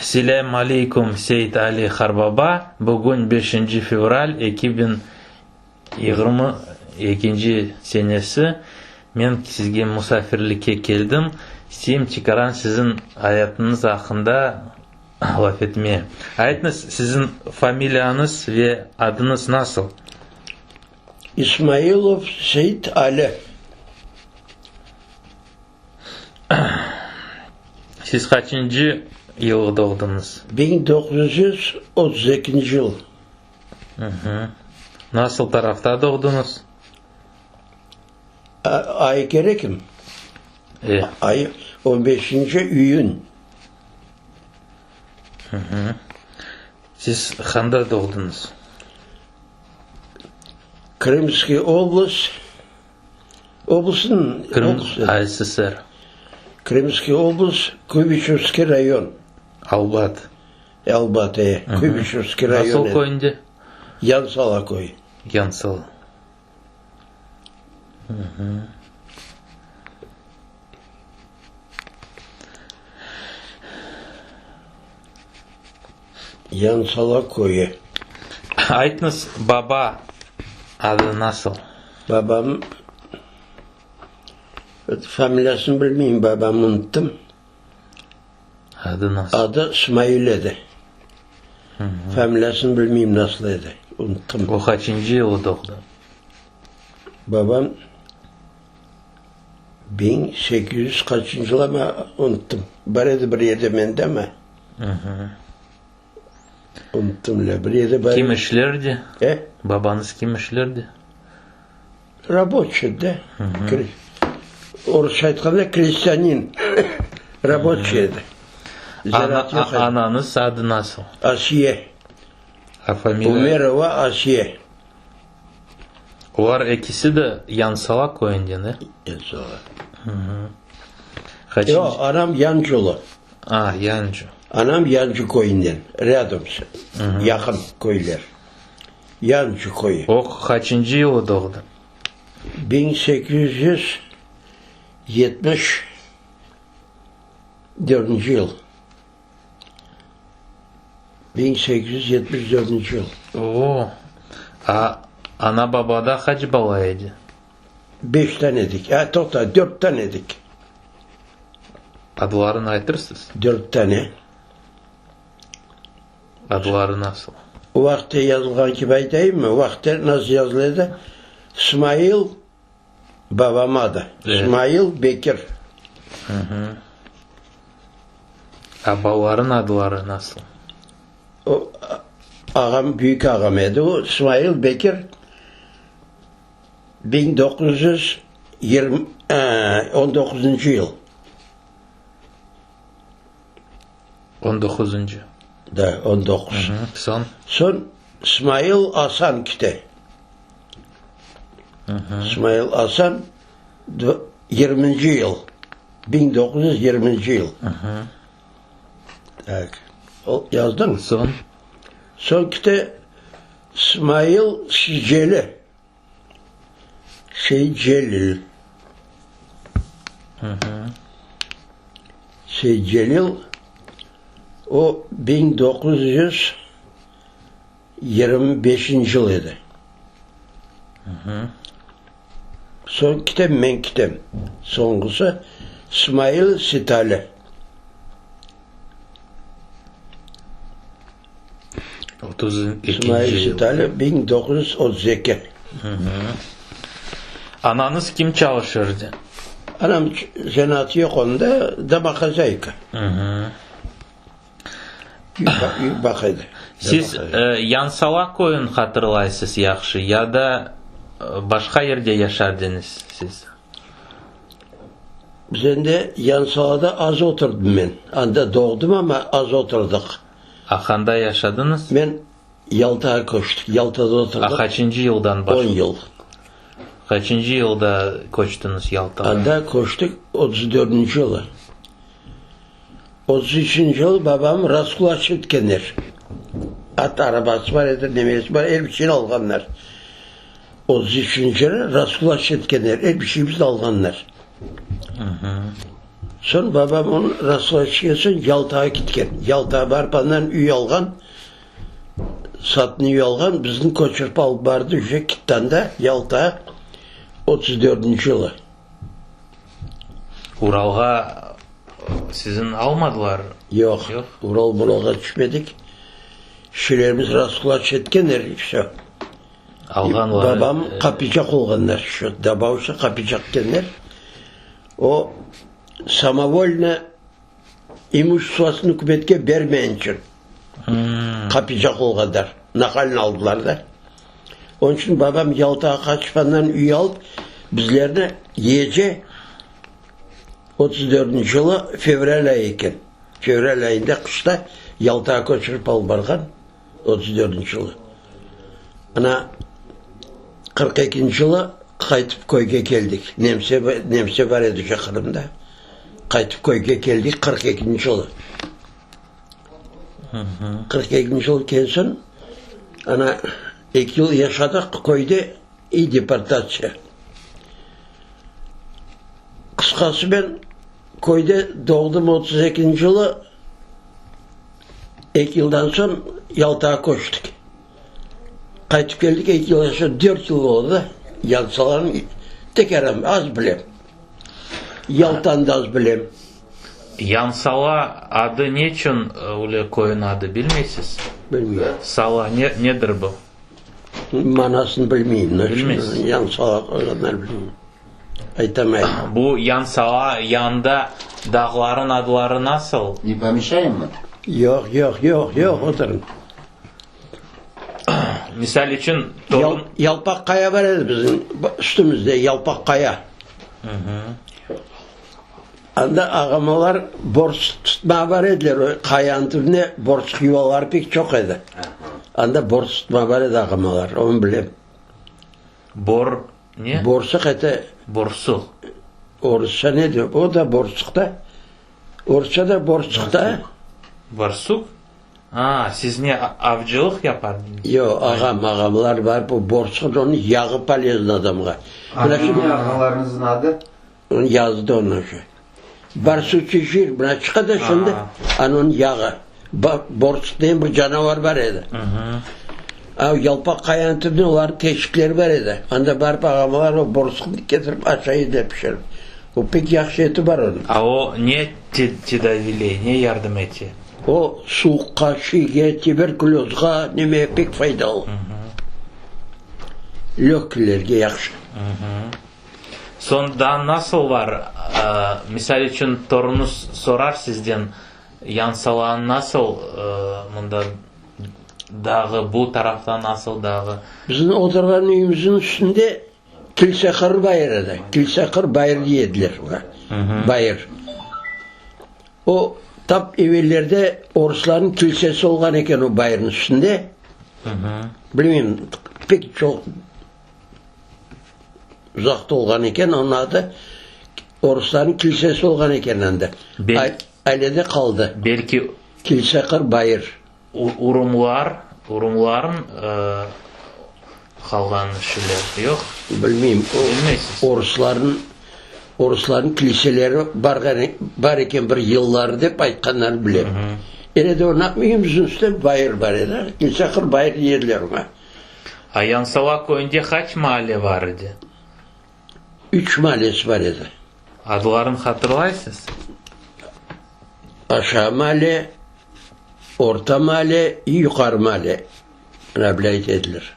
Selâm aleyküm, Seit Ali harbaba! Bugün beşinci fevral 2022 senesi. Men sizge musafirlikke keldim. İsteyim tikaran siziñ ayatıñız aqqında laf etmeye. Aytıñız, siziñ familiyañız ve adıñız nasıl? İsmailov Seit Ali. Siz qaçıncı yıl doğdıñız? 1932 yıl. Nasıl tarafta doğdıñız? Ay kerekim? E. Ay on beşinci iyün. Siz qanda doğdıñız? Krımskiy oblast Oblastnıñ Krım ASSR. Krımskiy oblast, Kuybışevskiy rayon. Albat. Albat, e. Kuybışevskiy rayon. Nasıl köyünde? Yansala köyü. Yansala. Yansala köyü. Aytıñız, baba adı nasıl? Babam, familiyasını bilmeyim, babamnı unuttım. Adı nasıl? Adı İsmail edi. Familiyasını bilmeyim nasıl edi, unuttım. O qaçıncı yılı doğdı? Babam 1800 qaçıncı yıl ama unuttım. Bar edi bir yerde mende ama. Unuttım le, bir yerde bar Kim işlerdi? E? Babañız kim işlerdi? Raboçiy de. Orusça aytqanda krestyanin. Raboçiy edi. Ana, anañız adı nasıl? Asiye. A familiya? Umerova Asiye. Olar ekisi de Yansala köyünden, e? Yansala. Yoq, anam Yancılı. A, Yancı. Anam Yancı köyünden, râdom, yaqın köyler. Yancı köyü. O qaçıncı yılı doğdı? 1874 yıl. 1874 yıl. O, a, ana-babada qaç bala edi? Beş tane edik. A, toqta, dört tane edik. Adlarını aytırsız? Dört tane. Adları nasıl? O vaqıtta yazılğan kibi aytayımmı? O vaqıtta nasıl yazıla edi? İsmail babam adı. İsmail Bekir. A balaların adları nasıl? O, ağam, büyük ağam edi o, İsmail Bekir 1920, on doquzıncı yıl. On doquzıncı. Da, on doquz. Soñ? Soñ İsmail Asan kite. İsmail Asan yirminci yıl, 1920 yıl. Tak, yazdıñ? Soñ? Soñ kite İsmail Şiceli. Seytcelil. Seytcelil, o 1925 yıl edi. Soñ kitem, men kitem. Soñğusı İsmail Sitali. 32 İsmail yıl. Sitali 1932. Anañız kim çalışırdı? Anam zenaatı yoq onda, domohozâyka. Üy baqa edi. Siz Yansala köyün hatırlaysız yahşı ya da başqa yerde yaşadıñız siz? Biz endi Yansalada az oturdım men. Anda doğdım amma az oturdıq. A qanda yaşadıñız? Men Yaltağa köçtik. Yaltada oturdıq. A qaçıncı yıldan başlap? On yıl. Qaçıncı yılda köçtiñiz Yaltağa? Anda köçtik 34-nci yılı. 33-nci yıl babam raskulaç etkenler. At arabası bar edi, nemesi bar, er bir şeyni alğanlar. 33-nci yılı raskulaç etkenler, er bir şeyimizni alğanlar. Soñ babam onı rasqlaşqan soñ Yaltağa ketken. Yaltağa barıp andan üy alğan, satın üy alğan, bizni köçürip alıp bardı, uje ketti anda Yaltağa 34 dördünci yılı. Uralğa siziñ almadılar? Yoq, Ural-Muralğa tüşmedik. Şilerimiz rasqlaç etkenler, i vsö. Alğanlar. Babam qapicaq olğanlar, şu dabavşa qapicaq degenler. O, samovolno imuşestvosını ükümetke bermeyen içün qapicaq olğanlar, nahalnı aldılar da. Onıñ içün babam Yaltağa qaçıp andan üy alıp, bizlerni gece 34 yılı fevral ayı eken, fevral ayında qışta Yaltağa köçürip alıp barğan. 34 yılı. Ana, 42 yılı qaytıp köyge keldik. Nemse, nemse bar edi şu Qırımda. Qaytıp köyge keldik 42 yılı. 42 yıl kelsin, ana, eki yıl yaşadıq köyde, i deportatsiya. Qısqası ben köyde doğdım 32 yılı, Eki yıldan soñ Yaltağa köçtik. Qaytıp keldik, eki yıldan soñ, dört yıl oldı, Yaltalarnı tek aram, az bilem. Yaltanı da az bilem. Yansala adı neçün öyle köyniñ adı, bilmeysiz? Bilmeyim. Sala ne, nedir bu? Manasını bilmeyim. Bilmeysiz. Yansala qoyğanlar bilmeyim. Aytamayım. Bu Yansala yanında dağların adları nasıl? Ne pomeşayem mı? Yoq, yoq, yoq, yoq, oturıñ. Misal içün, torun... Yalpaq qaya bar edi bizim üstümizde, Yalpaq qaya. Anda ağamalar borsuq tutmağa bar ediler, o qayanıñ tübüne borsuq yuvaları pek çoq edi. Anda borsuq tutmağa bar edi ağamalar, onı bilem. Bor, ne? Borsuq eti. Borsuq. Orusça ne diyor? O da borsuq da. Orusça da borsuq da. Barsuq? A, siz ne, avcılıq yapardınız? Yoq, ağam, ağamlar bar, bu borsuq, onıñ yağı polezno adamğa. Adı ne ağalarıñıznıñ adı? Onı yazdı onı şu. Barsuçiy jir, mına çıqa da şimdi, ana onıñ yağı. Borsuq degen bir canavar bar edi. A, Yalpaq qayanıñ tübünde olarnıñ teşikleri bar edi. Anda barıp ağamalar o borsuqnı ketirip aşay ediler pişirip. O pek yahşı eti bar onıñ. A o ne tedaviyley, ne yardım ete? O suvuqqa, şiyge, tuberkulezğa, nemege pek faydalı. Lögkilerge yahşı. Soñ daa nasıl var? Misal içün, torunuñız sorar sizden, Yansalan nasıl mında dağı, bu tarafta nasıl dağı? Bizim oturğan üyümizniñ üstünde Kilseqır bayır edi. Kilseqır bayır dey ediler oña, bayır. O, tap evellerde oruslarnıñ kilsesi olğan eken o bayırnıñ üstünde. Bilmeyim, pek çoq Uzaqta olğan eken, onıñ adı oruslarnıñ kilsesi olğan eken anda. Ale de qaldı. Belki Kilse-Qır bayır. Urumlar, urumların qalğan şeyler, yoq? Bilmeyim. Bilmeysiz. Oruslarnıñ, oruslarnıñ kilseleri barğan, bar eken bir yılları dep aytqanlarını bilem. Ele de onaq üyümizniñ üstünde bayır bar edi. Kilse-Qır bayır deyediler oña. A Yansala köyünde qaç maale bar edi? Üç maalesi bar edi. Adlarını hatırlaysız? Aşağı maale, orta maale i yuqarı maale, mına böyle ayta ediler.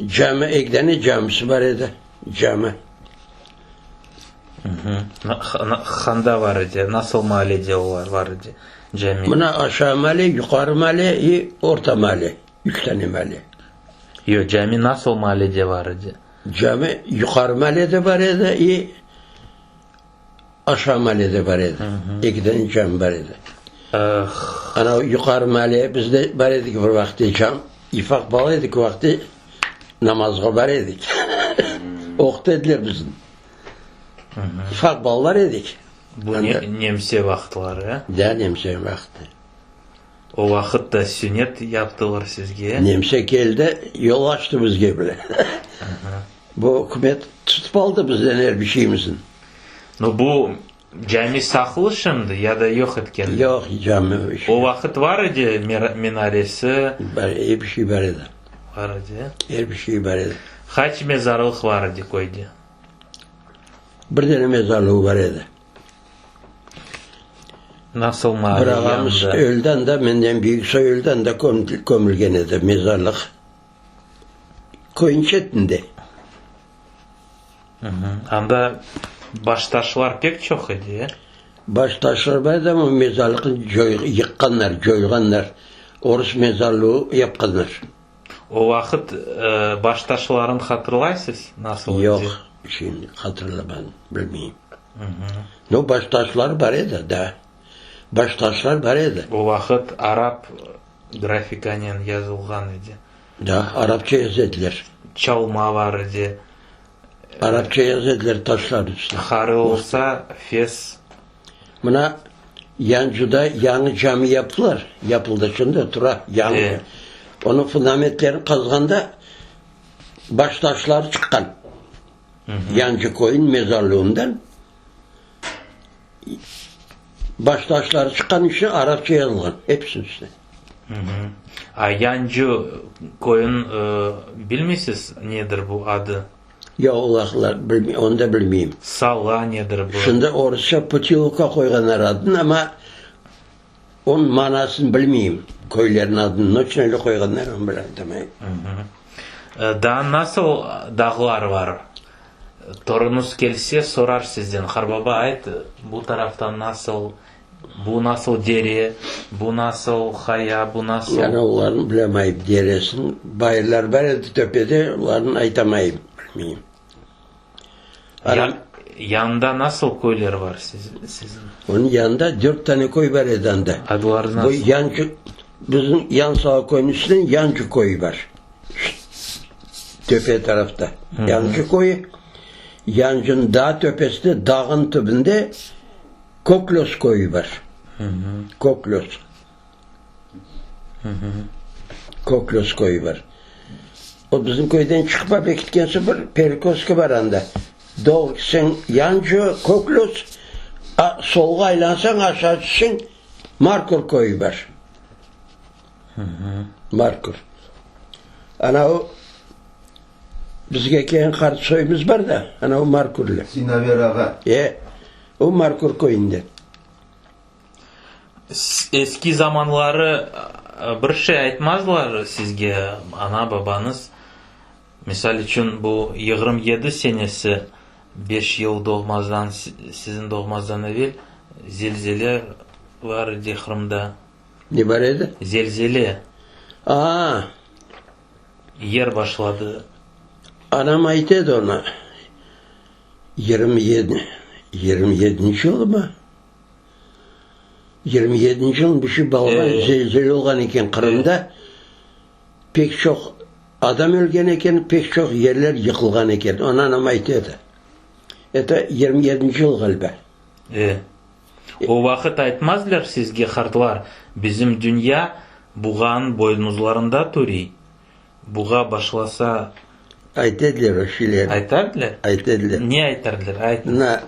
Cami, eki dane camisi bar edi, cami. Handa bar edi, nasıl maalede olar bar edi, cami? Mına aşağı maale, yuqarı maale i orta maale, üç tane maale. Yoq, cami nasıl maalede bar edi? Cami yuqarı maalede bar edi i aşağı maalede bar edi. Eki tane cami bar edi. Ana yuqarı maale bizde bar edik bir vaqıtte cam, ufaq bala edik o vaqıtte namazğa bar edik. Oquta ediler bizni. Ufaq balalar edik. Bu nemse vaqıtları, e? Da, nemse vaqtı. O vaqıt da sünnet yaptılar sizge? Nemse keldi, yol açtı bizge bile. Bu ükümet tutıp aldı bizden er bir şeyimizni. No, bu cami saqlı şimdi ya da yoq etkenler? Yoq, cami. O vaqıt bar edi minaresi? Bar, er bir şey bar edi. Bar edi. Er bir şey bar edi. Qaç mezarlıq bar edi köyde? Bir dane mezarlığı bar edi. Nasıl maale Bir ağamız yanında? öldi anda, menden büyük soy öldi anda kömülgen edi mezarlıq. Köyniñ çetinde. Anda baştaşlar pek çoq edi, e? Baştaşlar bar edi, amma mezarlıqnı yıqqanlar, coyğanlar. Orus mezarlığı yapqanlar. O vaqıt baştaşlarını hatırlaysız, nasıl edi? Yoq, şimdi hatırlamadım, bilmeyim. No, baştaşlar bar edi, da. Baştaşlar bar edi. O vaqıt arap grafikanen yazılğan edi. Da, arapça yaza ediler. Çalma bar edi. Arapça yaza ediler taşlar üstüne. Qarı olsa, fes. Mına, Yancuda yañı cami yaptılar, yapıldı, şimdi tura, yañı. Onıñ fundamentlerini qazğanda baş taşları çıqqan. Yancı köyüniñ mezarlığından baş taşları çıqqan, üstüne arapça yazılğan, episiniñ üstüne. A Yancı köyün bilmeysiz nedir bu adı? Yoq, o vaqıtlar bilmeyim, onı da bilmeyim. Sala nedir bu? Şimdi orusça Putilovka qoyğanlar adını, amma onıñ manasını bilmeyim, köylerniñ adını ne içün öyle qoyğanlar, onı bilemedim. Daa nasıl dağlar bar? Torunıñız kelse, sorar sizden, Qarbaba, ayt, bu taraftan nasıl Bu nasıl dere, bu nasıl qaya, bu nasıl. Yani olarnı bilemayım, deresini, bayırlar bar edi töpede, olarnı aytamayım, bilmeyim. Anam. Yanında nasıl köyler bar siziñ? Onıñ yanında dört tane köy bar edi anda. Adları nasıl? Bu Yancı, bizim Yansala köyüniñ üstünden Yancı köyü bar. Töpe tarafta. Yancı köyü. Yancınıñ daa töpesinde, dağın tübünde Koklos köyü bar. Koklos. Koklos köyü bar. O bizim köyden çıqıp apek ketken soñ bir perekoska bar anda. Doğru ketseñ Yanco, Koklos, a solğa aylansañ aşağı tüşseñ Markur köyü bar. Markur. Ana o bizge kelgen qart soyumız bar da, ana o Markurlı. Sinaver ağa. E. O Markur köyünde. Eski zamanları bir şey aytmazlar sizge ana-babañız? Misal içün, bu 27 senesi, beş yıl doğmazdan, siziñ doğmazdan evel zelzele bar edi Qırımda. Ne bar edi? Zelzele. A-a! Yer başladı. Anam ayta edi onı. 27, 27-nci yılımı? 27-nci yılın bir şey balaban zelzele olğan eken Qırımda. Pek çoq adam ölgen eken, pek çoq yerler yıqılğan eken. Onı anam ayta edi. Eto 27-nci yıl ğaliba. E. O vaqıt aytmazlar sizge qartlar, bizim dünya buğanıñ boynuzlarında turiy. Buğa başlasa. Ayta ediler o şeyler. Ayta ediler? Ayta ediler. Ne aytar ediler? Aytıñız. Mına,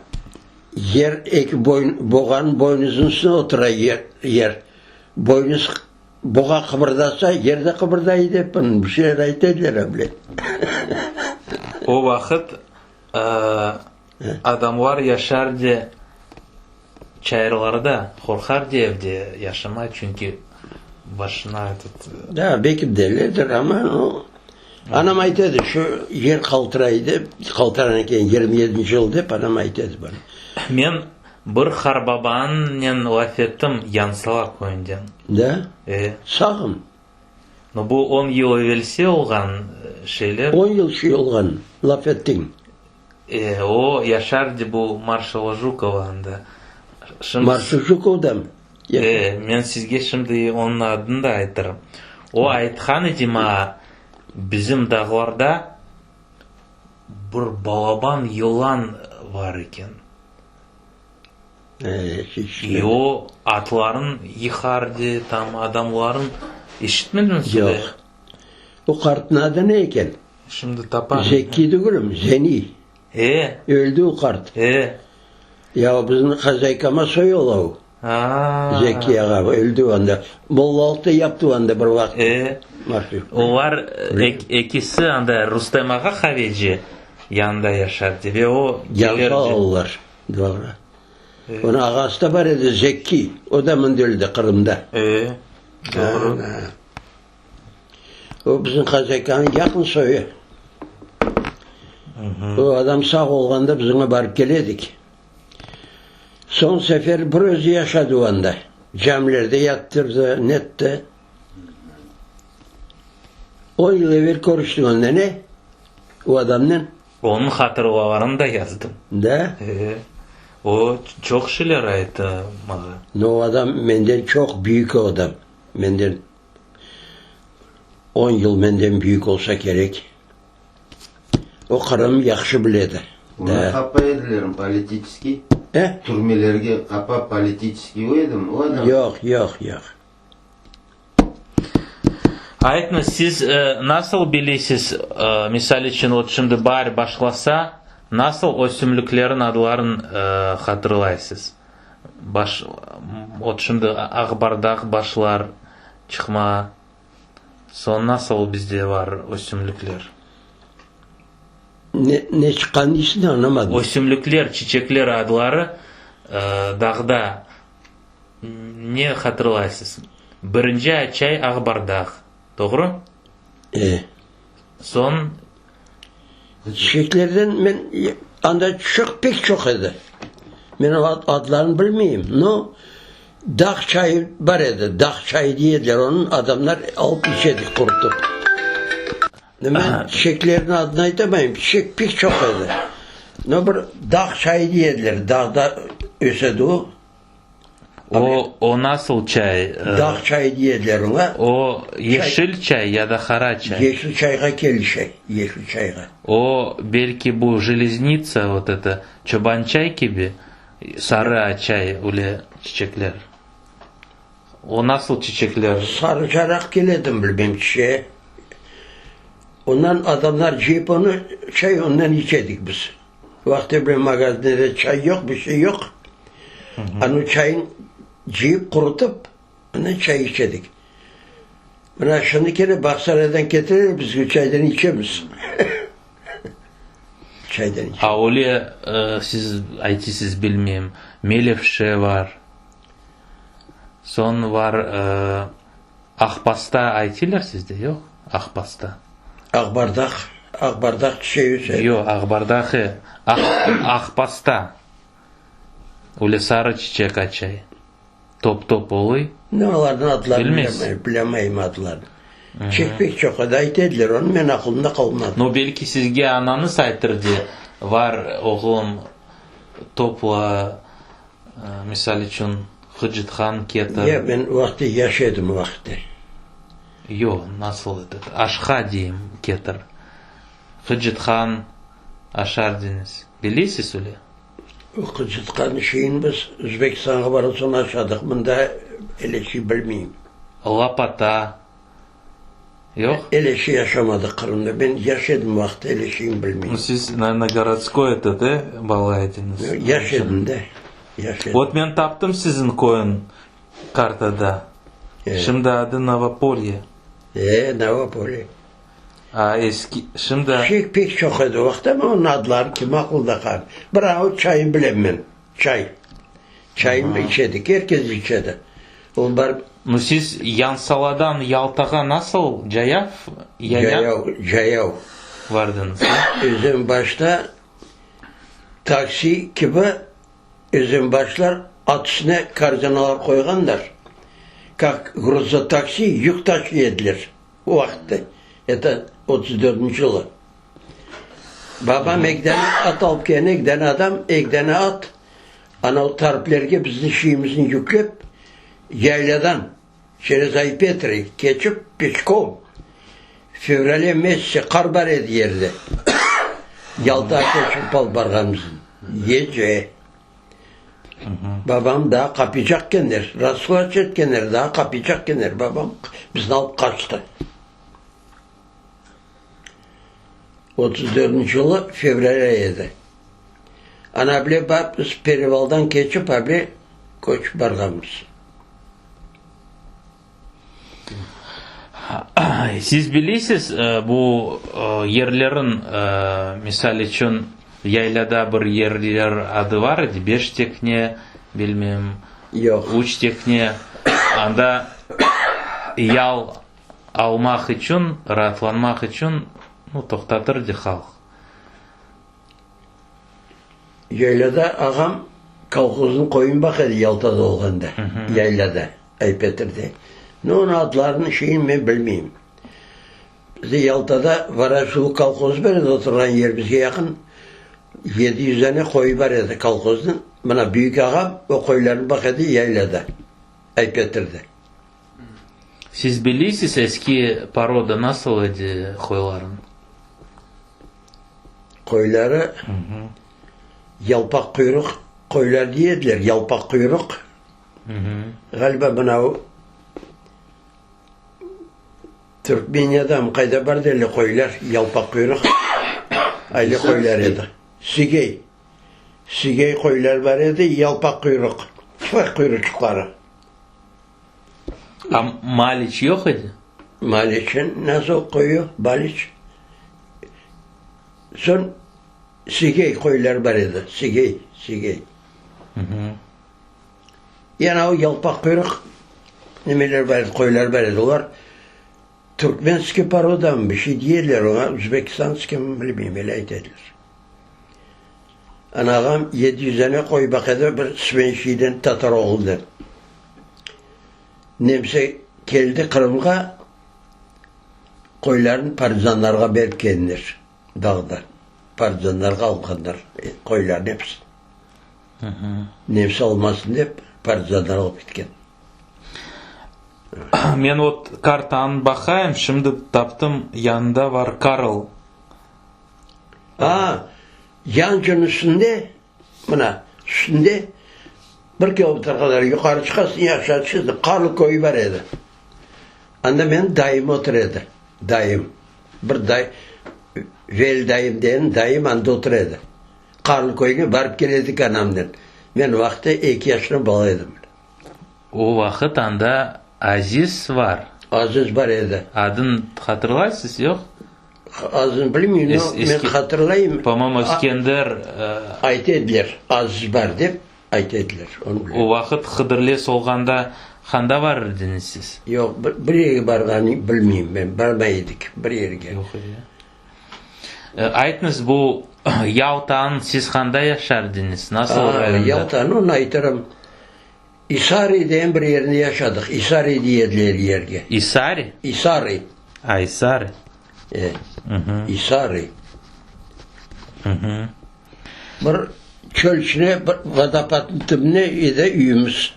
yer eki boyun, boğanıñ boynuzınıñ üstüne otura yer, yer. Boynuz, boğa qıbırdasa, yer de qıbırday dep, bir şeyler ayta ediler öyle. O vaqıt adamlar yaşardı çayırlarda, qorqardı evde yaşamay, çünki başına etot. Da, belki delidir, amma o, anam ayta edi, şu yer qaltıray dep, qaltıran eken 27-nci yıl dep, anam ayta edi bana. Men bir qarbabanen laf ettim Yansala köyünden. Da? E. Sağım? No, bu on yıl evelsi olğan şeyler. On yıl şey olğan, laf ettiñ. E, o yaşardı bu Marşala Jukova anda. Şimdi, Marşal Jukovdamı? E, men sizge şimdi onıñ adını da aytırım. O aytqan edi maña, bizim dağlarda bir balaban yılan bar eken. E, E o atların yıqardı, tam adamların, eşitmediñizmi? Yoq. O qartnıñ adı ne eken? Şimdi tapam. Zekkiy degilmi? Zeniy. E. Öldi o qart. E. Ya o bizim hazaykama soy ola o. A-a. Zeki ağa öldi anda. Mollalıq da yaptı anda bir vaqıt. E, olar ekisi anda Rustem ağa qaveci yanında yaşadı ve o kelirdi. Yansalılar, doğru. Onıñ ağası da bar edi, Zekki, o da mında öldi, Qırımda. E, doğru. O bizim hazaykanıñ yaqın soyu. O adam sağ olğanda biz oña barıp kele edik. Soñ sefer bir özü yaşadı o anda. Camilerde yattırdı, netti. On yıl evel körüştik onnen, e, o adamnen. Onıñ hatırlalarını da yazdım. Da? E, o çoq şeyler ayttı maña. No, o adam menden çoq büyük o adam. Menden on yıl menden büyük olsa kerek. O Qırım yahşı biledi. Onı qapay edilermi politiçeskiy? E? Türmelerge qapap politiçeskiy o edimi, o adam? Yoq, yoq, yoq. Aytnı, siz nasıl bilesiz, misal içün, ot şimdi baar başlasa, nasıl ösümliklerin adların hatırlaysız? Baş, ot şimdi aqbardaq başlar çıqma, soñ nasıl bizde var ösümlikler? Ne, ne çıqqan deysiñ, añlamadım. Ösümlikler, çiçekler adları dağda ne hatırlaysız? Birinci açay aqbardaq, doğru? E. Soñ. Çiçeklerden men, anda çoq, pek çoq edi. Men adlarını bilmeyim, no, dağ çayı bar edi, dağ çayı dey ediler onı, adamlar alıp içe edi qurutıp. Men çiçeklerniñ adını aytamayım, çiçek pek çoq edi. No, bir dağ çayı dey ediler, dağda ösedi o. O, o nasıl çay? Dağ çayı dey ediler oña. O, yeşil çay ya da qara çay? Yeşil çayğa kelişe, yeşil çayğa. O, belki bu jeleznitsa, vot eto, çoban çay kibi, sarı çay, öyle çiçekler. O nasıl çiçekler? Sarıcaraq keledim, bilmem, çiçeği. Ondan adamlar cıyıp onı, çay ondan içedik biz. Vaqtı bile magazinlerde çay yoq, bir şey yoq. Anu çayın cıyıp, qurutıp, ondan çay içedik. Mına şimdi kene Bağsaraydan ketireler, biz çaydan içemiz. Çaydan içemiz. A öyle siz aytısız bilmeyim, melevşe var, soñ var Aqpasta aytıylar sizde, yoq? Aqpasta. Aqbardaq, aqbardaq çiçeği öse. Yoq, aqbardaq, aq, aqpasta. Öyle sarı çiçek açay. Top-top oluy. Ne, olarnıñ adlarını Bilmeysiz? bilemeyim, bilemeyim adlarını. Çiçek pek çoq edi, ayta ediler onı, men aqılımda qalmadı. No, belki sizge anañız aytırdı, var, oğlum, topla, Misal içün, Hıcıthan ketir. Ya, men o vaqıtta yaş edim o vaqıtta. Yoq, nasıl etet, aşqa deyim, ketir. Hıcıthan aşar deñiz. Bilesiz öyle? O Hıcıthan şeyini biz Özbekistanğa barğan soñ aşadıq, mında öyle şey bilmeyim. Lapata. Yoq? Öyle şey aşamadıq Qırımda. Men yaş edim o vaqıtta, öyle şeyni bilmeyim. Siz, naverno, gorodskoy etet, e, bala ediñiz. Yaş edim de, yaş edim. Vot men taptım siziñ köyün kartada. Şimdi adı Novopolye. E, Novopolye. A eski, şimdi. Şey pek çoq edi o vaqıtta, amma onıñ adları kim aqılda qalır. Bir avuç çayını bilem men, çay. Çayını içedik, er kes içedi. Ol barıp. Nu siz Yansaladan Yaltağa nasıl cayav, yayav? Cayav, cayav. Vardıñız, a? Özenbaşta taksi kibi özenbaşlar at üstüne korzinalar qoyğanlar, kak gruzotaksi yük taşıy ediler o vaqıtta, eto 34 dörtünci yılı. Babam eki dane at alıp kelgen, eki dane adam, eki dane at, ana o tarplerge bizni şeyimizni yüklep, yayladan çerez Ay-Petri keçip, peşkom, fevrale mesyatsya qar bar edi yerde, Yaltağa köçürip alıp barğan bizni, gece. Babam daa qapıycaq kenler, rasqlaç etkenler, daa qapıycaq kenler, babam bizni alıp qaçtı. 34 yılı fevral ayı edi. Ana bile bap biz perevaldan keçip able köçip barğanmız. Siz bilesiz, bu yerlerin, misal içün, Yaylada bir yerler adı bar edi, Beş Tekne, bilmem, Yoq. Üç Tekne, anda yal almaq içün, raatlanmaq içün, nu, toqtatır edi halq. Yaylada ağam kolhoznıñ qoyun baqa edi Yaltada olğanda, yaylada, Aypetirde. Nu, onıñ adlarını, şeyini men bilmeyim. Bizde Yaltada Varaşılı kolhozı bar edi, oturğan yerimizge yaqın 700 dane qoyu bar edi kolhoznıñ. Mına büyük ağam o qoylarnı baqa edi yaylada, Aypetirde. Siz bilisiz eski poroda nasıl edi qoylarıñ? Qoyları yalpaq quyruq qoylar dey ediler, yalpaq quyruq. Ğaliba mına o Türkmeniyadamı, qayda bar da öyle qoylar, yalpaq quyruq öyle qoylar edi. Sigey, sigey qoylar bar edi, yalpaq quyruq, tüfek quyruçıqları. A maliç yoq edi? Maliçin nasıl qoyu, maliç. Soñ sigey qoylar bar edi, sigey, sigey. Yani o yalpaq quyruq nimeler bar edi, qoylar bar edi, olar türkmenskiy porodamı bir şey deyerler oña, uzbekistanskiy mi bilmeyim, öyle ayta ediler. Ana ağam 700 dane qoy baqa edi bir Svenşiyden tatar oğlunden. Nemse keldi Qırımğa, qoylarnı partizanlarğa berip keldiler dağda. Partizanlarğa alğanlar qoylarnı episini. Nemse almasın dep, partizanlar alıp ketken. Men ot kartanı baqayım, şimdi taptım, yanında bar Karl. A, Yançonıñ üstünde, mına, üstünde bir kilometr qadar yuqarı çıqasıñ, ya aşağı tüşesiñ, Karl köyü bar edi. Anda menim dayım otura edi, dayım. Bir day, Veli dayım degen dayım anda otura edi. Qarlı köyge barıp kele edik anamnen. Men vaqıtta eki yaşında bala edim. O vaqıt anda Aziz bar. Aziz bar edi. Adın hatırlaysız, yoq? Adını bilmeyim, no, men hatırlayım. Po-moyemu, Eskender. Ayta ediler, Aziz bar dep ayta ediler, onı bilem. O vaqıt Hıdırlez olğanda qanda bar ediñiz siz? Yoq, bir yerge barğanı bilmeyim men, barmay edik bir yerge. Yoq edi. Aytıñız, bu Yaltanı siz qanda yaşar ediñiz, nasıl rayonda? Yaltanı, onı aytırım, İsari degen bir yerinde yaşadıq, İsari dey ediler yerge. İsari? İsari. A, İsari. E, İsari. Bir çöl içine, bir vodopadnıñ tübüne edi üyümiz.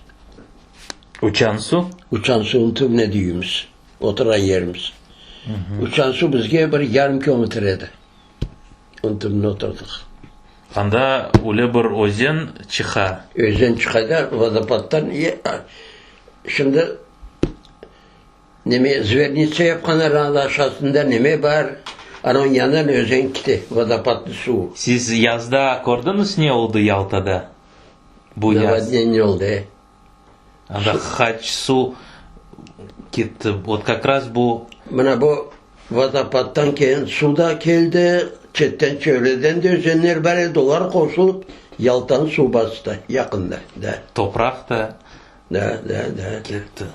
Uçan suv? Uçan suvnıñ tübüne edi üyümiz. Oturğan yerimiz. Uçan suv bizge bir yarım kilometr edi. Onıñ tübünde oturdıq. Anda öyle bir özen çıqa. Özen çıqa da, vodopaddan. Şimdi neme, zvernitsa yapqanlar anda aşağısında neme bar, anavıñ yanından özen kete, vodopadnıñ suvu. Siz yazda kördiñiz ne oldı Yaltada bu yaz? Navodneniye oldı, e. Anda qaç suv ketti, vot kak raz bu. Mına bu vodopaddan kelgen suv da keldi, çetten çevreden de özenler bar edi, olar qoşulıp Yaltanı suv bastı yaqında, da. Topraq da Da, da, da. ketti.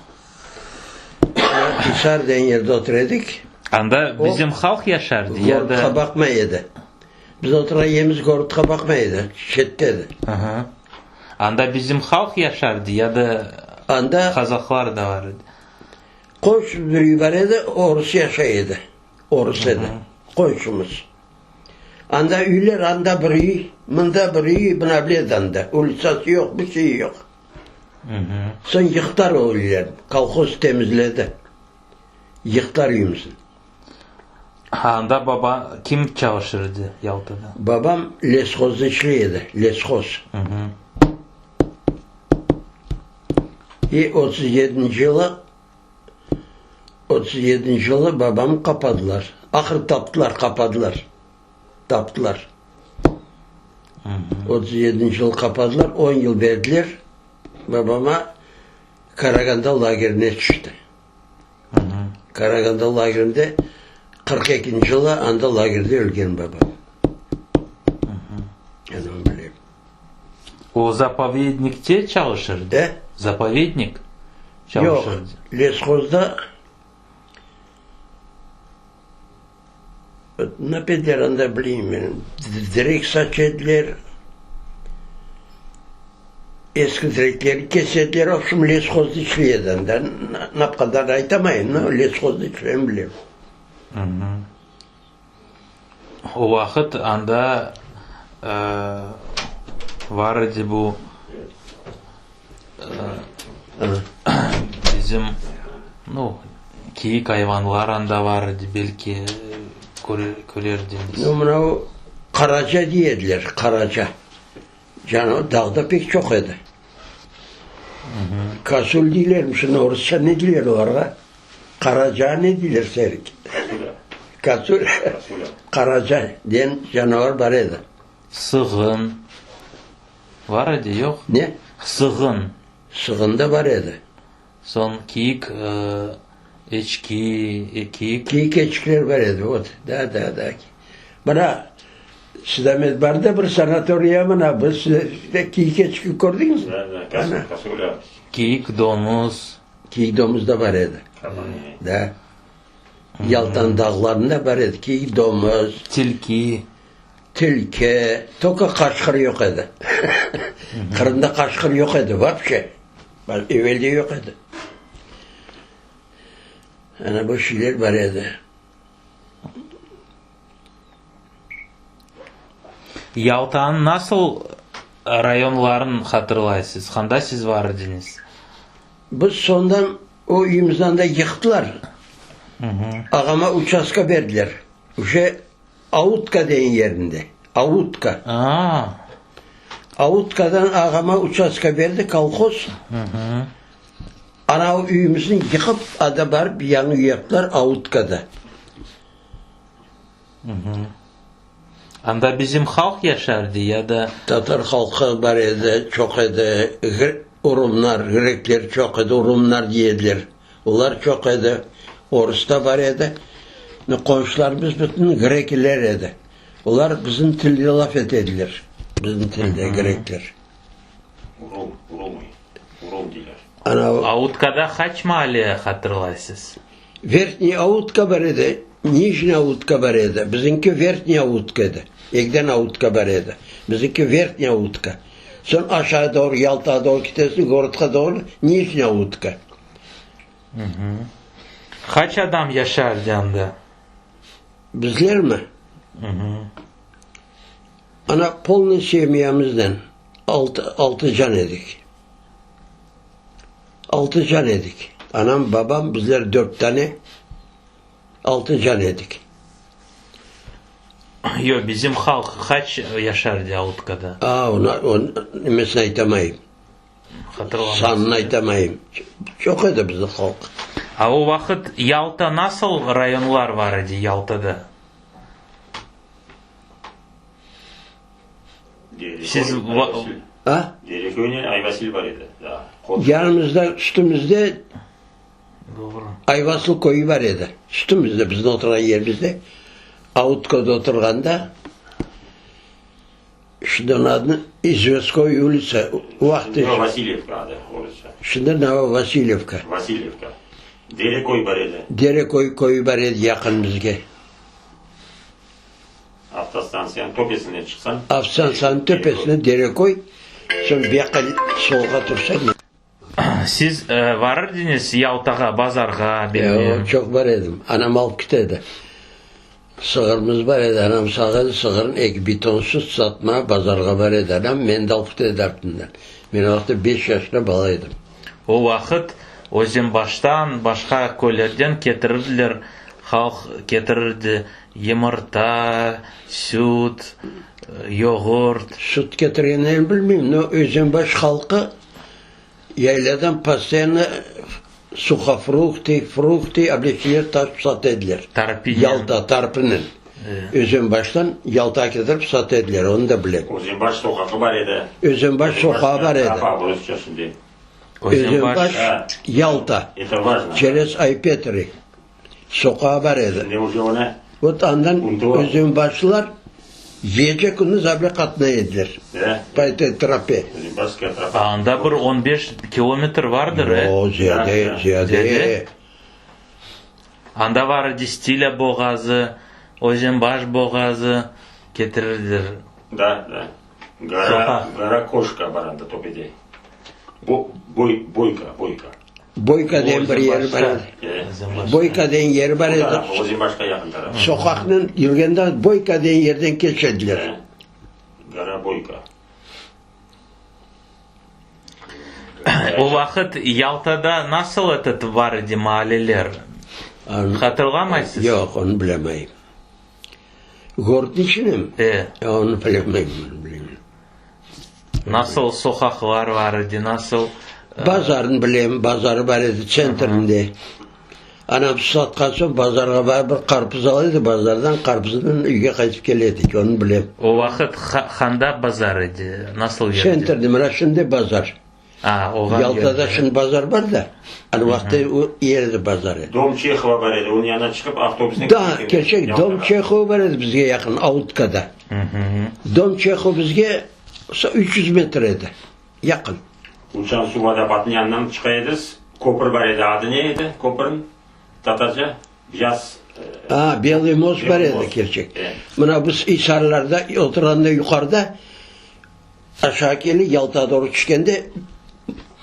Hisar degen yerde otura edik. Anda bizim halq yaşardı ya da. Gorodqa baqmay edi. Biz oturğan yerimiz gorodqa baqmay edi, çette edi. Aha. Anda bizim halq yaşardı ya da Anda qazaqlar da bar edi? Qonşumız bir üy bar edi, orus yaşay edi. Orus edi, qonşumız. Anda üyler, anda bir üy, mında bir üy, mına bile edi anda. Ulitsası yoq, bir şeyi yoq. Soñ yıqtılar o üylerni, kolhoz temizledi. Yıqtılar üyümüzni. Anda baba kim çalışır edi Yaltada? Babam leshozda işley edi, leshoz. E 37-nci yılı, 37-nci yılı babamı qapadılar. Ahır taptılar, qapadılar. Taptılar. 37 yılı qapadılar, on yıl berdiler, babama Karaganda lagerine tüşti. Karaganda lagerinde 42 yılı anda lagerde ölgen babam. Men onı bilem. O zapovednikte çalışırdı? E? Zapovednik Yoq, çalışırdı? leshozda Ne peder anda bileyim men, direk saç ediler, eski direklerni kese ediler, v obşem, leshozda işley edi anda, ne qadar aytamayım, no, leshozda işlegenini bilem. O vaqıt anda bar edi bu bizim, nu, kiyik ayvanlar anda bar edi, belki körerdiñiz. Nu, mına o qaraca dey ediler, qaraca. Canı dağda pek çoq edi. Kasul deylermi, şimdi orusça ne deyler olarğa? Qaraca ne deyler, Serik? Kasul. Qaraca degen canavar bar edi. Sığın bar edi, yoq? Ne? Sığın. Sığın da bar edi. Soñ kiyik eçki, kiyik. Kiyik eçkiler bar edi, vot, da, da, da. Mına, Sidamet bar da bir sanatoriya mına, biz kiyik eçki kördiñizmi? Da, da, kasulya. Kiyik domuz. Kiyik domuz da bar edi. Da. Yaltanıñ dağlarında bar edi kiyik domuz. Tilki. Tilki, tolko qaşqır yoq edi. Qırımda qaşqır yoq edi vapşe. Evelde yoq edi. Ana bu şeyler bar edi. Yaltanıñ nasıl rayonların hatırlaysız? Qanda siz bar ediñiz? Biz soñdan o üyümüzni anda yıqtılar. Ağama uçastka berdiler. Uje Autka degen yerinde. Autka. Autkadan ağama uçastka berdi kolhoz. Ana o üyümüzni yıqıp, ada barıp yañı üy yaptılar Autkada. Anda bizim halq yaşardı ya da? Tatar halqı bar edi, çoq edi. Urumlar, grekler çoq edi, urumlar dey ediler. Olar çoq edi. Orus da bar edi. Qonşularımız bütün grekler edi. Olar bizim tilde laf ete ediler. Bizim tilde grekler. Urum, Urumi, Urum deyler. Ana, Autkada qaç maale hatırlaysız? Verhniy Autka bar edi, Nijniy Autka bar edi. Bizimki Verhniy Autka edi. Ekiden Autka bar edi. Bizimki Verhniy Autka. Soñ aşağı doğru, Yaltağa doğru ketesiñ, gorodqa doğru, Nijniy Autka. Qaç adam yaşardı anda? Bizlermi? Ana, polnıy semyamıznen altı, altı can edik. Altı can edik. Anam, babam, bizler dört tane, altı can edik. Yoq, bizim halq qaç yaşardı Autkada? A, onı, onı nimesini aytamayım. Hatırlamasın. Sanını aytamayım. Çoq edi bizim halq. A o vaqıt Yalta nasıl rayonlar bar edi Yaltada? Siz A? Dereköynen Ayvasil bar edi daa. Yanımızda, üstümizde Doğru. Ayvasıl köyü bar edi. Üstümizde, bizim oturğan yerimizde. Autkada oturğanda, şimdi onıñ adını İzvestkoy ulitsa, o vaqıt. Vasilyevka adı orusça. Şimdi Novovasilyevka. Vasilyevka. Dereköy bar edi. Dereköy köyü bar edi yaqın bizge. Avtostantsiyanıñ töpesine çıqsañ. Avtostantsiyanıñ töpesine Dereköy, soñ bu yaqqa solğa tursañ. Siz varırdıñız Yaltağa, bazarğa, bilmem. Çoq bar edim. Anam alıp kete edi. Sığırımız bar edi, anam sağ edi, sığırın eki biton süt satmağa bazarğa bar edi anam, meni de alıp kete edi artından. Men o vaqıtta beş yaşında bala edim. O vaqıt Özenbaştan, başqa köylerden ketirirdiler, halq ketirirdi yımırta, süt, yoğurt. Süt ketirgenlerini bilmeyim, no Özenbaş halqı yayladan postoyanno suhofrukti, frukti, ableşiler taşıp sata ediler. Tarpinen. Yalta, tarpinen. Özenbaştan Yaltağa ketirip sata ediler, onı da bilem. Özenbaş soqaqı bar edi. Özenbaş soqağı bar edi. Trapa, rusça şimdi. Özenbaş, Yalta, çerez Ay-Petri soqağı bar edi. Vot andan özenbaşlılar gece kündüz able qatnay ediler, po etoy trope. Anda bir on beş kilometr vardır, e? Yoq, ziyade, ziyade. Anda var edi Stilâ boğazı, Özenbaş boğazı ketirirler. Da, da. Gara, Gara Koşka bar anda töpede. Boy, Boyka, Boyka. Boyka degen bir yeri bar edi. Boyka degen yeri bar edi. Özenbaşqa yaqın taraf. Soqaqnen yürgende Boyka degen yerden keçe ediler. Gara Boyka. O vaqıt Yaltada nasıl etet bar edi maaleler? Hatırlamaysız? Yoq, onı bilemeyim. Gorod içinemi? E. Onı bilemeyim, onı bilemeyim. Nasıl soqaqlar bar edi, nasıl? Bazarnı bilem, bazarı bar edi tsentrinde. Anam satqan soñ bazarğa barıp bir qarpız ala edi, bazardan qarpıznen üyge qaytıp kele edik, onı bilem. O vaqıt handa bazar edi, nasıl yerde? Tsentrde, mına şimdi bazar. A, olğan yerde. Yaltada şimdi bazar bar da, ana vaqıtta o yerde bazar edi. Dom Çehova bar edi, onıñ yanına çıqıp avtobusnen Da, kerçek, Dom Çehova bar edi bizge yaqın, Autkada. Dom Çehov bizge 300 metr edi, yaqın. Uçan suv vodopatnıñ yanından çıqa ediz, köpür bar edi, adı ne edi köpürniñ, tatarca? Yaz. A, Belıy most bar edi, kerçek. Mına biz İsarlarda oturğanda yuqarıda, Aşağı kelip Yaltağa doğru tüşkende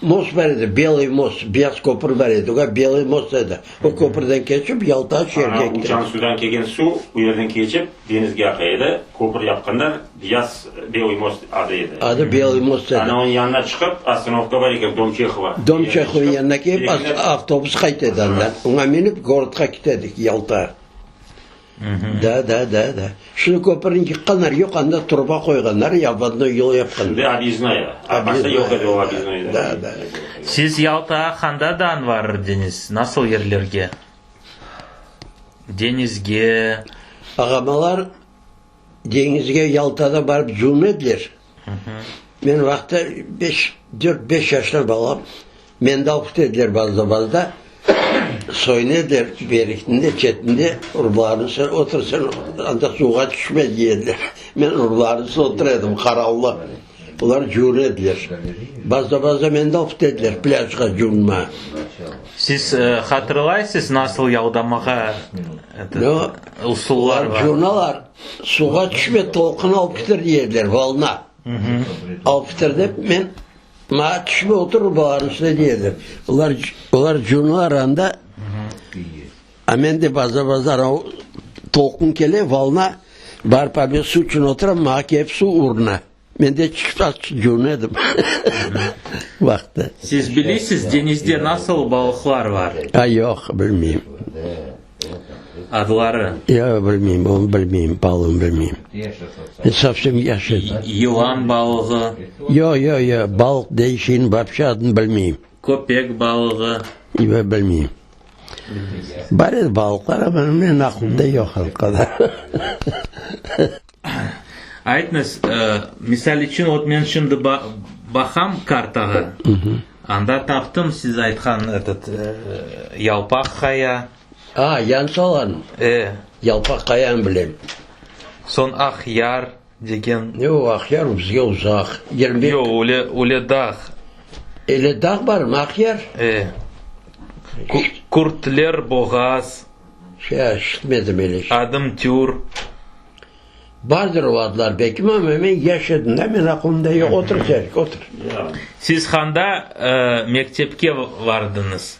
most bar edi, Belıy most, beyaz köpür bar edi, oğa Belıy most edi. O köpürden keçip Yaltağa şeerge Ana, kettik. uçan suvdan kelgen suv bu yerden keçip deñizge aqa edi. Köpür yapqanlar, beyaz, Belıy most adı edi. Adı Belıy most edi. Ana, onıñ yanına çıqıp, ostanovka bar eken, Dom Çehova. Dom Çehovanıñ yanına kelip, avtobus qayta edi andan. Oña minip gorodqa kete edik, Yaltağa. Da, da, da, da. Şunı köpürni yıqqanlar, yoq, anda truba qoyğanlar, ya obvodnoy yol yapqanlar. Şimdi obyezdnoya. A başta yoq edi o obyezdnoy. Da, da. Siz Yaltağa qandadan varırdıñız? Nasıl yerlerge? Deñizge? Ağamalar deñizge Yaltada barıp cuvuna ediler. Men vaqıtta beş, dört, beş yaşlı balam, meni de alıp kete ediler bazıda, bazıda. Soyuna ediler berikninde, çetinde urbalarını sen otur, sen anda suvğa tüşme dey ediler. Men urbalarını üstünde otura edim, qaravlı. Olar cuvuna ediler. Bazıda, bazıda meni de alıp kete ediler plâjğa cuvunmağa. Siz hatırlaysız nasıl yaldamağa usullar bar? Cuvunalar. Suvğa tüşme, tolqun alıp keter, dey ediler, volna. Alıp keter dep, men, maña tüşme, otur urbalarnıñ üstüne, dey ediler. Olar, olar cuvunalar anda, a men de bazı-bazı anavı tolqun kele, volna, barıp abe suv içün oturam, maña kelip suv uruna. Men de çıqıp az cuvuna edim vaqtı. Siz bilesiz, deñizde nasıl balıqlar bar? A, yoq, bilmeyim. Adları? Yoq, bilmeyim, onı bilmeyim, balığını bilmeyim. Men sovsem yaş edim. Yılan balığı? Yoq, yoq, yoq, balıq degen şeyniñ vapşe adını bilmeyim. Köpek balığı? Yoq, bilmeyim. Bar edi balıqlar, amma menim aqlımda yoq o qadar. Aytñız, misal içün, ot men şimdi baqam kartağa, anda taptım siz aytqan etot Yalpaq qaya. A, Yansalan. E. Yalpaq qayanı bilem. Soñ Aqyar degen. Yoq, Aqyar bizge uzaq. Yoq, öyle, öyle dağ. Öyle dağ barmı, Aqyar? E. Kurtler boğaz. Şey, işitmedim öyle şey. Adım Tür. Bardır o adlar belki, amma men yaş edim da, men aqılımda yoq. Otur, Serik, otur. Siz qanda mektepke vardıñız?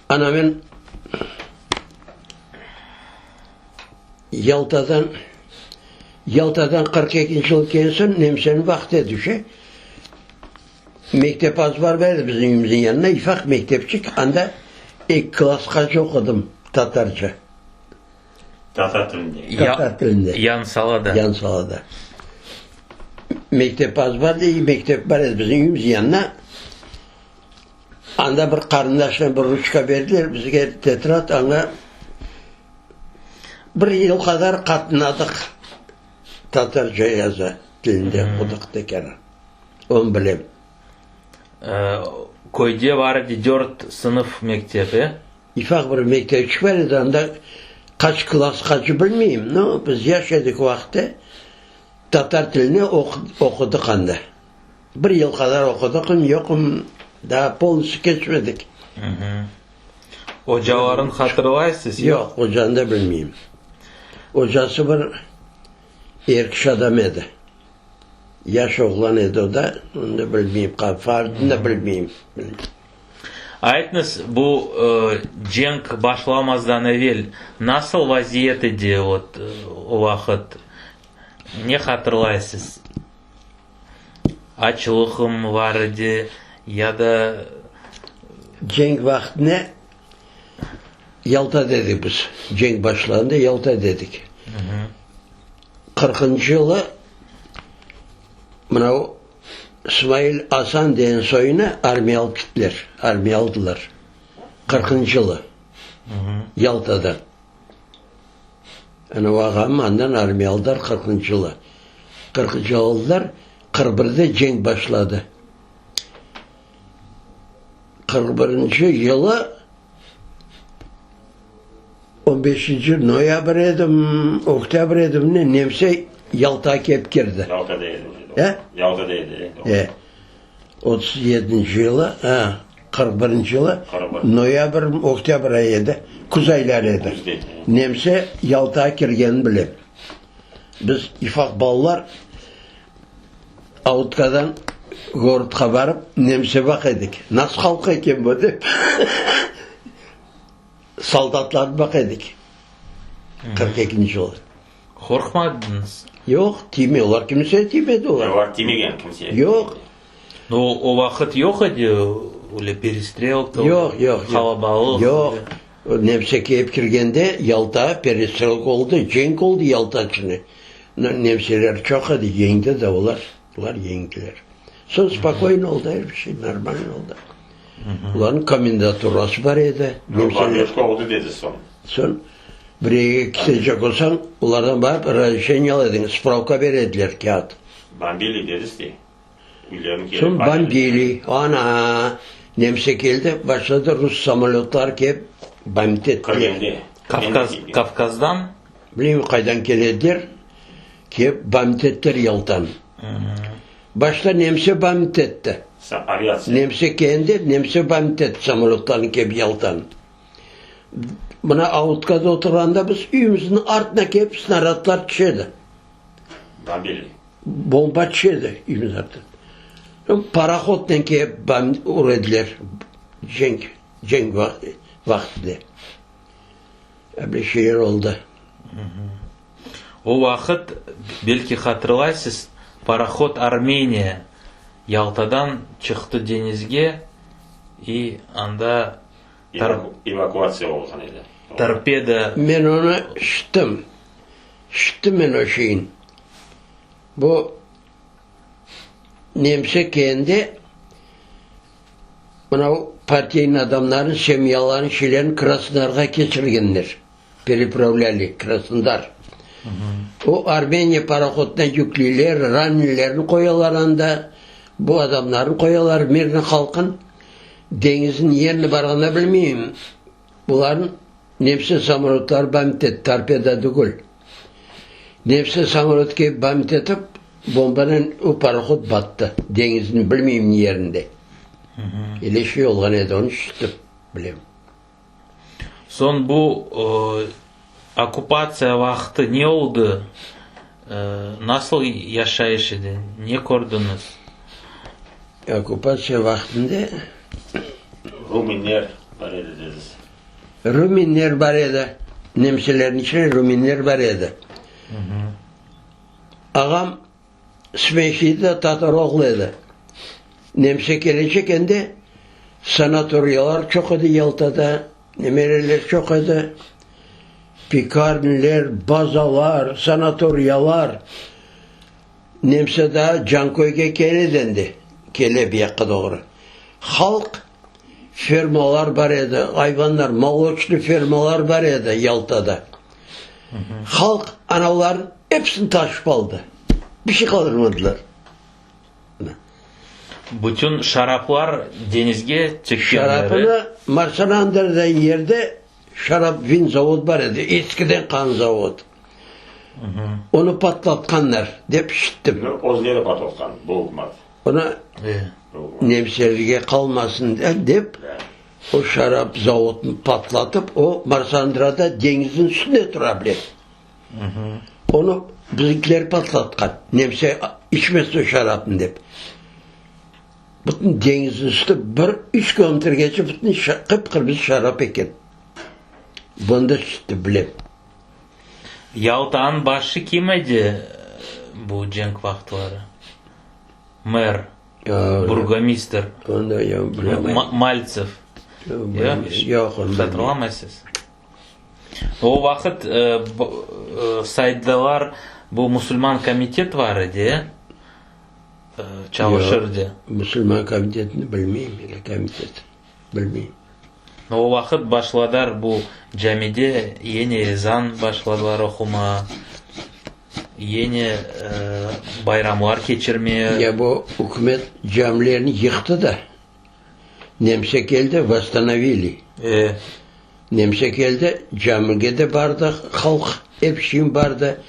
Ana, men Yaltadan, Yaltadan 42-nci yıl kelgen soñ, nemseniñ vaqtı edi uşa, mektep az bar edi bizim üyümizniñ yanında, ufaq mektepçik, anda eki klassqace oqudım tatarca. Tatar tilinde. Tatar tilinde. Yansalada. Yansalada. Mektep az bar edi, mektep bar edi bizim üyümizniñ yanında. Anda bir qarındaşnen bir ruçka berdiler, bizge tetrad, anda. Bir yıl qadar qatnadıq, tatarca yaza tilinde oqudıq tekrar. Onı bilem. Köyde bar edi dört sınıf mektep, e? Ufaq bir mektepçik bar edi, anda qaç klass, qaçı bilmeyim, no, biz yaş edik o vaqıtta, tatar tilini oqudıq anda. Bir yıl qadar oqudıqım, yoqım, daa polnostyu keçmedik. Ocaların hatırlaysız? Yoq, ocanı da bilmeyim. Ocası bir er kişi adam edi. Yaş oğlan edi o da, onı da bilmeyim, fardını da bilmeyim. Aytınız, bu cenk başlamazdan evel nasıl vaziyet edi o vaqıt? Ne hatırlaysız? Açlıqmı bar edi ya da. Cenk vaqtında Yalta dedik biz. Cenk başlandı, Yalta dedik. Qırqıncı yılı mına o İsmail Asan degen soyunı armiya alıp kettiler, armiya aldılar. Qırqıncı yılı Yaltada. Ana o ağam andan armiya aldılar qırqıncı yılı. Qırqıncı yılı aldılar, 41 birde cenk başladı. 41 birinci yılı on beşinci noyabr edim, oktâbr edim ne, nemse Yaltağa kelip kirdi. Yaltada edi. E? Yaltada edi. E. 37 yılı, a, 41 yılı, noyabr, oktâbr ayı edi, küz ayları edi. Nemse Yaltağa kirgenini bilem. Biz ufaq balalar Avutkadan gorodqa barıp, nemse baqa edik. Nasıl halq eken bu dep, soldatlarnı baqa edik. 42 yılı. Qorqmadıñız? Yoq, tiymey, olar kimsege tiymedi olar. Olar tiymegen kimsege. Yoq. No, o vaqıt yoq edi öyle perestrelka, Yoq, yoq, qalabalıq. Yoq. Nemse kelip kirgende Yalta perestrelka oldı, cenk oldı Yalta içinde. Nemseler çoq edi, yeñdi de olar, olar yeñdiler. Soñ spokoyno oldı, er bir şey normalno oldı. Olarnıñ komendaturası bar edi. Bomberjka oldı dedi soñ. Soñ bir yerge ketecek olsañ, olardan barıp razrişeniye ala ediñ, spravka bere ediler, kâğıt. Bombili dediz de. Soñ bombili, ana, nemse keldi, başladı rus samolötları kelip bombit ettiler. Kavkaz, Kavkazdan? Bilmeyim qaydan kelediler, kelip bombit ettiler Yaltanı. Başta nemse bombit etti. Nemse keldi, nemse bombit etti samolötlarnı kelip Yaltanı. Mına Autkada oturğanda biz üyümizniñ artına kelip snarâdlar tüşedi. Bombili. Bomba tüşedi üyümizniñ artına. Soñ parohodnen kelip ura ediler cenk, cenk vaqtında. Öyle şeyler oldı. O vaqıt, belki hatırlaysız, parohod Armeniya Yaltadan çıqtı deñizge i anda Evakuatsiya olğan edi. Torpeda. Men onı şittim. Şittim men o şeyin. Bu nemse kelgende mınau partiyniñ adamların semyaların, şeylerini Krasnodarğa keçirgenler. Perepravlâli Krasnodar. O Armeniya parohodına yükleyler, rannilerni qoyalar anda, bu adamlarnı qoyalar, mirniy halqın. Deñizniñ yerini barğanda bilmeyim. Bularnı nemse samolötları bombit etti, torpeda tügül. Nemse samolöt kelip bombit etip, bombanen o parohod battı, deñizniñ bilmeyim yerinde. Öyle şey olğan edi, onı işittim, bilem. Soñ bu okkupatsiya vaqtı ne oldı? Nasıl yaşayış edi? Ne kördiñiz? Okkupatsiya vaqtında. Ruminler bar edi dediz. Ruminler bar edi. Nemselerniñ içinde ruminler bar edi. Ağam Smeşiyde tatar oğlu edi. Nemse kelecek endi, sanatoriyalar çoq edi Yaltada, nemereler çoq edi, pekarniler, bazalar, sanatoriyalar. Nemse daa Canköyge keledi endi, kele bu yaqqa doğru. Halq, fermalar bar edi, ayvanlar, moloçnıy fermalar bar edi Yaltada. Halq anavlarnıñ episini taşıp aldı. Bir şey qaldırmadılar. Bütün şaraplar deñizge çekkenleri. Şarapını Marsanandr degen yerde şarap vin zavod bar edi, eskiden qan zavod. Onı patlatqanlar, dep işittim. Özleri patlatqan, bu ükümet. Onı nemselerge qalmasın dep, o şarap zavodını patlatıp, o Marsandrada deñizniñ üstünde tura bile. Onı bizimkiler patlatqan, nemse içmesin o şarapnı dep. Bütün deñizniñ üstü bir üç kilometrgece bütün qıp-qırmızı şarap eken. Bunı da işittim, bilem. Yaltanıñ başı kim edi bu cenk vaqıtları? Mer, burgomistr, Maltsev. Yoq, onı Hatırlamaysız? O vaqıt saydılar, bu musulman komitet var edi, çalışırdı. Yoq, musulman komitetini bilmeyim, öyle komitet, bilmeyim. O vaqıt başladar bu camide yeni ezan başladılar oqumağa, yeni bayramlar keçirmeye. Ya bu ükümet camilerni yıqtı da, nemse keldi, vostanovili. E. Nemse keldi, camige de bardı halq, ep şeyin bardı.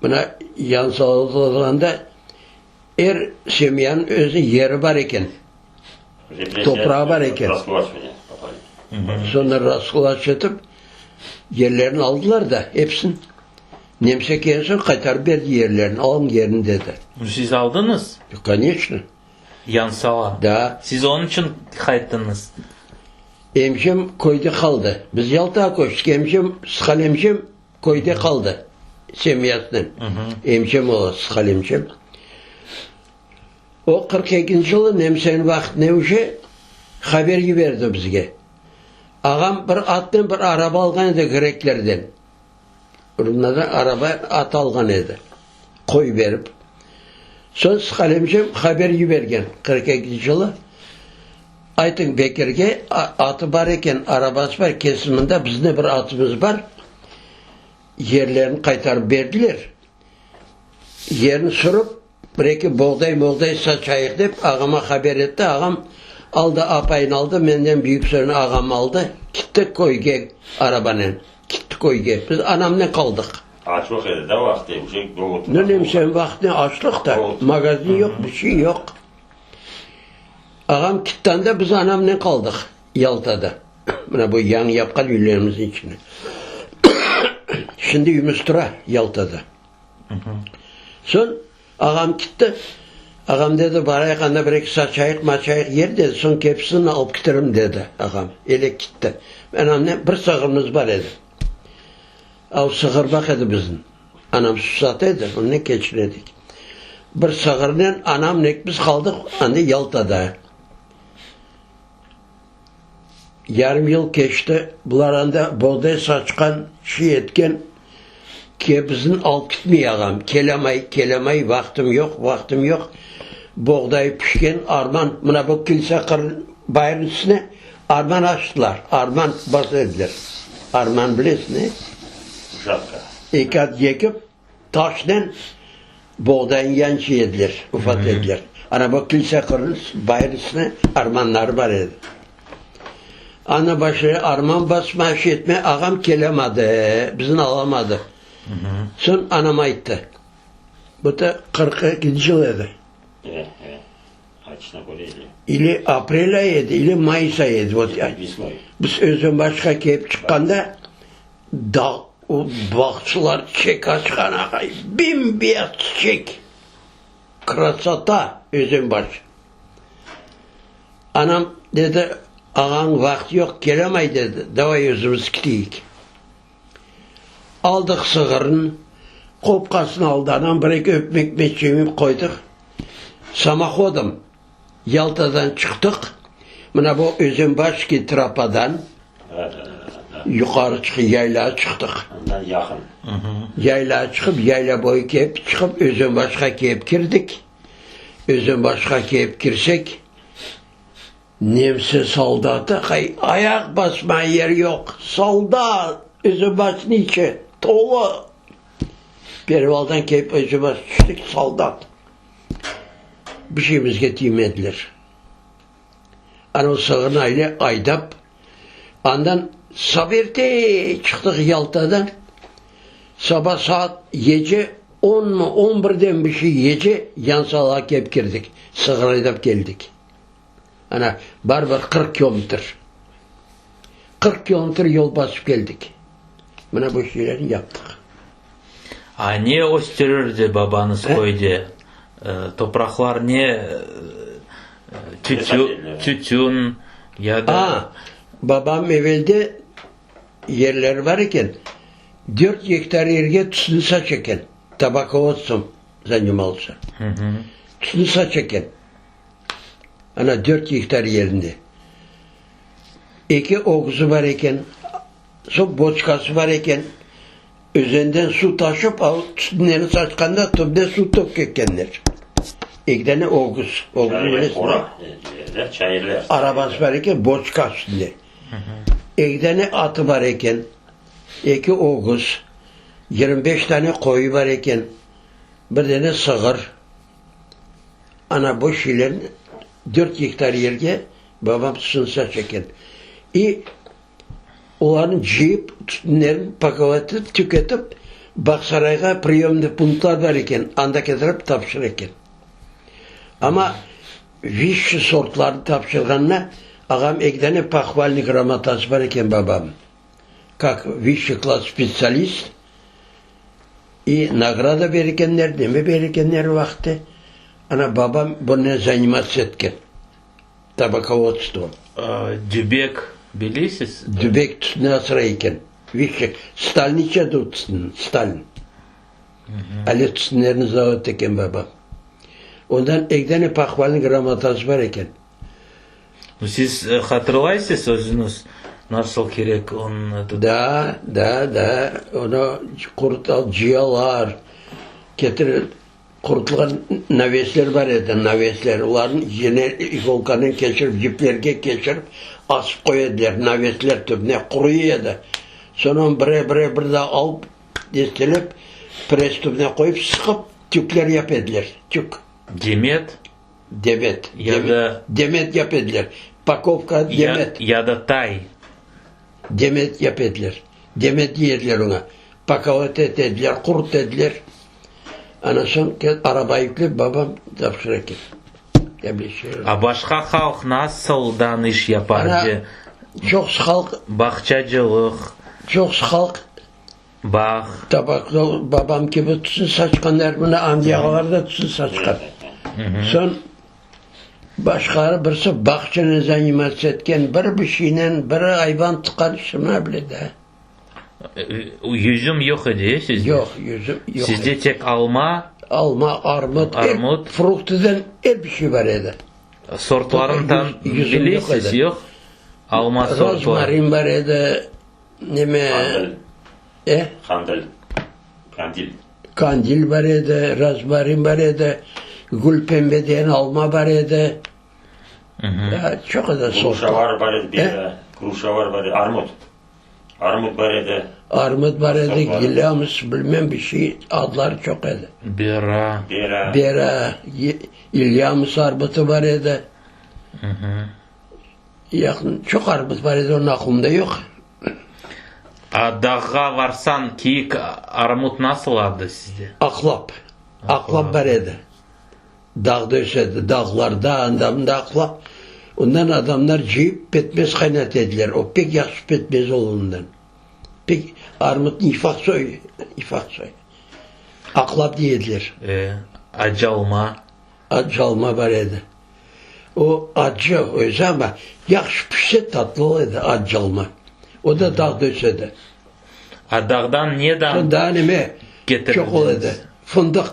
Mına Yansalıda er semyanıñ özüniñ yeri bar eken. Toprağı bar eken. Soñra raskulaç etip, yerlerini aldılar da, episini. Nemse kelgen soñ qaytarıp berdi yerlerini, alıñ yerini dedi. Siz aldıñız? Koneçno. Yansala. Da. Siz onıñ içün qayttıñız? Emcem köyde qaldı. Biz Yaltağa köçtik, emcem, Sıqal emcem köyde qaldı semyasınen. Emcem ola, Sıqal emcem. O 42-nci yılı nemseniñ vaqtına uje haber yiberdi bizge. Ağam bir atnen bir araba alğan edi greklerden. Rumlardan araba, at alğan edi. Qoy berip. Soñ Sıqal emcem haber yibergen 42-nci yılı. Aytıñ Bekirge, atı bar eken, arabası bar, kelsin mında, bizim de bir atımız bar. Yerlerini qaytarıp berdiler. Yerini sürip, bir-eki boğday-moğday saçayıq dep, ağama haber etti. Ağam aldı, apayını aldı, menden büyük soyunı ağam aldı, kitti köyge arabanen, kitti köyge. Biz anamnen qaldıq. Açlıq edi da vaqtı, uje golod. Ne nemsenin vaqtı, açlıq da, magazin yoq, bir şey yoq. Ağam kitti anda, biz anamnen qaldıq Yaltada. Mına bu yañı yapqan üylerimizniñ içinde. Şimdi üyümiz tura Yaltada. Soñ ağam kitti. Ağam dedi, barayıq anda bir-eki saçayıq, maçayıq yer dedi, soñ kepsini alıp kiterim dedi ağam. Ele kitti. Anamnen bir sığırımız bar edi. Av sığır baq edi bizim. Anam süt sata edi, onnen keçine edik. Bir sığırnen anamnen biz qaldıq anda Yaltada. Yarım yıl keçti, bular anda boğday saçqan, şey etken, ke bizni alıp kitmey ağam, kelemay, kelemay, vaqtım yoq, vaqtım yoq. Boğday pişken, arman, mına bu kilse qır bayırnıñ üstüne arman açtılar, arman basa ediler. Arman bilesiñ, e? Uşaqta. Eki at yekip, Taşnen boğdaynı yançı ediler, ufat ediler. Ana bu kilse qırnıñ bayır üstüne armanları bar edi. Ana başı arman basma, şey etme, ağam kelemadı, bizni alamadı. Soñ anam ayttı, bu da 42-nci yıl edi. İli aprel ayı edi, ili mayıs ayı edi. Biz Özenbaşqa kelip çıqqanda, Dağ, o bağçılar çiçek açqan aqay, bem-beyaz çiçek! Krasota, Özenbaş! Anam dedi, ağañ vaqtı yoq, kelemay dedi, davay özümiz kiteyik. Aldıq sığırnı, qopqasını aldı anam, bir-eki ötmek çemip qoydıq. Samohodom Yaltadan çıqtıq, mına bu Özenbaşskiy trapadan yuqarı çıqıp yaylağa çıqtıq. Andan yaqın. Yaylağa çıqıp, yayla boyu kelip çıqıp, Özenbaşqa kelip kirdik. Özenbaşqa kelip kirsek, nemse soldatı, ayaq basmağa yer yoq, soldat Özenbaşnıñ içi. Tolu. Pervaldan kelip özümiz tüştik, soldat. Bir şeyimizge tiymediler. Ana o sığırnı ayle aydap, andan saba erte çıqtıq Yaltadan, saba saat gece onmı, on birden bir şey gece Yansalağa kelip kirdik, sığır aydap keldik. Ana, bar bir 40 kilometr. 40 kilometr yol basıp keldik. Mına bu şeylerni yaptıq. A ne östürirdi babañız köyde? Topraqlar ne, tütün ya da. A, babam evelde yerleri bar eken, dört gektar yerge tütün saç eken, tabakovodstvom zanimalsa. Tütün saç eken. Ana, dört gektar yerinde. Eki ögüzi bar eken, soñ boçkası bar eken. Özenden suv taşıp, al tütünlerini saçqanda tübüne suv tökkenler. Eki dane ögüz, ögüzni bilesiñmi? Arabası bar eken, boçka üstünde. Eki dane atı bar eken, eki ögüz, 25 dane qoyu bar eken, bir dane sığır. Ana bu şeylerni dört gektar yerge babam tütün saç eken. İ Olarnı cıyıp, tütünlerini pakovat etip, tüketip, Bağsarayğa priyomnıy punktlar bar eken, anda ketirip tapşıra eken. Amma vısşiy sortlarnı tapşırğanına ağam eki dane pohvalnıy gramotası bar eken babamnıñ, kak vısşiy klass spetsialist, i nagrada bergenler, neme bergenler o vaqıtte. Ana babam bunen zanimatsa etken. Tabakovodstvo. Dübek bilesiz? Dübek tütün asray eken. Vişçe, Stalin içedi o tütünni, Stalin. Ale tütünlerni zavod eken babam. Ondan eki dane pohvalnıy gramotası bar eken. Siz hatırlaysız özüñiz nasıl kerek onı? Da, da, da. Onı qurut cıyalar, ketirip Qurutılğan navesler bar edi, navesler. Olarnı yine igolkanen keçirip, yiplerge keçirip asıp qoya ediler, navesler tübüne, quruy edi. Soñ onı bire-bire bir daa alıp, destelep, press tübüne qoyıp, sıqıp, tükler yapa ediler, tük. Demet? Demet. Ya da. Demet yapa ediler. Pakovka, demet. Ya da tay. Demet yapa ediler. Demet dey ediler oña. Pakovat ete ediler, qurut ediler. Ana soñ araba yüklep babam tapşıra eken. A başqa halq nasıldan iş yapar? Ana, çoqusı halq. Bağçacılıq. Çoqusı halq. Bağ. Tabaqlı babam kibi tütün saçqanlar, mına Amdi ağalar da tütün saçqan. Soñ başqaları birisi bağçanen zanimatsa etken, biri bir şeynen, biri ayvan tutqan, şuna bile de. Yüzüm yoq edi, e, sizde? Yoq, yüzüm yoq Sizde tek alma? Alma, armut, armut. Fruktiden er bir şey bar edi. Sortlarını tam bilesiz, yoq? Alma sortları. Rozmarin bar edi, neme... Qandil. E? Qandil. Qandil. Qandil bar edi, rozmarin bar edi, gül pembe degen alma bar edi. Çoq edi sortlar. Gruşalar bar edi, bera. Gruşalar bar edi, armut. Armut bar edi. Armut bar edi, gilamıs, bilmem bir şey, adları çoq edi. Bera. Bera. Bera, İlyamıs armutı bar edi. Yaqın, çoq armut bar edi, onıñ aqlımda yoq. A dağğa varsañ, kiyik armut nasıl adı sizde? Aqlap. Aqlap bar edi. Dağda ösedi, dağlarda, anda-mında aqlap. Ondan adamlar cıyıp petmez qaynata ediler. O pek yahşı petmez ola ondan. Pek armutnıñ yufaq soyu, yufaq soyu. Aqlap dey ediler. E, acı alma? Acı alma bar edi. O acı özü amma yahşı pişse tatlı ola edi acı alma. O da dağda ösedi. A dağdan neden Daa neme çoq ola edi? Fındıq.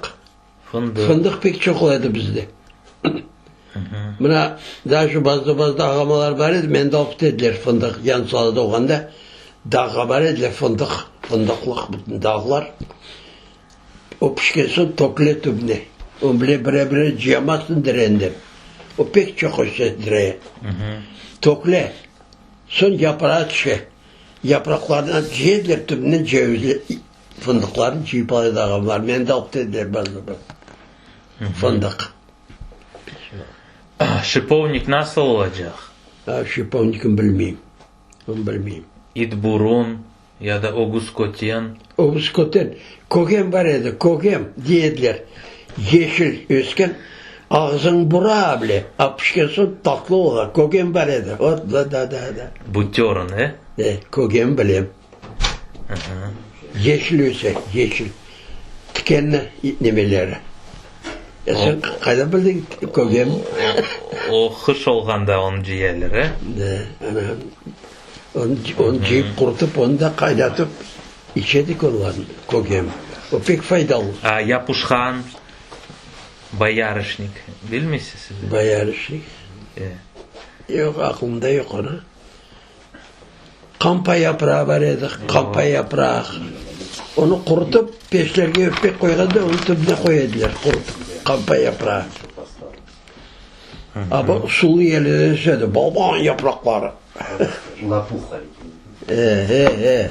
Fındıq. Fındıq pek çoq ola edi bizde. Mına, daa şu bazıda-bazıda ağamalar bar edi, meni de alıp kete ediler fındıq, Yansalada olğanda dağğa bara ediler fındıq, fındıqlıq bütün dağlar. O pişken soñ töküle tübüne. Onı bile bire-bire cıyamazsıñ direnden. O pek çoq öse direye. Töküle. Soñ yaprağı tüşe. Yapraqlarını cıya ediler tübünden cevizli. Fındıqlarnı cıyıp ala edi ağamlar. Meni de alıp kettiler bazıda bir. Fındıq. Şipovnik nasıl olacaq? A, şipovnikni bilmeyim. Onı bilmeyim. İtburun ya da ögüzköten. Ögüzköten. Kögem bar edi, kögem dey ediler. Yeşil ösken, ağzıñ bura bile, a pişken soñ tatlı ola. Kögem bar edi. Ot, da, da, da, da. Butörın, e? E, kögem bilem. Yeşil öse, yeşil. Tikenli nemeleri. E sen qaydan bildiñ kögem? O qış olğanda onı cıyaylar, e? De, ana. Onı, onı cıyıp, qurutıp, onı da qaynatıp içedik onlarnı, kögem. O pek faydalı. A yapuşqan, boyarışnik, bilmeysiz siz? Boyarışnik? E. Yoq, aqlımda yoq onı. Qampa yaprağı bar edi, qampa yaprağı. Onı qurutıp, peşlerge ötmek qoyğanda, onı tübüne qoya ediler, qurutıp, qampa yaprağı. A bu suvlu yerlerde ösedi, balaban yapraqları. Lopuha. E, e, e.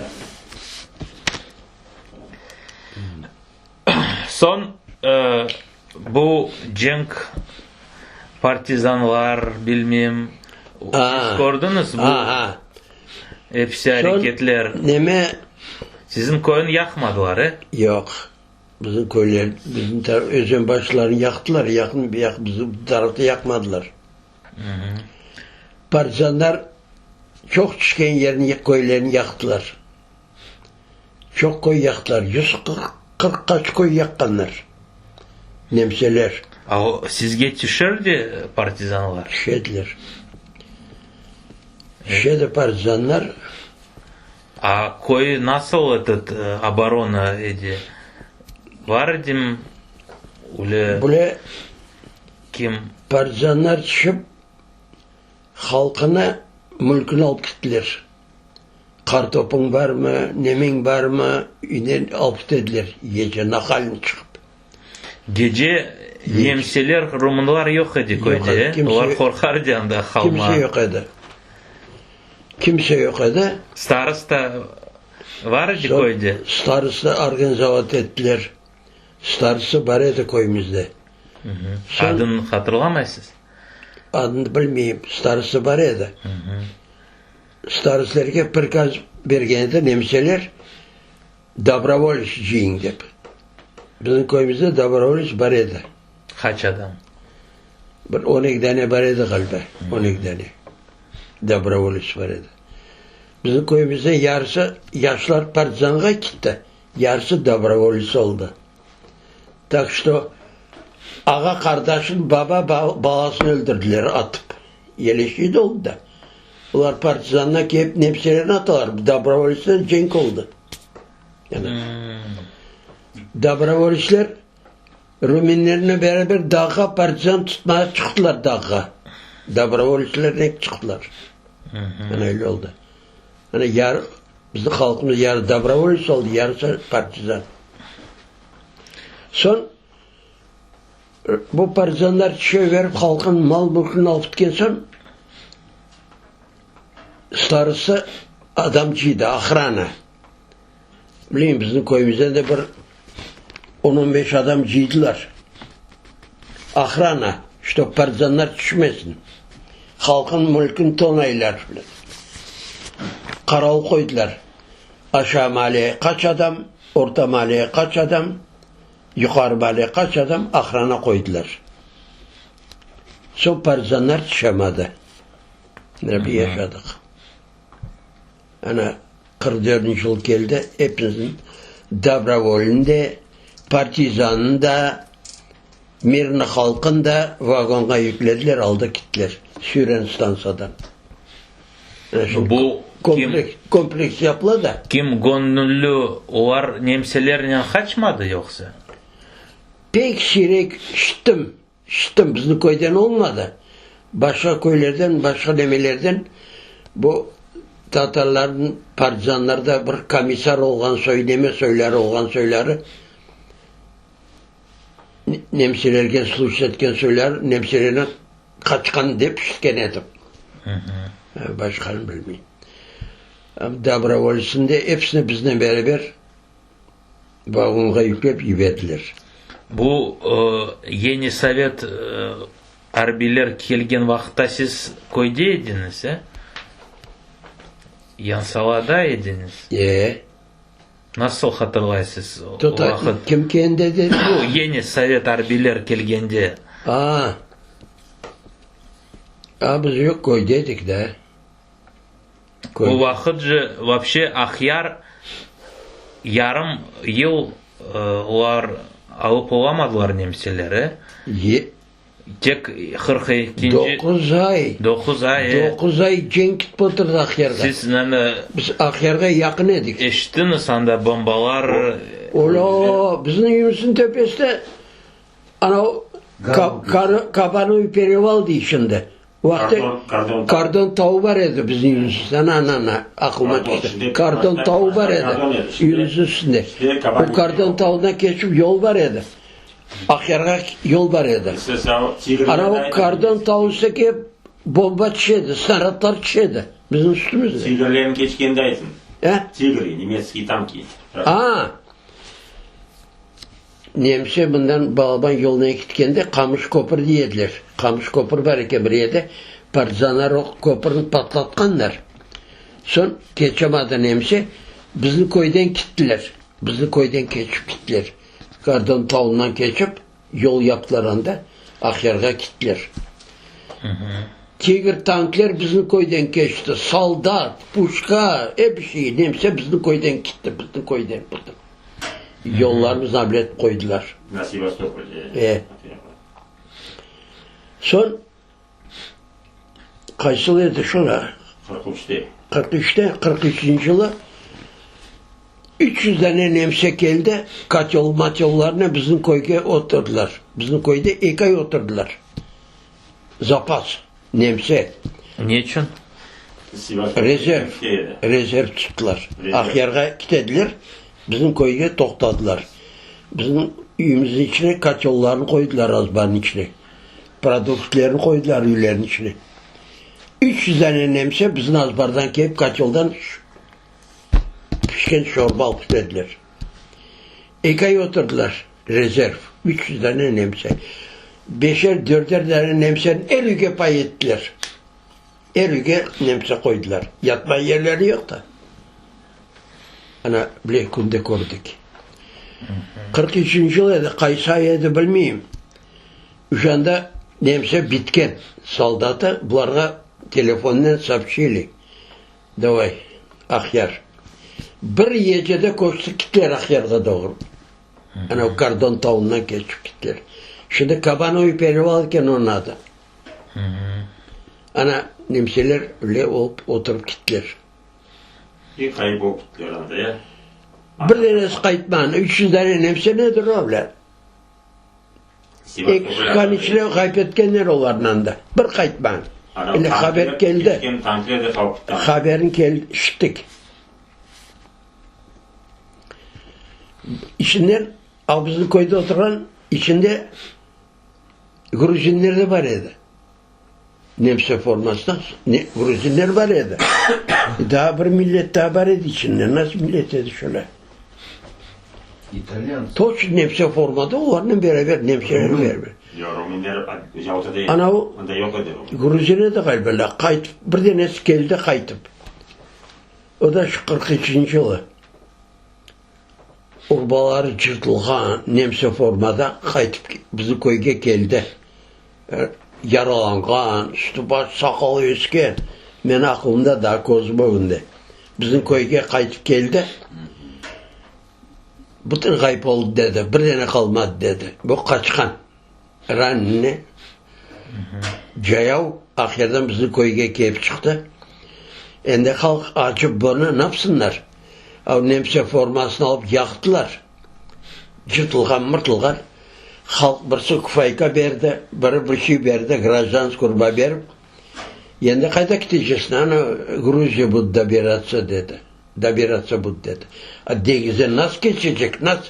Soñ, bu cenk, partizanlar, bilmem, siz kördiñiz bu episi areketler? Neme? Siziñ köyni yaqmadılar, e? Yoq. Bizim köyler, bizim taraf, Özenbaşlarnı yaqtılar, yaqın, bizim tarafta yaqmadılar. Partizanlar çoq tüşken yerni, köylerni yaqtılar. Çoq köy yaqtılar, 140 qaç köy yaqqanlar nemseler. A o sizge tüşerdi partizanlar? Tüşediler. Tüşedi partizanlar. A köy nasıl etot oborona edi? Bar edim öyle Bule kim? Partizanlar tüşip halqını, mülküni alıp kettiler. Qartopıñ barmı, nemeñ barmı, üyden alıp ketediler gece, nahalni çıqıp. Gece nemseler, rumınlar yoq edi köyde, e? Olar qorqar edi anda qalmağa. Kimse yoq edi. Kimse yoq edi. Starosta bar edi köyde? Starosta organizovat ettiler. Starosta bar edi köyümizde. Adını hatırlamaysız? Adını bilmeyim. Starosta bar edi. Starostlerge prikaz bergen edi nemseler, dobrovolets cıyıñ dep. Bizim köyümizde dobrovolets bar edi. Qaç adam? Bir on eki dane bar edi ğaliba, on eki dane dobrovolets bar edi. Bizim köyümizde yarısı yaşlar partizanğa kitti, yarısı dobrovolets oldı. Tak şto, ağa-qardaşın, baba balasını öldürdiler atıp. Yeleşiy oldı da. Olar partizanlar kelip nemselerni atalar, dobrovoletsler cenk oldı. Yani, dobrovoletsler ruminlernen beraber dağğa partizan tutmağa çıqtılar dağğa. Dobrovoletslernen çıqtılar. Yani öyle oldı. Yani yar, bizim halqımız yarı dobrovolets oldı, yarısı partizan. Soñ bu partizanlar tüşe berip halqnıñ mal-mülkini alıp ketken soñ, starosta adam cıydı, ohrana. Bileyim, bizim köyümizden de bir on-on beş adam cıydılar. Ohrana, ştob partizanlar tüşmesin, halqnıñ mülkini tonaylar. Qaravul qoydılar. Aşağı maaleye qaç adam, orta maaleye qaç adam, yuqarı maaleye qaç adam ohrana qoydılar. Soñ partizanlar tüşemedi. Böyle yaşadıq. Ana, 44-nci yıl keldi, epimizniñ dobrovolnı da, partizannı da, mirnı halqını da vagonğa yüklediler, aldı kettiler Süren stantsiyadan. Bu kim, kompleks yapıla da. Kim göñülli, olar nemselernen qaçmadı yoqsa? Pek siyrek işittim, işittim, bizni köyden olmadı. Başqa köylerden, başqa nemelerden bu tatarlarnıñ partizanlarda bir komissar olğan soy, neme soyları olğan soyları nemselerge slujit etken soyları nemselernen Qaçqan dep işitken edim. Başqanı bilmeyim. Dobrovoletsni de episini biznen beraber. Vagonğa yüklep yiberdiler. Bu yeni sovet arbiyler kelgen vaqıtta siz köyde ediñiz, e? Yansalada ediñiz? E. Nasıl hatırlaysız o Tota, vaqıt? kim keldi dedi? Bu yeni sovet arbiyler kelgende. A. A, biz yoq, köyde edik da. O vaqıt je vapşe Aqyar yarım yıl olar alıp olamadılar nemseler, e? Ye. Tek 42-nci. Doquz ay. Doquz ay, e. Doquz ay cenk etip oturdı Aqyarda. Siz neni. Biz Aqyarğa yaqın edik. Eşittiñiz anda bombalar. Olâ, bizim evimizniñ töpesinde Ana o Kabanoy pereval dey şimdi. O vaqıtta Kardon tavu bar edi bizim evimizin üstünde. Ana, ana, ana, aqlıma tüşti. Kardon tavu bar edi evimizin üstünde. O Kardon tavundan keçip yol bar edi. Aqyarğa yol bar edi. Ana o Kardon tavu üstüne kelip bomba tüşedi, snarâdlar tüşedi bizim üstümizde. Tigirlerni keçkende aytın. E? Tigri, nemetskiy tanki. A! Nemse bundan balaban yolnen ketkende Qamış köpür dey ediler. Qamış köpür bar eken bir yerde, partizanlar o köpürni patlatqanlar. Soñ keçemedi nemse, bizni köyden kittiler. Bizni köyden keçip kittiler. Kardon tauından keçip, yol yaptılar anda, Aqyarğa kittiler. Tigr tankler bizni köyden keçti, soldat, puşka, ep şey, nemse bizni köyden kitti, bizni köyden. Yollarımıznı ablet qoydılar. Na Sevastopolde. E. Soñ qaysı yıl edi şura? 43-te. 43-te, 43-nci yılı 300 dane nemse keldi, katyol-matyollarnen bizim köyge oturdılar. Bizim köyde eki ay oturdılar. Zapas, nemse. Ne içün? Rezerv, rezerv tuttılar. Aqyarğa ketediler, bizim köyge toqtadılar. Bizim üyümizniñ içine kotellarnı qoydılar azbarnıñ içine. Produktlerni qoydılar üylerniñ içine. 300 dane nemse bizim azbardan kelip koteldan pişken şorba alıp ketediler. Eki ay oturdılar, rezerv, 300 dane nemse. Beşer, dörder dane nemseni er üyge pay ettiler. Er üyge nemse qoydılar. Yatma yerleri yoq da. Ana, bile künde kördik. 43-nci yıl edi, qaysı ay edi bilmeyim. Uşanda nemse bitken. Soldatı bularğa telefonnen soobşili, Davay, Aqyar. Bir gecede köçtük kittiler Aqyarğa doğru. Ana o Kardon tauından keçip kittiler. Şimdi Kabanoy pereval eken onıñ adı. Ana, nemseler öyle olıp oturıp kittiler. Bir qayıp olıp kittiler anda, ya? Bir danesi qaytmağan. 300 dane nemse nedir o bile? Eki sutkanıñ içinde ğayıp etkenler olarnı anda. Bir qaytmağan. Ele haber keldi. Haberin keldi, işittik. İçinden, al bizim köyde oturğan, içinde Gruzinler de bar edi. Nemse formasında gruzinler bar edi. Daa bir millet daa bar edi içinde. Nasıl millet edi şöyle? İtalyan. Toç nemse formada olarnen beraber, nemselernen beraber. Yoq, ruminler Yaltada edi. Ana o Anda yoq edi rum. Gruzin edi ğaliba, qaytıp, bir denesi keldi qaytıp. O da şu 43-nci yılı. Urbaları cırtılğan, nemse formada qaytıp bizim köyge keldi. Yaralanğan, üstü-başı, saqalı ösken. Menim aqılımda daa, közüm ögünde. Bizim köyge qaytıp keldi. Bütün ğayıp oldı, dedi, bir dene qalmadı, dedi. Bu qaçqan, ranine, cayav Aqyardan bizim köyge kelip çıqtı. Endi halq acıp bunı napsınlar? Av nemse formasını alıp yaqtılar. Cırtılğan-mırtılğan. Halq birisi kufayka berdi, biri bir şey berdi, grajdansk urba berip, Endi qayda keteceksin, ana, Gruziya budı dobiratsiya, dedi. Dobiratsiya budı, dedi. A deñizden nasıl keçecek, nasıl?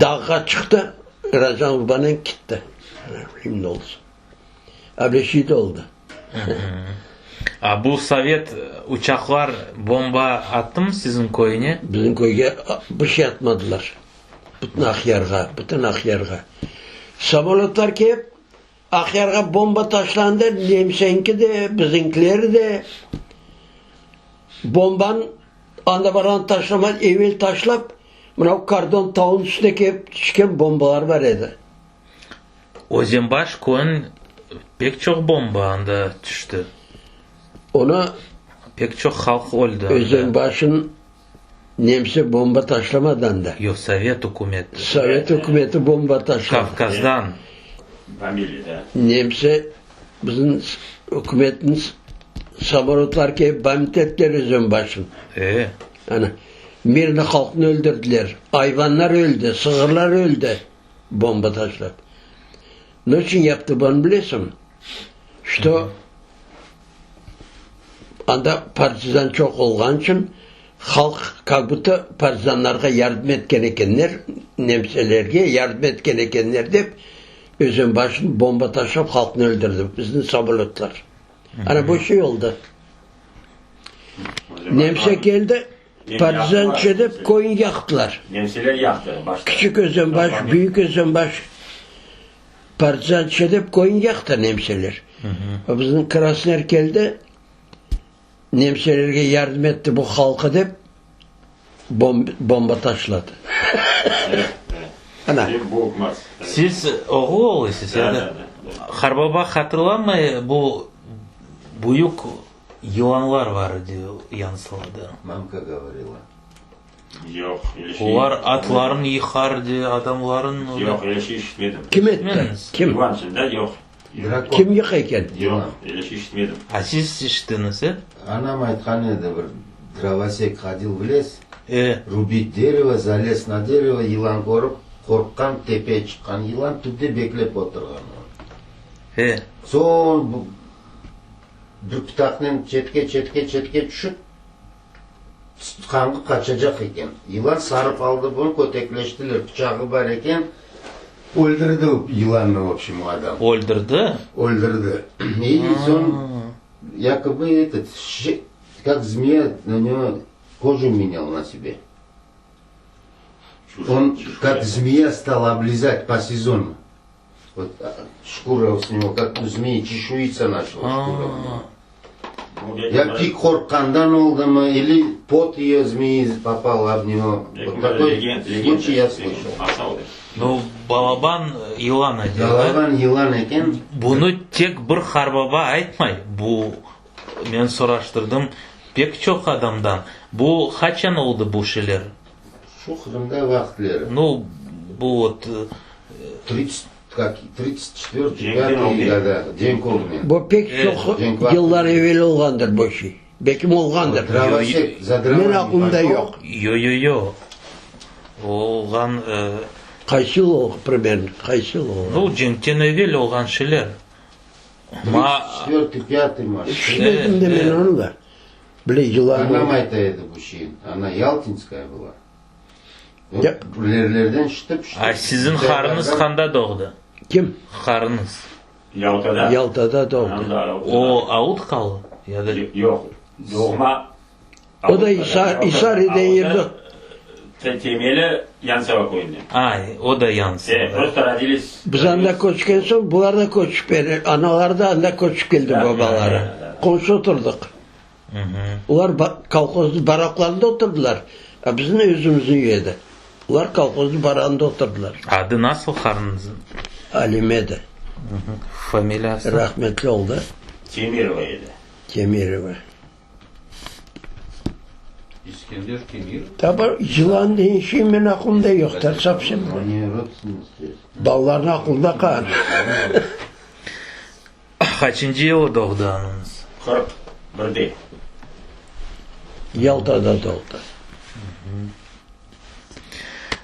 Dağğa çıqtı, grajdan urbanen ketti. Şimdi olsun. Öyle şey de oldı. A bu sovet uçaqlar bomba attımı siziñ köyüne? Bizim köyge bir şey atmadılar. Bütün Aqyarğa, bütün Aqyarğa. Samolötlar kelip, Aqyarğa bomba taşlandı, nemseñki de, biziñkileri de. Bombanı anda barğan taşlamaz, evel taşlap, mına bu kordon tavunıñ üstüne kelip tüşken bombalar bar edi. Özenbaş köyün pek çoq bomba anda tüşti. Onı Pek çoq halq öldi anda. Özenbaşın nemse bomba taşlamadı anda. Yoq, Sovet ükümeti. Sovet ükümeti bomba taşladı. Kavkazdan. Familiya, da. Nemse bizim ükümetniñ samolötlar kelip bombit ettiler Özenbaşın. E. Ana, mirli halqnı öldürdiler. Ayvanlar öldi, sığırlar öldi. Bomba taşlap. Ne içün yaptı bunı bilesiñmi? Şto anda partizan çoq olğan içün halq kak budto partizanlarğa yardım etken ekenler, nemselerge yardım etken ekenler dep, Özenbaşnı bomba taşlap halqnı öldürdi, bizni samolötlar. Ana bu şey oldı. Nemse keldi, Partizan çedip köyni yaqtılar. Nemseler yaqtı başta. Küçük Özenbaş, Büyük Özenbaş partizan çedip köyni yaqtı nemseler. Bizim Krasner keldi, nemselerge yardım etti bu halqı dep, bomba taşladı. Ana. Siz oğul oluysız ya da? Harbaba hatırlamay bu büyük Yılanlar var edi Yansılada. Mamka govorila. Yoq, öyle şey. Olar atların yıqar edi, adamların. Yoq, öyle şey işitmedim. Kim etti? Kim? Yılan içinde yoq. Drakon. Kim yıqa eken? Yoq, öyle şey işitmedim. A siz işittiñiz, e? Anam aytqan edi, bir drovosek hodil v les, E. rubit derevo, zalez na derevo, yılan körip, qorqqan, tepeye çıqqan, yılan tüpte beklep oturğan onı. E. Soñ bu. Bir pıtaqnen çetke, çetke, çetke tüşip, sıtqanğı qaçacaq eken. Yılan sarıp aldı bunı, kötekleştiler, pıçağı bar eken, öldürdi yılannı, v obşem, o adam. Öldürdi? Öldürdi. İ soñ, yakobı, etot, kak zmiya na nego koju menyal na sebe. On, kak zmiya, stal oblizat po sezonu. Vot şkura s nego, kak u zmiyi, çeşuitsa naçala şkura u nego. Ya pik qorqqandan oldımı, ili pot ее zmiyi popal ob nego. Vot takoy sluçiy ya slışal. Nu, balaban yılan edi, da? Balaban yılan eken. Bunı tek bir harbaba aytmay, bu, men soraştırdım pek çoq adamdan. Bu qaçan oldı bu şeyler? Şu Qırımda vaqıtleri. Nu, bu vot. Tridtsat, kak, tridtsat çetvertıy, pâtıy goda, cenk olğan. Bu pek çoq yıllar evel olğandır bu şey. Belkim olğandır. Drovosek, za Men drovami aqlımda poşol. yoq. Yo, yo, yo. Olğan. Qaysı yıl olğan, primerno, qaysı yıl olğan? Nu, cenkten evel olğan şeyler. Ma. Tridtsat çetvertıy, pâtıy, может. Tüşünmedim de men onı da. Bile yılan Anam ayta edi bu şeyni. Ana Yaltinskaya была. Birlerden şıtıp, şıtıp. A siziñ qarıñız qanda doğdı? Kim? Qarıñız. Yaltada. Yaltada doğdı. O Autkalı ya da? Yoq, doğma O da İsari'de yerdi. Temeli Yansava köyünde. A, o da Yansavada. E, prosto rodilis. Biz anda köçken soñ, bular da köçip keldi. Anaları da anda köçip keldi, babaları. Qomşu oturdıq. Olar kolhoznıñ baraklarında oturdılar, a bizim özümizniñ üy edi. Olar kolhoznıñ barağında oturdılar. Adı nasıl qarıñıznıñ? Alime edi. Familiyası? Rahmetli oldı. Temirova edi. Temirova. İskender Temirov? Tabi, yılan degen şey menim aqlımda yoq, sovsem. Balalarnıñ aqlında qar. Qaçıncı yılı doğdı anıñız? 41 de. Yaltada doğdı.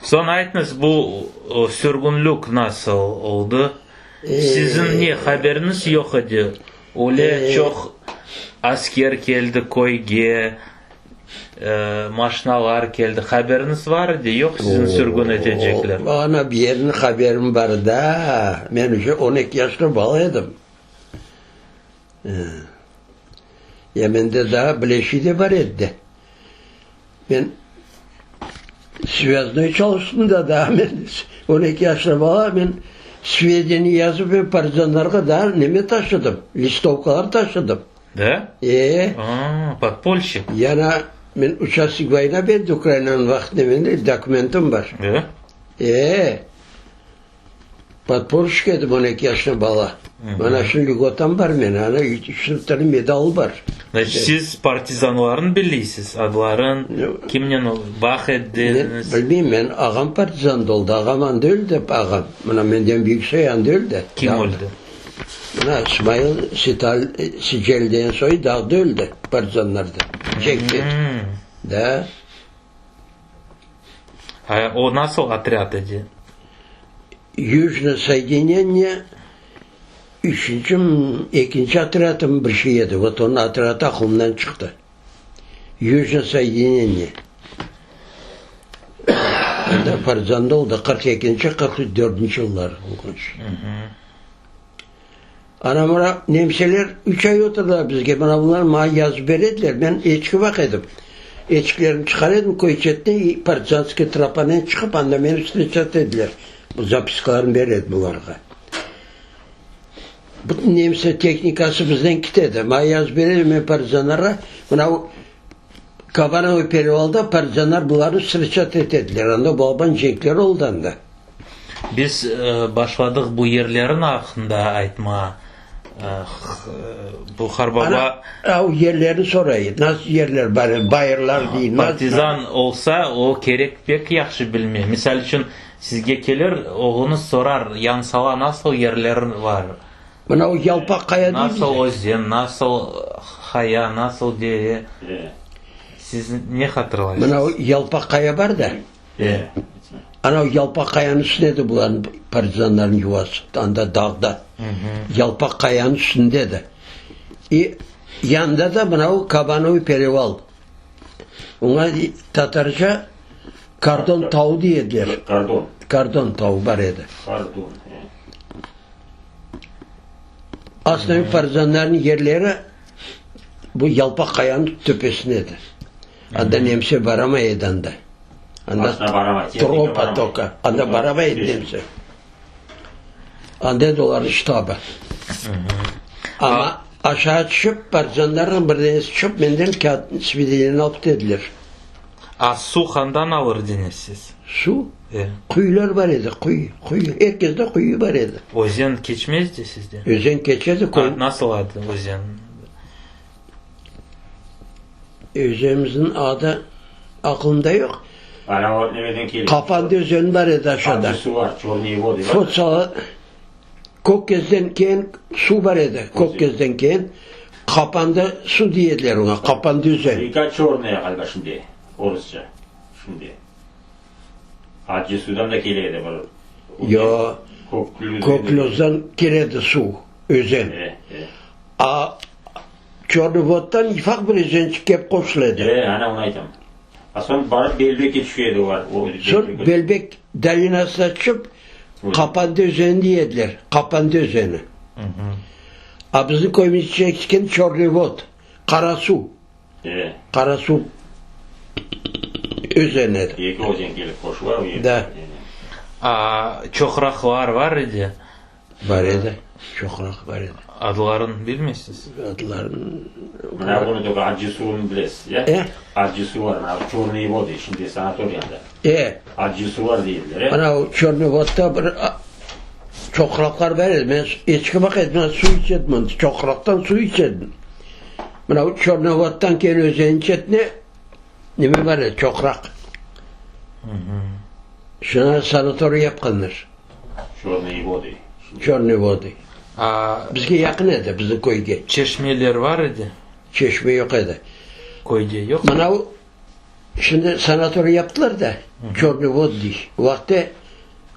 Soñ aytıñız, bu sürgünlik nasıl oldı? Siziñ ne, haberiñiz yoq edi? Öyle çoq asker keldi köyge, maşinalar keldi. Haberiñiz bar edi, yoq sizni sürgün etecekler? Ana, bir yerden haberim bar da. Men uje on eki yaşlı bala edim. Ya mende daa bileşiy de bar edi de. Men svâznoy çalıştım da daa men 12 yaşlı bala men svedeniye yazıp men partizanlarğa daa neme taşıdım, listovkalar taşıdım. Da? E. A, podpolşik. Yana men uçastnik voyna berdi Ukrainanıñ vaqtında mende dokumentim bar. Da? E. Podporşik edim 12 yaşlı bala. Mana şu lügotam bar menim, ana üç tane medal bar. Значит, siz partizanlarnı bileysiz, adların, kimnen bağ ettiñiz? Men bilmeyim, men ağam partizanda oldı, ağam anda öldi, ağam. Mına menden büyük soy anda öldi. Kim öldi? Mına İsmail Sital, Sicel degen soy dağda öldi, partizanlarda, cenkte. Da. O nasıl otrâd edi? Yujnoye soyedineniye üçünci mi, ekinci otrâd mı bir şey edi. Vot onıñ otrâdı aqılımdan çıqtı. Yujnoye soyedineniye. Anda partizanda oldı, 42-nci, 44-nci yılları olğan şey. Ana mına nemseler üç ay oturdılar bizge, mına bunlar maña yazıp bere ediler, men eçki baqa edim. Eçkilerni çıqara edim köy çetine, partizanskiy tropanen çıqıp, anda meni vstreçat ediler. Bu zapiskalarnı bere edim bularğa. Bütün nemse tehnikası bizden kite edi. Maña yazıp bere edi, men partizanlarğa, mına bu Kabanovoy perevalda partizanlar bularnı vstreçat ete ediler, anda balaban cenkler oldı anda. Biz başladıq bu yerlerin aqqında aytmağa, bu Harbaba. Ana, o yerlerni soray, nasıl yerler bar, bayırlar deyin. Partizan olsa, o kerek pek yahşı bilme. Misal içün, sizge kelir, oğluñız sorar, Yansala nasıl yerler bar? Mına o Yalpaq qaya deymiz. Nasıl özen, nasıl qaya, nasıl dere? Siz ne hatırlaysız? Mına o Yalpaq qaya bar da. Ana o Yalpaq qayanıñ üstünde edi bularnıñ, partizanlarnıñ yuvası, anda dağda. Yalpaq qayanıñ üstünde edi. I yanında da mına o Kabanovoy pereval. Oña tatarca Kardon tavu dey ediler. Kardon. Kardon tavu bar edi. Kardon, Aslında partizanlarnıñ yerleri bu Yalpaq qayanıñ töpesinde edi. Anda nemse baramay edi anda. Anda tropa toka. Anda baramay edi nemse. Anda edi olarnıñ ştabı. Amma aşağı tüşip, partizanlarnıñ bir denesi tüşip, menden kâğıt svideniyeni alıp kete ediler. A suv qandan alır ediñiz siz? Suv? Quyular bar edi, quyu, quyu. Er kesde quyu bar edi. Özen keçmezdi sizde? Özen keçedi. Nasıl adı özen? Özenimizniñ adı aqılımda yoq. Qapandı özeni bar edi aşağıda. Foçalı Kökkezden keyin suv bar edi. Kökkezden keyin Qapandı suv dey ediler oña, Qapandı özen. Reka Çörnaya ğaliba şimdi, orusça, şimdi. Acı suvdan da kele edi bir. Yoq, Köklözden kele edi suv, özen. A Çörnıvoddan ufaq bir özençik kelip qoşula edi. E, ana onı aytam. A soñ barıp Belbekke tüşe edi olar. Soñ Belbek dolinasına tüşip, Qapandı özeni dey ediler, Qapandı özeni. A bizim köyümizge çekken Çörnıvod, Qara suv. E. Qara suv özeni edi. Eki özen kelip qoşula o yerde. Da. A çoqraqlar bar edi. Bar edi, çoqraq bar edi. Adlarını bilmeysiz? Adlarını... Mına bunı toka Accı suvunı bilesiz, ya? E? Accı suv var, mına bu Çörnıy vodı, şimdi sanatoriyanda. E. Accı suv var deydiler, e? Mına o Çörnıy vodda bir çoqraqlar bar edi, men eçki baq edim, men suv içedim onda, çoqraqtan suv içedim. Mına o Çörnıy voddan keyin özenniñ çetine neme bar edi, çoqraq. Şuna sanatoriy yapqanlar. Çörnıy vodı. Çörnıy vodı. Bizge yaqın edi, bizim köyge. Çeşmeler bar edi? Çeşme yoq edi. Köyde yoq? Mına o, şimdi sanatoriy yaptılar da, Çörnıy vodı dey. O vaqıtta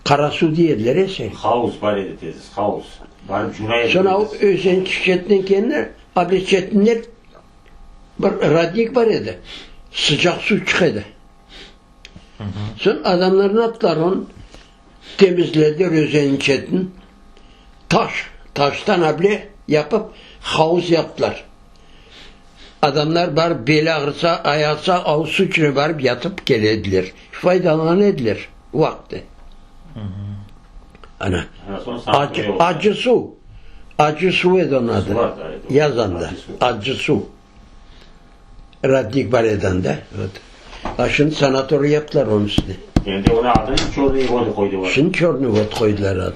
Qara suv dey ediler, ese. Havuz bar edi tezis, havuz. Barıp cuna ediler. Soñra o özen çetinden keldiler, a bir çetinden bir rodnik bar edi, sıcaq suv çıqa edi. Soñ adamlar ne yaptılar, onı temizlediler özenniñ çetin, taş, taştan able yapıp havuz yaptılar. Adamlar barıp beli ağırsa, ayatsa, o suv içine barıp yatıp kele ediler. Faydalana ediler o vaqıtte. Ana. Acı, acı suv. Acı suv edi onıñ adı. Yaz anda. Acı suv. Rodnik bar edi anda. Vot. A şimdi sanatoriy yaptılar onıñ üstüne. Endi onıñ adını Çörnıy vodı qoydılar. Şimdi Çörnıy vod qoydılar adını.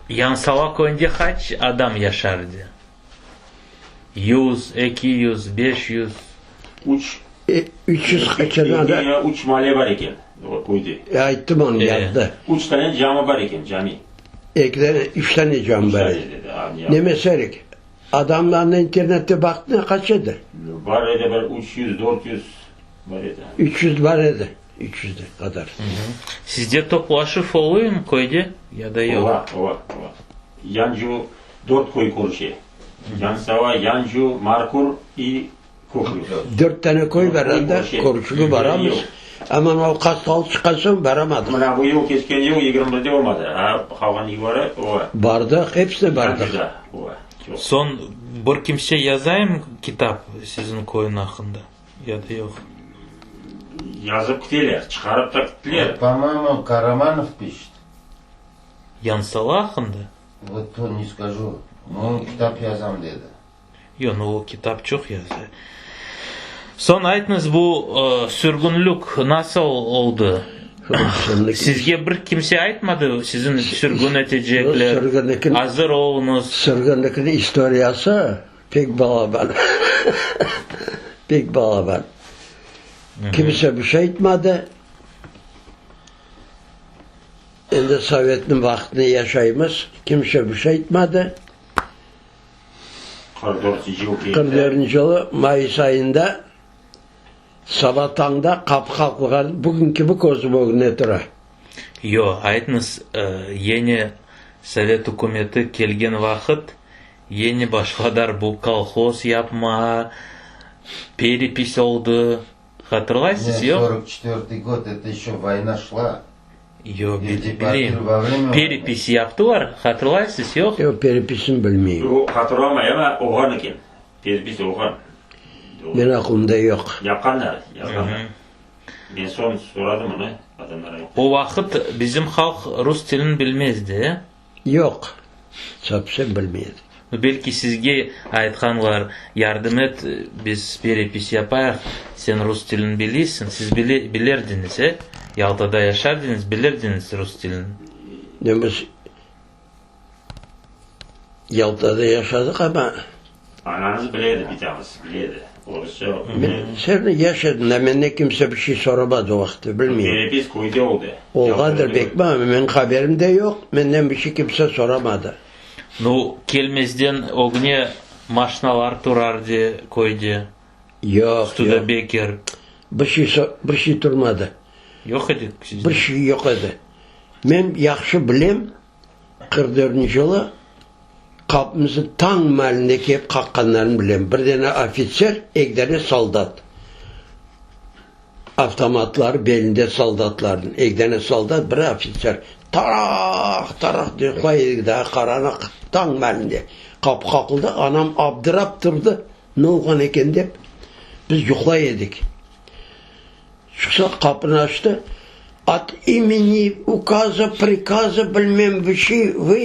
Yansala köyünde qaç adam yaşardı? 100, 200, 500? Üç. 300 qaçana da. Eki, üç male bar eken o köyde. Ayttım onı, yazdı. Üç tane cami bar eken, cami. Eki tane, üç tane cami bar edi. Ne meselik, adamlarnı internette baqtın, qaç edi? Bar edi bir 300, 400 bar edi. 300 bar edi, 300 qadar. Sizde toplaşuv oluymı köyde ya da yoq? Ola, ola, ola. Yancu dört köy körüşe. Yansava, Yancu, Markur i Köklü. Dört tane köy bar anda, körüşüge baramız. Amma o hastalıq çıqqan soñ baramadıq. Mına bu yıl, keçken yıl yigirmi birde olmadı. A qalğan yılları ola. Bardıq, episine bardıq. Yancuda ola. Çoq. Soñ bir kimse yazayım kitap siziñ köyüñ aqqında ya da yoq? Yazıp kiteler, çıqarıp da kittiler. Po-moyemu, Karamanov pişet. Yansala aqqında? Vot to ne skaju. No, on kitap yazam dedi. Yoq, no, o kitap çoq yazdı. Soñ aytıñız, bu sürgünlik nasıl oldı? Sizge bir kimse aytmadı, siziñ sürgün etecekler, azır oluñız? Sürgünlikniñ istoriyası pek balaban. Pek balaban. Kimse bir şey aytmadı. Endi sovetniñ vaqtında yaşaymız, kimse bir şey aytmadı. 44 yıl ketti. 44 yılı mayıs ayında saba tañda qapı qaqılğan, bugün kibi közüm ögünde tura. Yoq, aytıñız, yeni sovet ükümeti kelgen vaqıt yeni başladar bu kolhoz yapmağa, perepis oldı. Hatırlaysız, yoq? Sorok çetvertıy god, eto eşö voyna şla. Yoq, bileyim. Perepis yaptılar, hatırlaysız, yoq? Yoq, perepisni bilmeyim. O, hatırlamay, amma olğan eken. Perepis olğan. Men aqlımda yoq. Yapqanlar, yazğanlar. Men soñ soradım onı, adamlar ayttı. O vaqıt bizim halq rus tilini bilmezdi, e? Yoq, sovsem bilmey edik. Nu, belki sizge aytqanlar, yardım et, biz perepis yapayıq, sen rus tilini biliysiñ, siz bilerdiñiz, e? Yaltada yaşardıñız, bilirdiñiz rus tilini. Ne, biz Yaltada yaşadıq, amma. Anañız bile edi, bitañız bile edi, orusça. Men serne yaş edim da, menden kimse bir şey soramadı o vaqıtta, bilmeyim. Perepis köyde oldı. Olğandır belki, amma menim haberim de yoq, menden bir şey kimse soramadı. Nu, kelmezden ögüne maşnalar turardı köyde. Yoq, yoq. Studebeker. Bir şey, bir şey turmadı. Yoq edi sizde? Bir şey yoq edi. Men yahşı bilem, 44-nci yılı qapımıznı tañ maalinde kelip qaqqanlarını bilem. Bir dene ofitser, eki dene soldat. Avtomatları belinde soldatlarnıñ. Eki dene soldat, biri ofitser. Taraq, taraq yuqlay edik daa qaranıq, tañ maalinde. Qapı qaqıldı, anam abdırap turdı, ne olğan eken dep. Biz yuqlay edik. Çıqsa, qapını açtı, Ot imeni ukaza, prikaza, bilmem bir şey, vı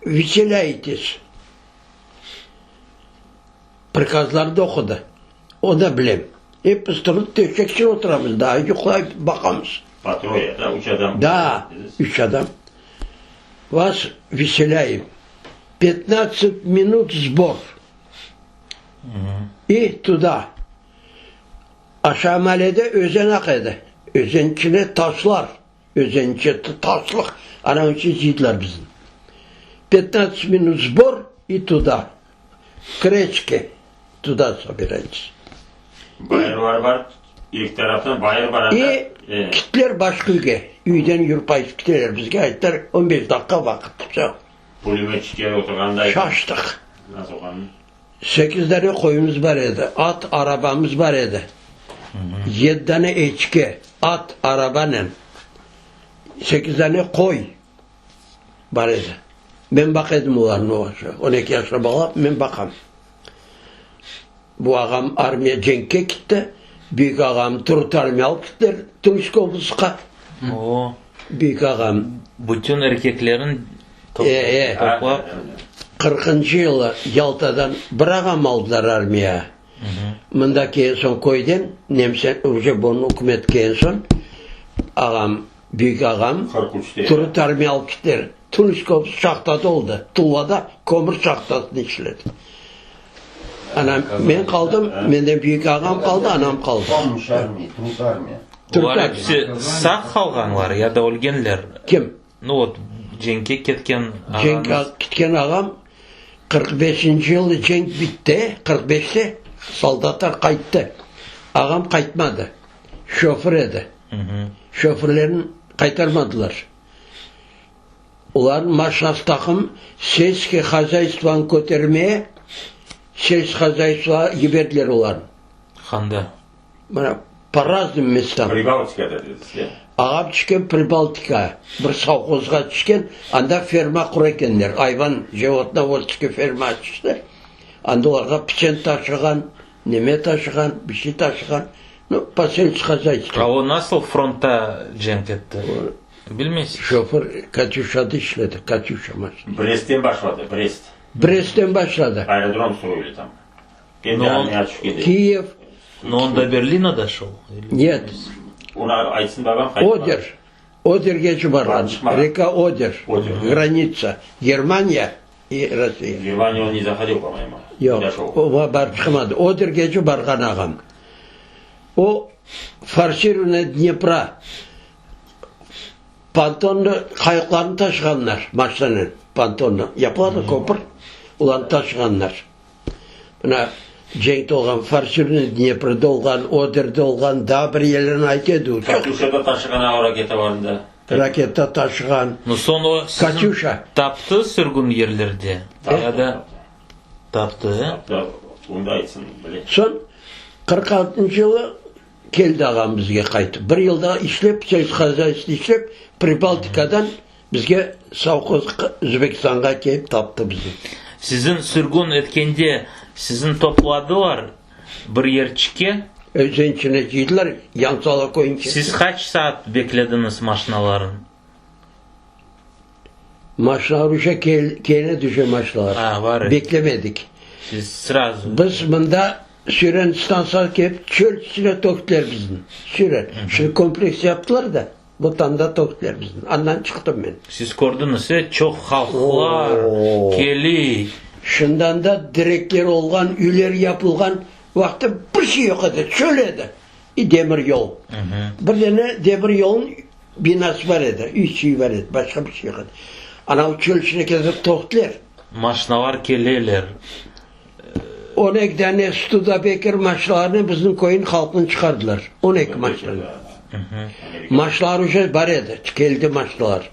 veselâyetes. Prikazlarnı oqudı. O da bilem. Epimiz turıp töşekçe oturamız, daa yuqlayıp baqamız. Po troye, da, üç adam? Da, üç adam. Vas veselâyem. Petnadtsat minut sbor. İ tuda. Aşağı malede özen aq edi. Özen içine taşlar. Özen içi taşlıq. Anavı içine cıydılar bizni. Petnadtsat minut sbor i tuda. K reçke. Tuda sobiraytes. Bayırlar bar, eki taraftan bayır bar anda. İ kittiler başqa üyge. Üyden yürip qaytıp kiteler bizge ayttılar, on beş daqqa vaqıt. Vsö. Pulemötçikler oturğanda. Şaştıq. Nasıl olğanını. Sekiz dane qoyumız bar edi, at, arabamız bar edi. Yedi dane eçki, at, arabanen. Sekiz dane qoy bar edi. Men baqa edim olarnı, on eki yaşlı bala, men baqam. Bu ağam armiya cenkke kitti. Büyük ağam turıp armiya alıp kittiler Tulsk oblastqa. O. Büyük ağam. Bütün erkeklerin toplap. Qırqıncı yılı Yaltadan bir ağam aldılar armiya. Mında kelgen soñ köyden nemse uje bunı ükümet kelgen soñ ağam, büyük ağam turıp armiya alıp kittiler. Tulsk oblast şahtada oldı. Tulada kömür şahtasında işledi. Anam, men qaldım, menden büyük ağam qaldı, anam qaldı. Pomощ armiya, trud armiya. Olar episi sağ qalğanlar ya da ölgenler? Kim? Nu vot, cenkke ketken ağañız. Cenkke ketken ağam 45-inci yılı cenk bitti, 45-te soldatlar qayttı. Ağam qaytmadı. Şoför edi. Şoförlerni qaytarmadılar. Olarnıñ maşinası taqım selskiy hozaystvonı kötermeye selskohozaystvoğa yiberdiler olarnı. Qanda? Mına, po raznym mestam. Pribaltikada dediniz, ya? Ağam tüşken Pribaltikağa, bir sovhozğa tüşken, anda ferma qura ekenler, ayvan, животноводческий ferma açmışlar. Anda olarğa piçen taşığan, neme taşığan, bir şey taşığan. Nu, po selskohozaystvo. A o nasıl frontta cenk etti? Bilmeysiz? Şoför Katüşada işledi, Katüşa maşinası. Brestten başladı, Brest. Brestten başladı. Aerodrom stroili tam. Endi armiyağa tüşkende. Kiyev. No on do Berlina doşol? Net. Onı aytsın babam, qaytıp Oder. Odergece barğan. Reka Oder. Granitsa. Germaniya i Rossiya. Germaniya on ne zahodil, po-moyemu. Yoq, oña barıp çıqamadı. Odergece barğan ağam. O, forsirovannoye Dnepra. Pontonnı, qayıqlarnı taşığanlar, maşinanen, pontonnı. Yapıladı köpür, olarnı taşığanlar. Mına, cenkte olğan, forsirovannoye Dneprde olğan, Oderde olğan, daa bir yerlerni ayta edi o. Katüşada taşığan ağa raketa var ında. Raketa taşığan. Nu, soñ o siziñ Katüşa. taptı sürgün yerlerde? Ya da taptı, e? Taptı, onı da aytsın, bile. Soñ, 46-ncı yılı Keldi ağam bizge qaytıp. Bir yıl daa işlep, selskohozaystvda işlep, Pribaltikadan bizge sovhoz Özbekistanğa kelip taptı bizni. Siziñ sürgün etkende siziñ topladılar bir yerçikke? Özen içine cıydılar, Yansala köyüniñ içine. Siz qaç saat beklediñiz maşinaların? Maşinalar uje kene tüşe maşinalar. Ha, var edi. Beklemedik. Siz srazu. Biz mında Süren stansiyağa kelip, çöl içine töktüler bizni. Süren. Şimdi kompleks yaptılar da, bu tamda töktüler bizni. Andan çıqtım men. Siz kördiñiz, e, çoq halqlar keliy. Şundan da direkler olğan, üyler yapılğan vaqıtta bir şey yoq edi, çöl edi. İ demir yol. Bir dene demir yolnıñ binası bar edi, üç üy bar edi, başqa bir şey yoq edi. Anav çöl içine ketirip töktüler. Maşinalar keleler. 12 dane Studebaker maşinalarını bizim köyün halqını çıqardılar. 12 maşinanı. Maşinalar uje bar edi, keldi maşinalar.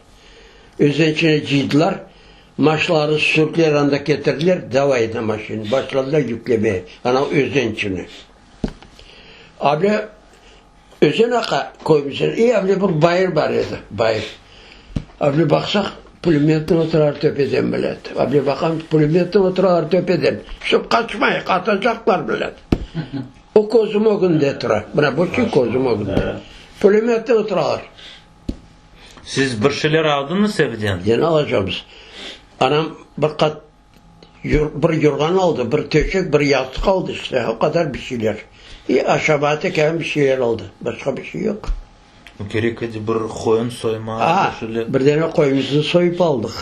Özen içine cıydılar, maşinalarnı sürdüler anda ketirdiler, davay na maşina, başladılar yüklemeye, ana özen içine. Able Özen aqa köyümizden, i able bir bayır bar edi, bayır. Able baqsaq, pulemötnen oturalar töpeden, millet. Able baqamız, pulemötnen oturalar töpeden. Ştob qaçmayıq, atacaqlar, millet. O közüm ögünde tura. Mına bu şey közüm ögünde. Pulemötnen oturalar. Siz bir şeyler aldıñız evden? Neni alacağımız? Anam bir qat Bir yorğan aldı, bir töşek, bir yastıq aldı, işte, o qadar bir şeyler. İ aşama teken bir şeyler aldı, başqa bir şey yoq. Kerek edi bir qoyun soyma, bir şeyler. Bir dene qoyumıznı soyıp aldıq.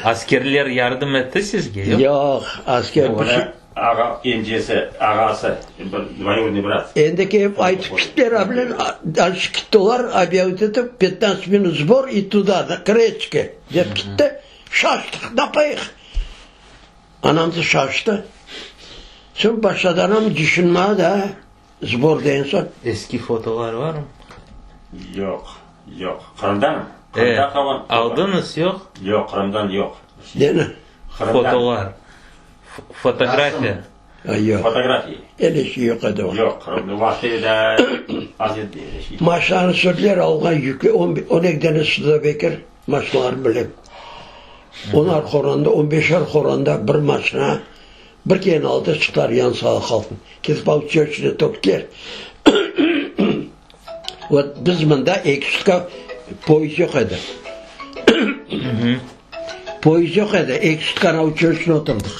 Askerler yardım etti sizge, yoq? Yoq, asker bir şey. Ağa, emcesi, ağası, bir dvoyurodnıy brat. Endi kelip aytıp kittiler, abilen, dальше kitti olar, obъявить etip, petnadtsat minut sbor i tuda, k reçke, dep kitti. Şaştıq, napayıq? Anam da şaştı. Soñ başladı anam düşünmağa da, sbor degen soñ. Eski fotolar varmı? Yoq, yoq. Qırımdanmı? Qırımda qalğan. Aldıñız, yoq? Yoq, Qırımdan yoq. Neni? Fotolar. Fotografiya. Yoq. Fotografiya. Öyle şey yoq edi o. Yoq, Qırımda vaqtı da az edi öyle şey. Maşnanı sürdüler, alğan yükü, on eki dane Studebaker maşnalarını bilem. Onar qoranda, on beşer qoranda bir maşna. Bir kere aldı çıqtılar Yansala halqını. Kesip alıp çöl içine töktüler. Vot biz mında eki sutka poyezd yoq edi. Poyezd yoq edi, eki sutka anav çöl içine oturdıq.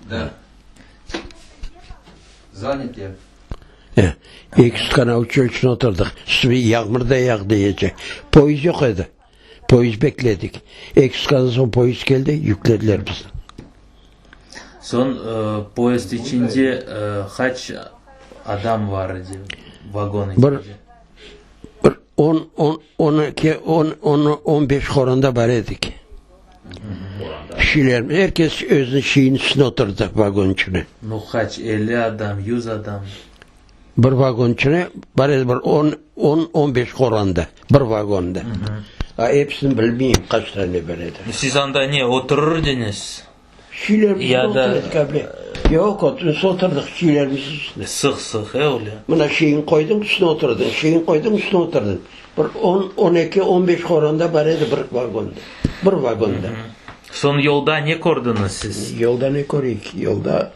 Da. Zanят ya. Eki sutka anav çöl içine oturdıq. Üstüme yağmur da yağdı gece. Poyezd yoq edi. Poyezd bekledik. Eki sutkadan soñ poyezd keldi, yüklediler bizni. Soñ poyezd içinde qaç adam bar edi, vagon içinde? Bir, bir on, on, on eki, on, on, on beş qoranda bar edik. Kişiler, er kes özüniñ şeyiniñ üstüne oturdı vagon içine. Nu, qaç, 50 adam, 100 adam? Bir vagon içine bar edi bir on, on, on beş qoranda, bir vagonda. A episini bilmeyim, qaç tane bar edi. Siz anda ne, oturır ediñiz? Şiylerimizni Ya da- otur edik abla. Yoq, oturız, oturdıq şiylerimiz üstüne. Sıq-sıq, e, öyle? Mına şeyin qoydıñ, üstüne oturdıñ, şeyin qoydıñ, üstüne oturdıñ. Bir on, on eki, on beş qoranda bar edi bir vagonda. Bir vagonda. Soñ yolda ne kördiñiz siz? Yolda ne köreyik? Yolda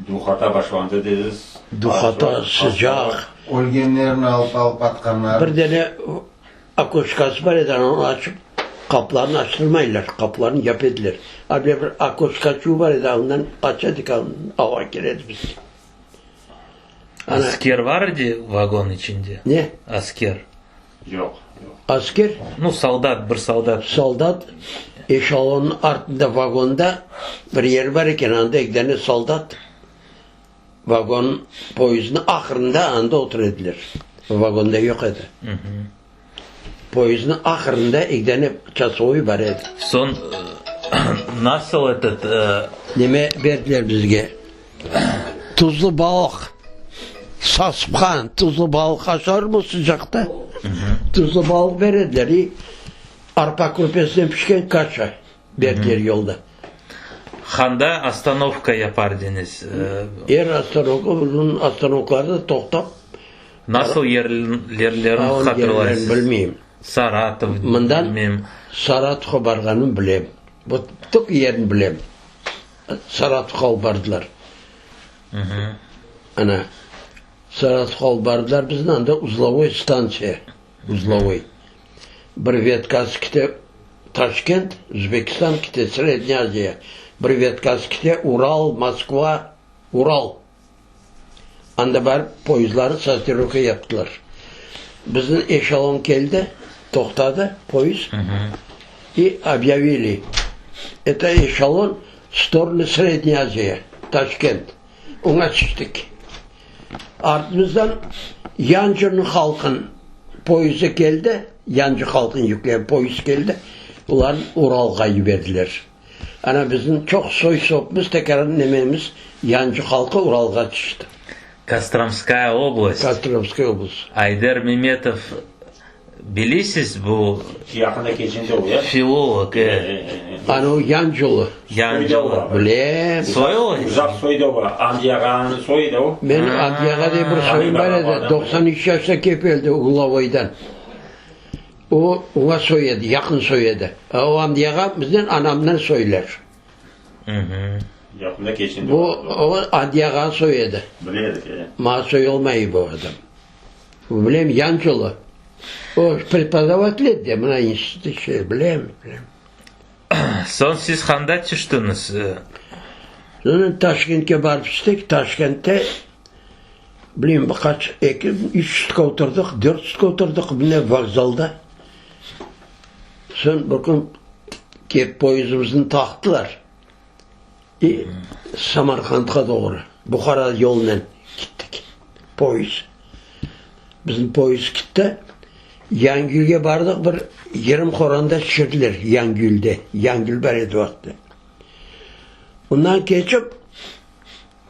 Duhata başlandı dediz. Duhata, sıcaq. Ölgenlerni alıp alıp atqanlar. Bir dene okoşkası bar edi, onı açıp, qapılarnı açtırmaylar, qapılarnı yapa ediler. A bir okoşkaçuğı bar edi, ondan aça edik, ava kire edi bizge. Asker var edi vagon içinde? Ne? Asker. Yoq, yoq. Asker? Nu, soldat, bir soldat. Soldat, eşelonnıñ artında vagonda bir yer bar eken, anda eki dane soldat vagon, poyezdniñ ahırında anda otura ediler. Vagonda yoq edi. Poyezdniñ ahırında eki dane çasovoy bar edi. Soñ, nasıl etot? Neme berdiler bizge? Tuzlu balıq, sasıpqan tuzlu balıq aşarmı sıcaqta? Tuzlu balıq berediler i arpa kürpesinen pişken kaşa berdiler yolda. Handa ostanovka yapar ediñiz? Er ostanovka, uzun ostanovkalarda toqtap. Nasıl yerlerini hatırlaysız? Bilmeyim. Saratov, Mından Saratovğa barğanımı bilem. Bu tek yerini bilem. Saratovğa alıp bardılar. Ana, Saratovğa alıp bardılar bizni, anda uzlovoy stantsiya, uzlovoy. Bir vetkası kite Taşkent, Özbekistan kite Srednâ Aziya, bir vetkası kite Ural, Moskva, Ural. Anda barıp poyezdları sortirovka yaptılar. Bizni eşelon keldi, toqtadı poyezd, i obyavili, eto eşelon v storonu Srednâ Aziya, Taşkent. Oña tüştik. Artımızdan Yancınıñ halqın poyezdi keldi, Yancı halqın yüklegen poyezd keldi, olarnı Uralğa yiberdiler. Ana bizim çoq soy-sopumız, tekrar nememiz Yancı halqı Uralğa tüşti. Kostromskaya oblast. Kostromskaya oblast. Ayder Memetov, bilesiz bu? Yaqında keçindi o, ya? Filolog, e. Ana o Yancılı. Yancılı. Bilem. Soy o? Uzaq soy da o, Andiy ağanıñ soyu da o. Men Andiy ağa diye bir soyum bar edi, 93 yaşta kelip öldi Uglovoydan. O, oña soy edi, yaqın soy edi. A o Amdi ağa biznen anamnen soylar. Yaqında keçindi. Bu, o Amdi ağanıñ soyu edi. Bile edik, e. Maña soy olmay bu adam. Bilem, Yancılı. O prepodavatel edi de, mına institutta şey, bilem, bilem. Soñ siz qanda tüştüñiz? Soñra Taşkentke barıp tüştik. Taşkentte, bilmeyim, bir qaç, eki, üç sutka oturdıq, dört sutka oturdıq, mine vokzalda. Soñ bir kün kelip poyezdimizni taqtılar. İ Samarqandqa doğru, Buhara yolunen kettik, poyezd. Bizim poyezd ketti. Yangiyülge bardıq, bir 20 qoranda tüşürdiler Yangiyülde. Yangiyül bar edi o vaqıtta. Ondan keçip,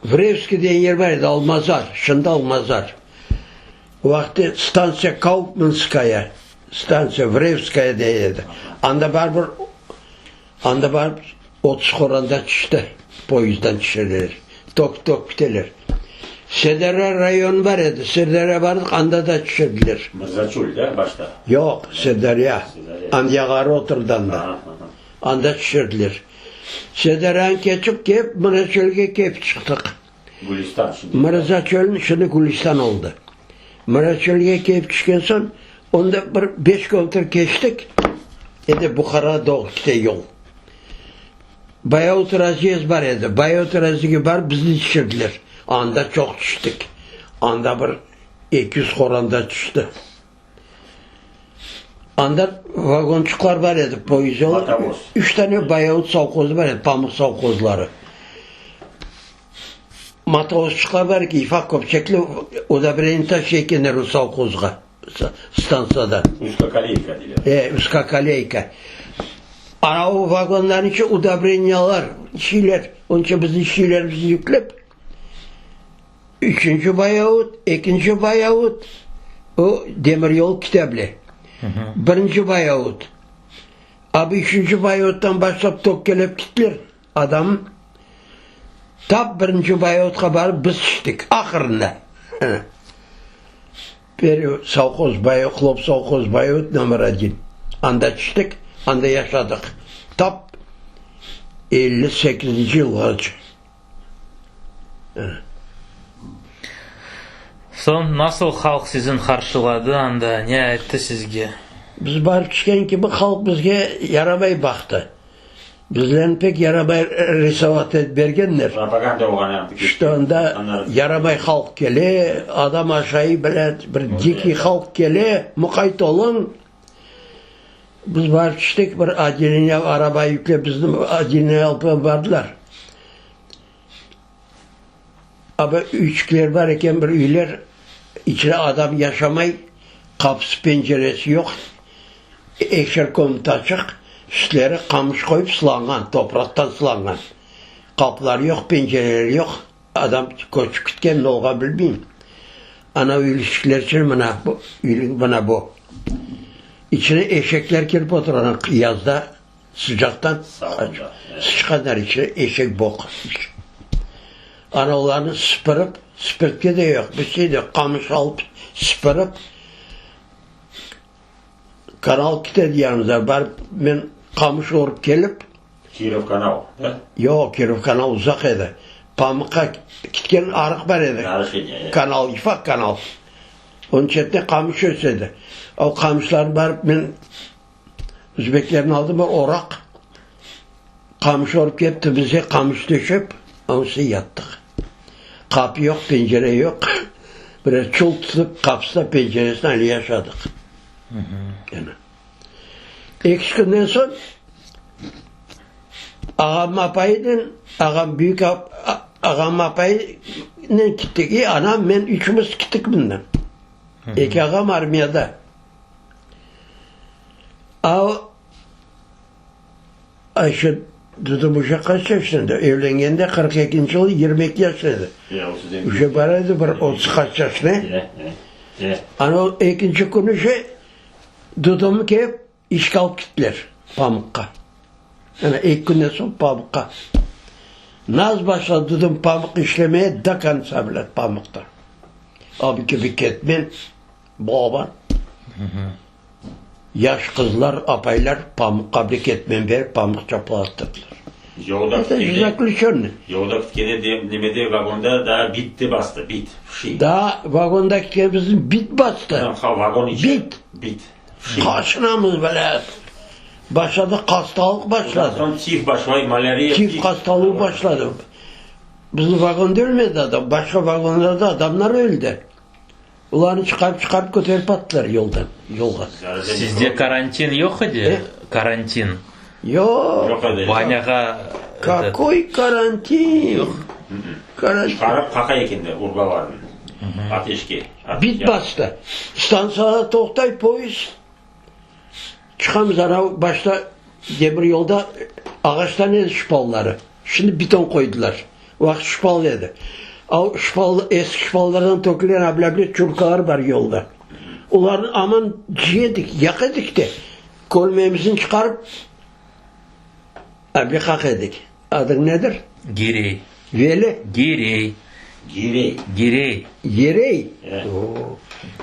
Vrevskiy degen yer bar edi, Almazar, şimdi Almazar. O vaqıtta stantsiya Kaufmanskaya, stantsiya Vrevskaya dey edi. Anda bar bir Anda barıp 30 qoranda tüşti, poyezdden tüşeler, tok-tok kiteler. Serdara rayonı bar edi, Serdara bardıq, anda da tüşürdiler. Mırzaçöl, da, başta? Yoq, Serdariya. Andiyağarı oturdı anda. Anda tüşürdiler. Sederyanı keçip kelip, Mırzaçölge kelip çıqtıq. Gülistan şimdi. Mırzaçölniñ şimdi Gülistan oldı. Mırzaçölge kelip tüşken soñ, onda bir beş kilometr keçtik, endi Buharağa doğru kete yol. Bayavut razyezd bar edi. Bayavut razyezge barıp bizni tüşürdiler. Anda çoq tüştik. Anda bir 200 qoranta tüşti. Anda vagonçıqlar bar edi, poyezd yolu. Üç tane Bayavut sovhozı bar edi, pamuq sovhozları. Matovozçıqlar bar eki, ifaq köpçekli udobreniye taşıy ekenler o sovhozğa, stantsiyadan. Uzkokoleyka deyler. E, uzkokoleyka. Ana o vagonların içi udobreniyalar, şeyler, onıñ içün bizim şeylerimizni yüklep, Üçünci Bayavut, ekinci Bayavut, o demiryol kitabli. Birinci Bayavut. Abi üçünci Bayavuttan başlap tökkelep kittiler adam. Tap birinci Bayavutqa barıp biz tüştik ahırında. Peri sovhoz Bayavut, Hlop sovhoz Bayavut nomer odin. Anda tüştik, anda yaşadıq. Tap 58-nci yılğace. Soñ, nasıl halq siziñ qarşıladı anda, ne ayttı sizge? Biz barıp tüşken kibi halq bizge yaramay baqtı. Bizlerni pek yaramay risovat etip bergenler. Propaganda olğan yani. Şto anda yaramay halq kele, adam aşayı bile, bir dikiy halq kele, muqayt oluñ. Biz barıp tüştik, bir otdeleniye araba yüklep bizni otdeleniye alıp bardılar. Aba üyçikler bar eken, bir üyler, içinde adam yaşamay, qapısı, penceresi yoq, ekşer komnata açıq, üstleri qamış qoyıp sılanğan, topraqtan sılanğan. Qapıları yoq, pencereleri yoq. Adam köçip ketken, ne olğan bilmeyim. Ana üylüşikler içün mına bu, üylük mına bu. İçine eşekler kelip oturğan yazda sıcaqtan sıçqanlar içine eşek boq. Ana olarnı sıpırıp, sipirtki de yoq, bir şey de yoq, qamış alıp sıpırıp, kanal ketedi yanımıza, barıp men qamış orıp kelip, Kirov kanal, da? Yoq, Kirov kanal uzaq edi. Pamıqqa ketken arıq bar edi. Arıq edi, e. Kanal, ufaq kanal. Onıñ çetinde qamış ösedi. O qamışlarnı barıp men özbeklerni aldım, bir oraq qamış orıp kelip tübümizge qamış töşep, onıñ üstüne yattıq. Qapı yoq, pencere yoq. Biraz çul tutıp qapısına, penceresine öyle yaşadıq. Yani. Eki-üç künden soñ ağamnıñ apayınen, ağam, büyük ağamnıñ apayınen kettik. İ anam, men üçümiz kettik mından. Eki ağam armiyada. A Ayşe dedim, uje qaç yaşında? Evlengende 42-nci yılı 22 yaşında edi. Uje bar edi bir 30 qaç yaşında. Ana o ekinci künü uje Dudumı kelip işke alıp kettiler pamuqqa. Ana eki künden soñ pamuqqa. Naz başladı dudum pamuq işlemeye do konca bile pamuqta. Abi kibi ketmen, balaban. Yaş qızlar, apaylar pamuqqa bile ketmen berip pamuq çapalattırdılar. Yolda Это kitkende, заключенный. yolda kitkende de, nemede vagonda daa bit de bastı, bit, fşi. Daa vagonda kitken bizni bit bastı. Ha, vagon içi. Bit. Bit, fşi. Qaşınamız bile. Başladı hastalıq başladı. Ondan soñ tif başlay, malâriya, Tif hastalığı başladı. Bizim vagonda ölmedi adam, başqa vagonlarda adamlar öldi. Olarnı çıqarıp-çıqarıp köterip attılar yoldan, yolğa. Sizde karantin yoq edi? Karantin. Yoq. Yoq edi. Banyağa. Kakoy karantin? Yoq. Karantin. Çıqarıp qaqa ekenler urbalarını ateşke. Bit bastı. Stantsiyada toqtay poyezd. Çıqamız ana başta demir yolda ağaçtan edi şpalları. Şimdi beton qoydılar. O vaqıt şpal edi. O şpal, eski şpallardan tökülgen ablâble çurkalar bar yolda. Olarnı aman cıy edik, yaq edik de, kölmemizni çıqarıp able qaq edik. Adıñ nedir? Girey. Veli? Girey. Girey. Girey. Girey? O,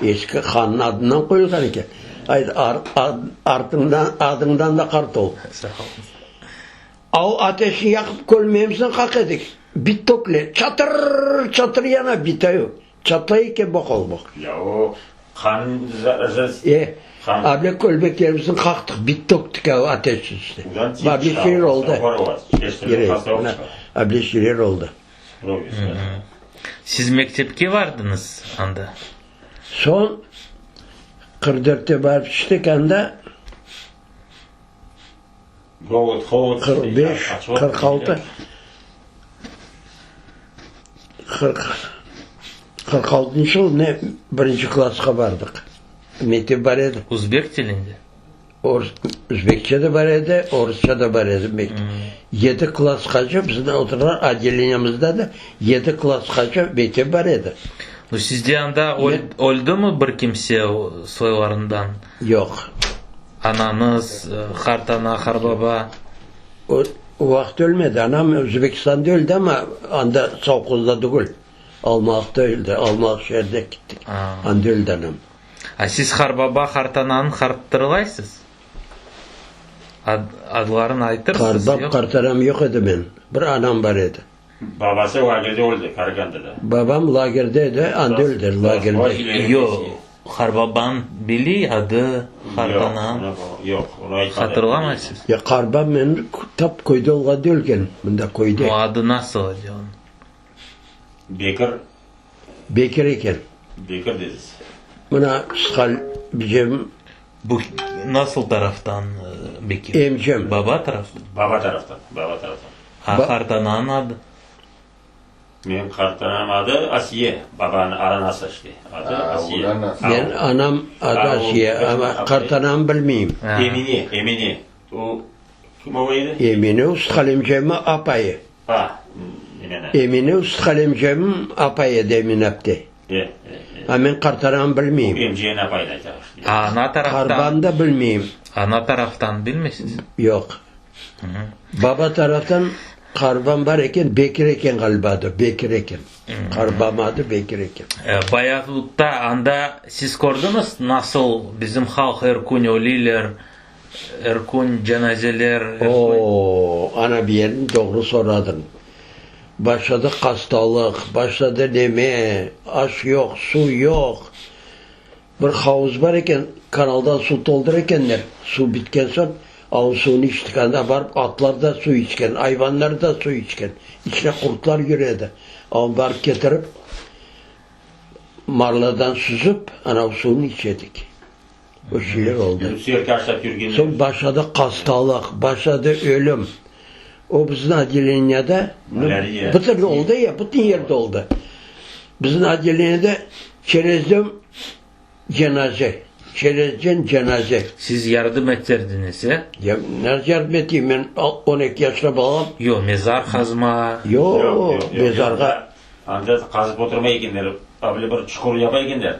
eski hannıñ adından qoyulğan eken. Ayt, artıñdan, adıñdan da qart ol. Sağ ol. A o ateşni yaqıp kölmeyimizni qaq edik. Bitokle çatır-r çatır yana bita o. Çatlay eken boq ol boq. Ya o qan E, able kölmeklerimizni qaqtıq, bit töktik a ateş üstüne. Able şeyler oldı. Able şeyler oldı. Siz mektepke bardıñız anda? Soñ 44-te barıp tüştik anda. 45, 46, 40, 46-ncı yıl ne birinci klassqa bardıq. Mektep bar edi. Uzbek tilinde? Orus, uzbekçe de bar edi, orusça da bar edi mektep. Yedi klassqace bizim oturğan otdeleniyemizde de yedi klassqace mektep bar edi. Nu, sizde anda öldümi bir kimse soylarından? Yoq. Anañız, qartana, qarbaba? O vaqıt ölmedi. Anam Özbekistanda öldi, amma anda sovhozda tügül, Almalıqta öldi. Almalıq şeerine kettik. Anda öldi anam. A siz qarbaba, qartananı hatırlaysız? Adlarını aytırsız, yoq? Qarbab, qartanam yoq edi menim. Bir anam bar edi. Babası lagerde öldi, Karagandada. Babam lagerde edi, anda öldi, lagerde. Yoq, qarbabañ biliy adı, qartanañ. Yoq, onı aytmadı. Hatırlamaysız? Ya qarbam menim tap köyde olğanda ölgen, mında köyde. O adı nasıl edi onıñ? Bekir. Bekir eken. Bekir dedesi. Mına Sqal bicem. Bu nasıl taraftan Bekir? Emcem. Baba taraftan? Baba taraftan, baba taraftan. Ha, qartananıñ adı? Menim qartanam adı Asiye, babanıñ anası işte, adı Asiye. Men anam adı Asiye, amma qartanamnı bilmeyim. Emine, Emine, o kim ola edi? Emine Ustqalemcemniñ apayı. Ha, Emine. Emine Ustqalemcemniñ apayı edi, Emine apte. E, e, e. A men qartanamnı bilmeyim. O emcenin apayını aytaq işte. Ana taraftan. Qarbamnı da bilmeyim. Ana taraftan bilmeysiz? Yoq. Baba taraftan qarbam bar eken, Bekir eken ğaliba adı, Bekir eken. Qarbam adı Bekir eken. Bayazıtta anda siz kördiñiz, nasıl bizim halq er kün ölüyler, er kün cenazeler, er kün. O-o, ana bir yerini doğru soradıñ. Başladı hastalıq, başladı neme, aş yoq, suv yoq. Bir havuz bar eken, kanaldan suv toldura ekenler. Suv bitken soñ, avuz suvunı içtik. Anda barıp atlar da suv içken, ayvanlar da suv içken. İçine qurtlar yüre edi. Avnı barıp ketirip, marladan süzip, anav suvunı içe edik. O şeyler oldı. Soñ başladı hastalıq, başladı ölüm. O bizim otdeleniyada, bütün oldı ya, bütün yerde oldı. Bizim otdeleniyada çerezden cenaze, çerezden cenaze. Siz yardım eterdiñiz, e? Ya, nasıl yardım eteyim, men 12 yaşlı balam. Yoq, mezar qazma. Yoq, mezarğa. Anda qazıp oturmay ekenler, böyle bir çuqur yapa ekenler,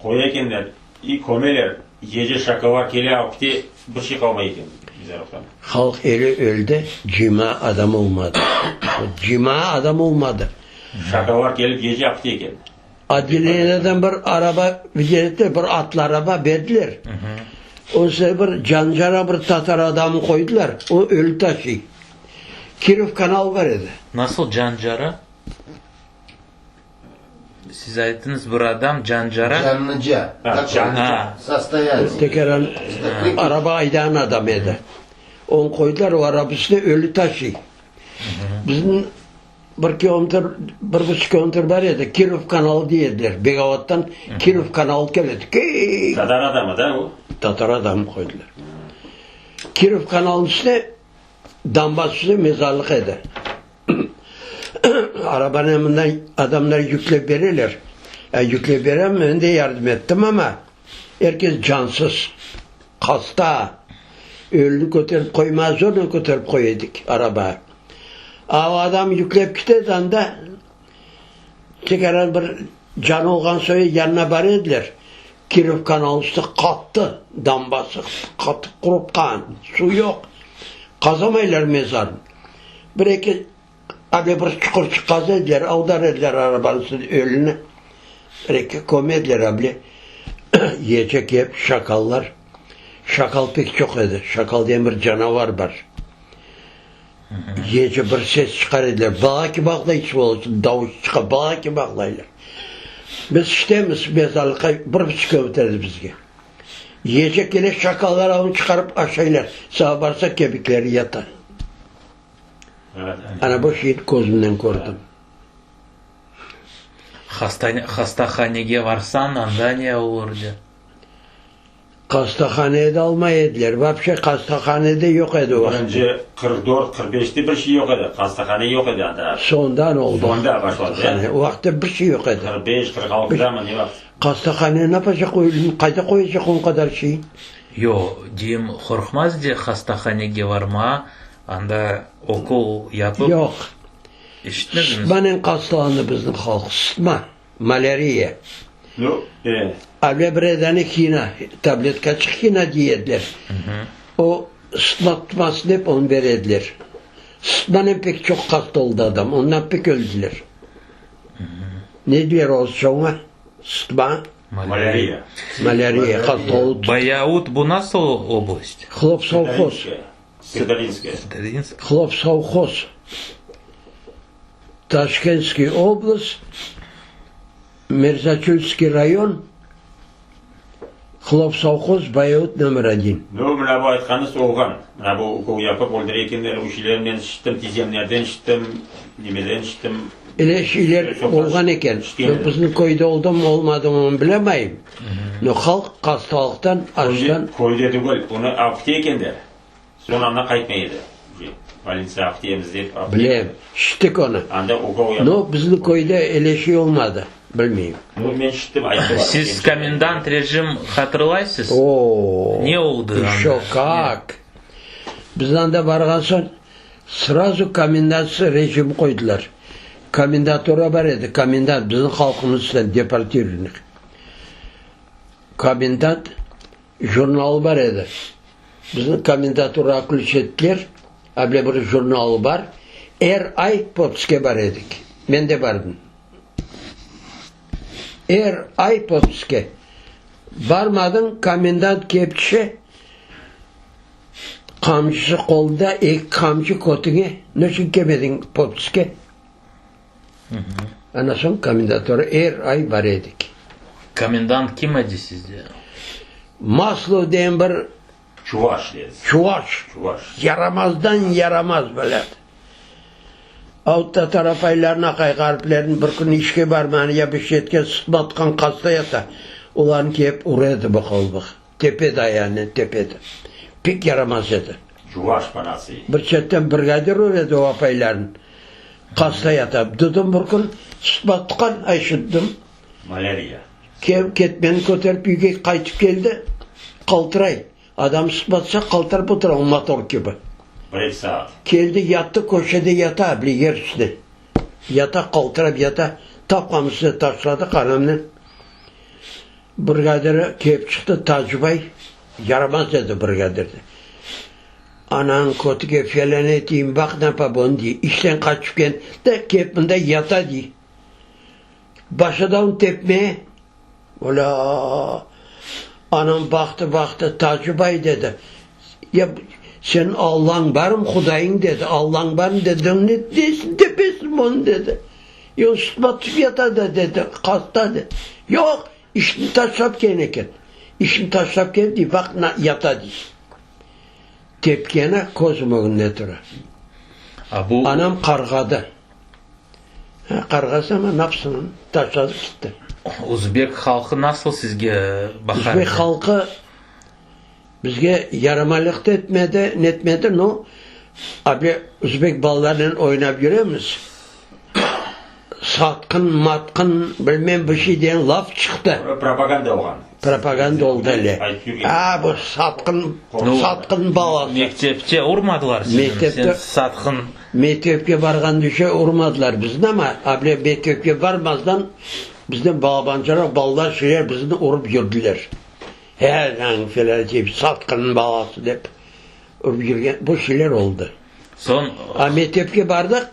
qoya ekenler. İ kömeler, gece şakallar kele alıp kite, bir şey qalmay eken mezarlıqtan. Halq eli öldi, cıyma adam olmadı. Cıyma adam olmadı. Şakallar kelip gece alıp kite eken. Otdeleniyadan bir araba becerdiler, bir atlı araba berdiler. Ondan sonra bir cancara bir tatar adamı qoydılar, o ölü taşıy. Kirov kanalı bar edi. Nasıl cancara? Siz ayttıñız, bir adam cancara. Canlıca. Ha. Sostoyaniye. Tekeran araba aydağan adam edi. Onı qoydılar, o araba üstüne ölü taşıy. Bizim bir kilometr, bir buçuq kilometr bar edi, Kirov kanalı dey ediler. Begavattan Kirov kanalı keledi. Key! Tatar adamı da o? Tatar adamı qoydılar. Kirov kanalınıñ üstüne, damba üstüne mezarlıq edi. Arabanı mından adamlar yüklep bereler. E, yüklep berem, men de yardım ettim amma er kes cansız, hasta. Ölüni köterip qoymağa zornen köterip qoy edik arabağa. A o adam yüklep kete anda tekrar bir canı olğan soyu yanına bara ediler. Kirov kanalı üstü qattı, dambası qatıp qurup qalğan, suv yoq. Qazamaylar mezarnı. Bir-eki ade bir çuqurçıq qaza ediler, avdar ediler arabanıñ üstüne ölüni. Bir-eki köme ediler able. Yiyecek yep, şakallar. Şakal pek çoq edi. Şakal degen bir canavar bar. Gece bir ses çıqar ediler, bala kibi ağlay svoloç, davuş çıqa, bala kibi ağlaylar. Biz iştemiz, mezarlıqqa bir pıçqa öterdi bizge. Gece kele şakallar avını çıqarıp aşaylar, saba barsa kemikleri yata. Ana bu şeyni közümnen kördim. Hastahanege varsañ, anda ne olurdı? Hastahaneye de almay ediler. Vapşe hastahanede yoq edi o vaqıt. Birinci 44, 45-te bir şey yoq edi. Hastahane yoq edi anda. Soñdan oldı. Soñda başladı. Hastahane. O vaqıtta bir şey yoq edi. 45, 46-damı ne vaqıt? Hastahane ne yapacaq ölüni? Qayda qoyacaq on qadar şeyi? Yoq, deyim, qorqmaz de hastahanege varma, anda okol yapıp. Yoq. İşitmediñiz? Sıtmanen hastalandı bizim halq, sıtma. Malâriya. Avve bir dane hina, tabletkaçıq hina dey ediler. O, sıtma tutmasın dep onı bere ediler. Sıtmanen pek çoq hasta oldı adam, ondan pek öldüler. Ne deyler orusça oña? Sıtma? Malâriya. Malâriya, hasta olıp. Bayaut bu nasıl oblast? Hlopsovhoz. Sırdarinskaya. Hlopsovhoz. Taşkentskiy oblast, Mirzaçülskiy rayon, Hlopsovhoz, Bayavut nomer odin. Nu, mına bu aytqanıñız olğan. Mına bu ukol yapıp öldüre ekenler, o şeylerni men işittim, tizemlerden işittim, nemeden işittim. Öyle şeyler olğan eken. Bizim köyde oldumı, olmadımı, onı bilemayım. No halq hastalıqtan, açtan. Köyde tügül, onı apte ekenler. Soñ anda qaytmay edi. Bolnitsa aptemiz dep. Bilem, işittik onı. Anda ukol yapıp. No, bizim köyde öyle şey olmadı. Bilmeyim. No, men işittim, ayttılar. Siz komendant rejim hatırlaysız? O-o-o! Ne oldı anda? Eşo kak! Biz anda barğan soñ, srazu komendantsı rejim qoydılar. Komendatura bar edi, komendant, bizim halqımız deportirovanih. Komendant Jurnalı bar edi. Bizni komendaturağa külç ettiler. Able bir jurnalı bar. Er ay podpiske bar edik. Men de bardım. Er ay podpiske. Barmadıñ, komendant kelip tüşe, qamçısı qolunda, eki qamçı kötüñe, ne içün kelmediñ podpiske? Ana soñ komendatura er ay bar edik. Komendant kim edi sizde? Maslov degen bir Çuvaş dedi. Çuvaş. Çuvaş. Yaramazdan yaramaz belâ. Av tatar apaylarını, aqay ğariplerni bir kün işke barmağan ya bir şetke sıtmatqan qasta yata. Olarnı kelip ura edi bıqıl-bıq. Tepedi ayağınen, tepedi. Pek yaramaz edi. Çuvaş panası. Bir çetten brigadir ura edi o apaylarnı. Qasta yata. Dudım bir kün, sıtmatqan, ayşıttım. Malâriya. Kem ketmeni köterip üyge qaytıp keldi, qaltıray. Adam sıtmatsa, qaltırap otura, o motor kibi. Bir-eki saat. Keldi, yattı, köşede yata, bile yer üstüne. Yata, qaltırap yata. Tapqanın üstüne taşladıq anamnen. Brigadiri kelip çıqtı, Tacibay yaramaz edi brigadir de. Anañ kötüge felân eteyim, baq napa bunı dey, işten qaçıp keldi de, kelip mında yata dey. Başladı onı tepmeye. Olâ! Anam baqtı, baqtı, Tacibay dedi, ya seniñ Allañ barmı, Hudayıñ dedi, Allañ barmı dedi, ne deysiñ, tepesiñ bunı dedi. Yoq, sıtma tutıp yata da dedi, hasta dedi. Yoq, işni taşlap kelgen eken. İşni taşlap kelip dey, baq, yata dey. Tepkeni közüm ögünde tura. Anam qarğadı. Qarğasa ama napsın, taşladı kitti. Özbek halqı nasıl sizge baqar edi? Özbek halqı bizge yaramalıq da etmedi, netmedi, no, abi özbek balalarnen oynap yüremiz. Satqın, matqın, bilmem bir şey degen laf çıqtı. Propaganda olğan. Propaganda oldı ele. A, bu satqın, satqın balası. Mektepte urmadılar sizni? Mektepte. Sen satqın. Mektepke barğan düşe urmadılar bizni ama, able mektepke barmazdan bizden balabancaraq balalar şeyler bizni urıp yürdiler. He, lan felân dep, satqın balası dep urıp yürgen, bu şeyler oldı. Soñ. A mektepke bardıq,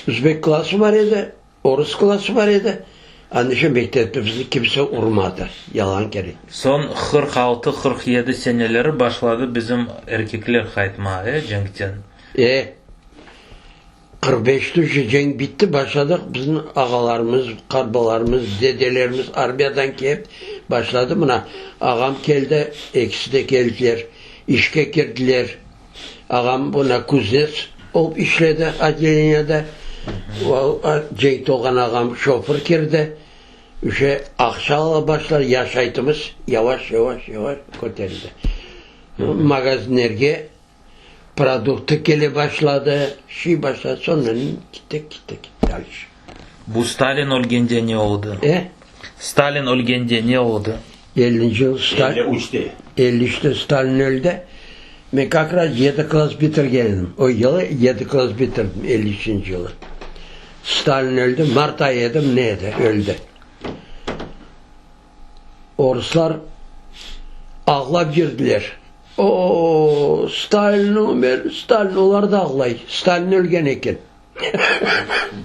Üzbek klası bar edi, orus klası bar edi. Andişe mektepte bizni kimse urmadı, yalan kerek. Soñ 46, 47 seneleri başladı bizim erkekler qaytma, e, cenkten. E. 45-te uje cenk bitti, başladıq, bizim ağalarımız, qartbalarımız, dedelerimiz armiyadan kelip başladı. Mına, ağam keldi, ekisi de keldiler, işke kirdiler. Ağam mına kuznets olıp işledi otdeleniyada. Cenkte olğan ağam şoför kirdi. Uje aqça ala başladı, yaşaytımız yavaş, yavaş, yavaş köterildi. Magazinlerge Produktı kele başladı, şey başladı, soñra kitti, kitti, kitti dalşe. Bu Stalin ölgende ne oldı? E? Stalin ölgende ne oldı? Ellinci yıl Stalin. 53-te. 53-te Stalin öldi. Men kak raz yedi klass bitirgen edim. O yılı yedi klass bitirdim, 53-nci yılı. Stalin öldi, mart ayı edi, ne edi, öldi. Oruslar ağlap yürdiler. O-o, Stalin ömer, Stalin, olar da ağlay, Stalin ölgen eken.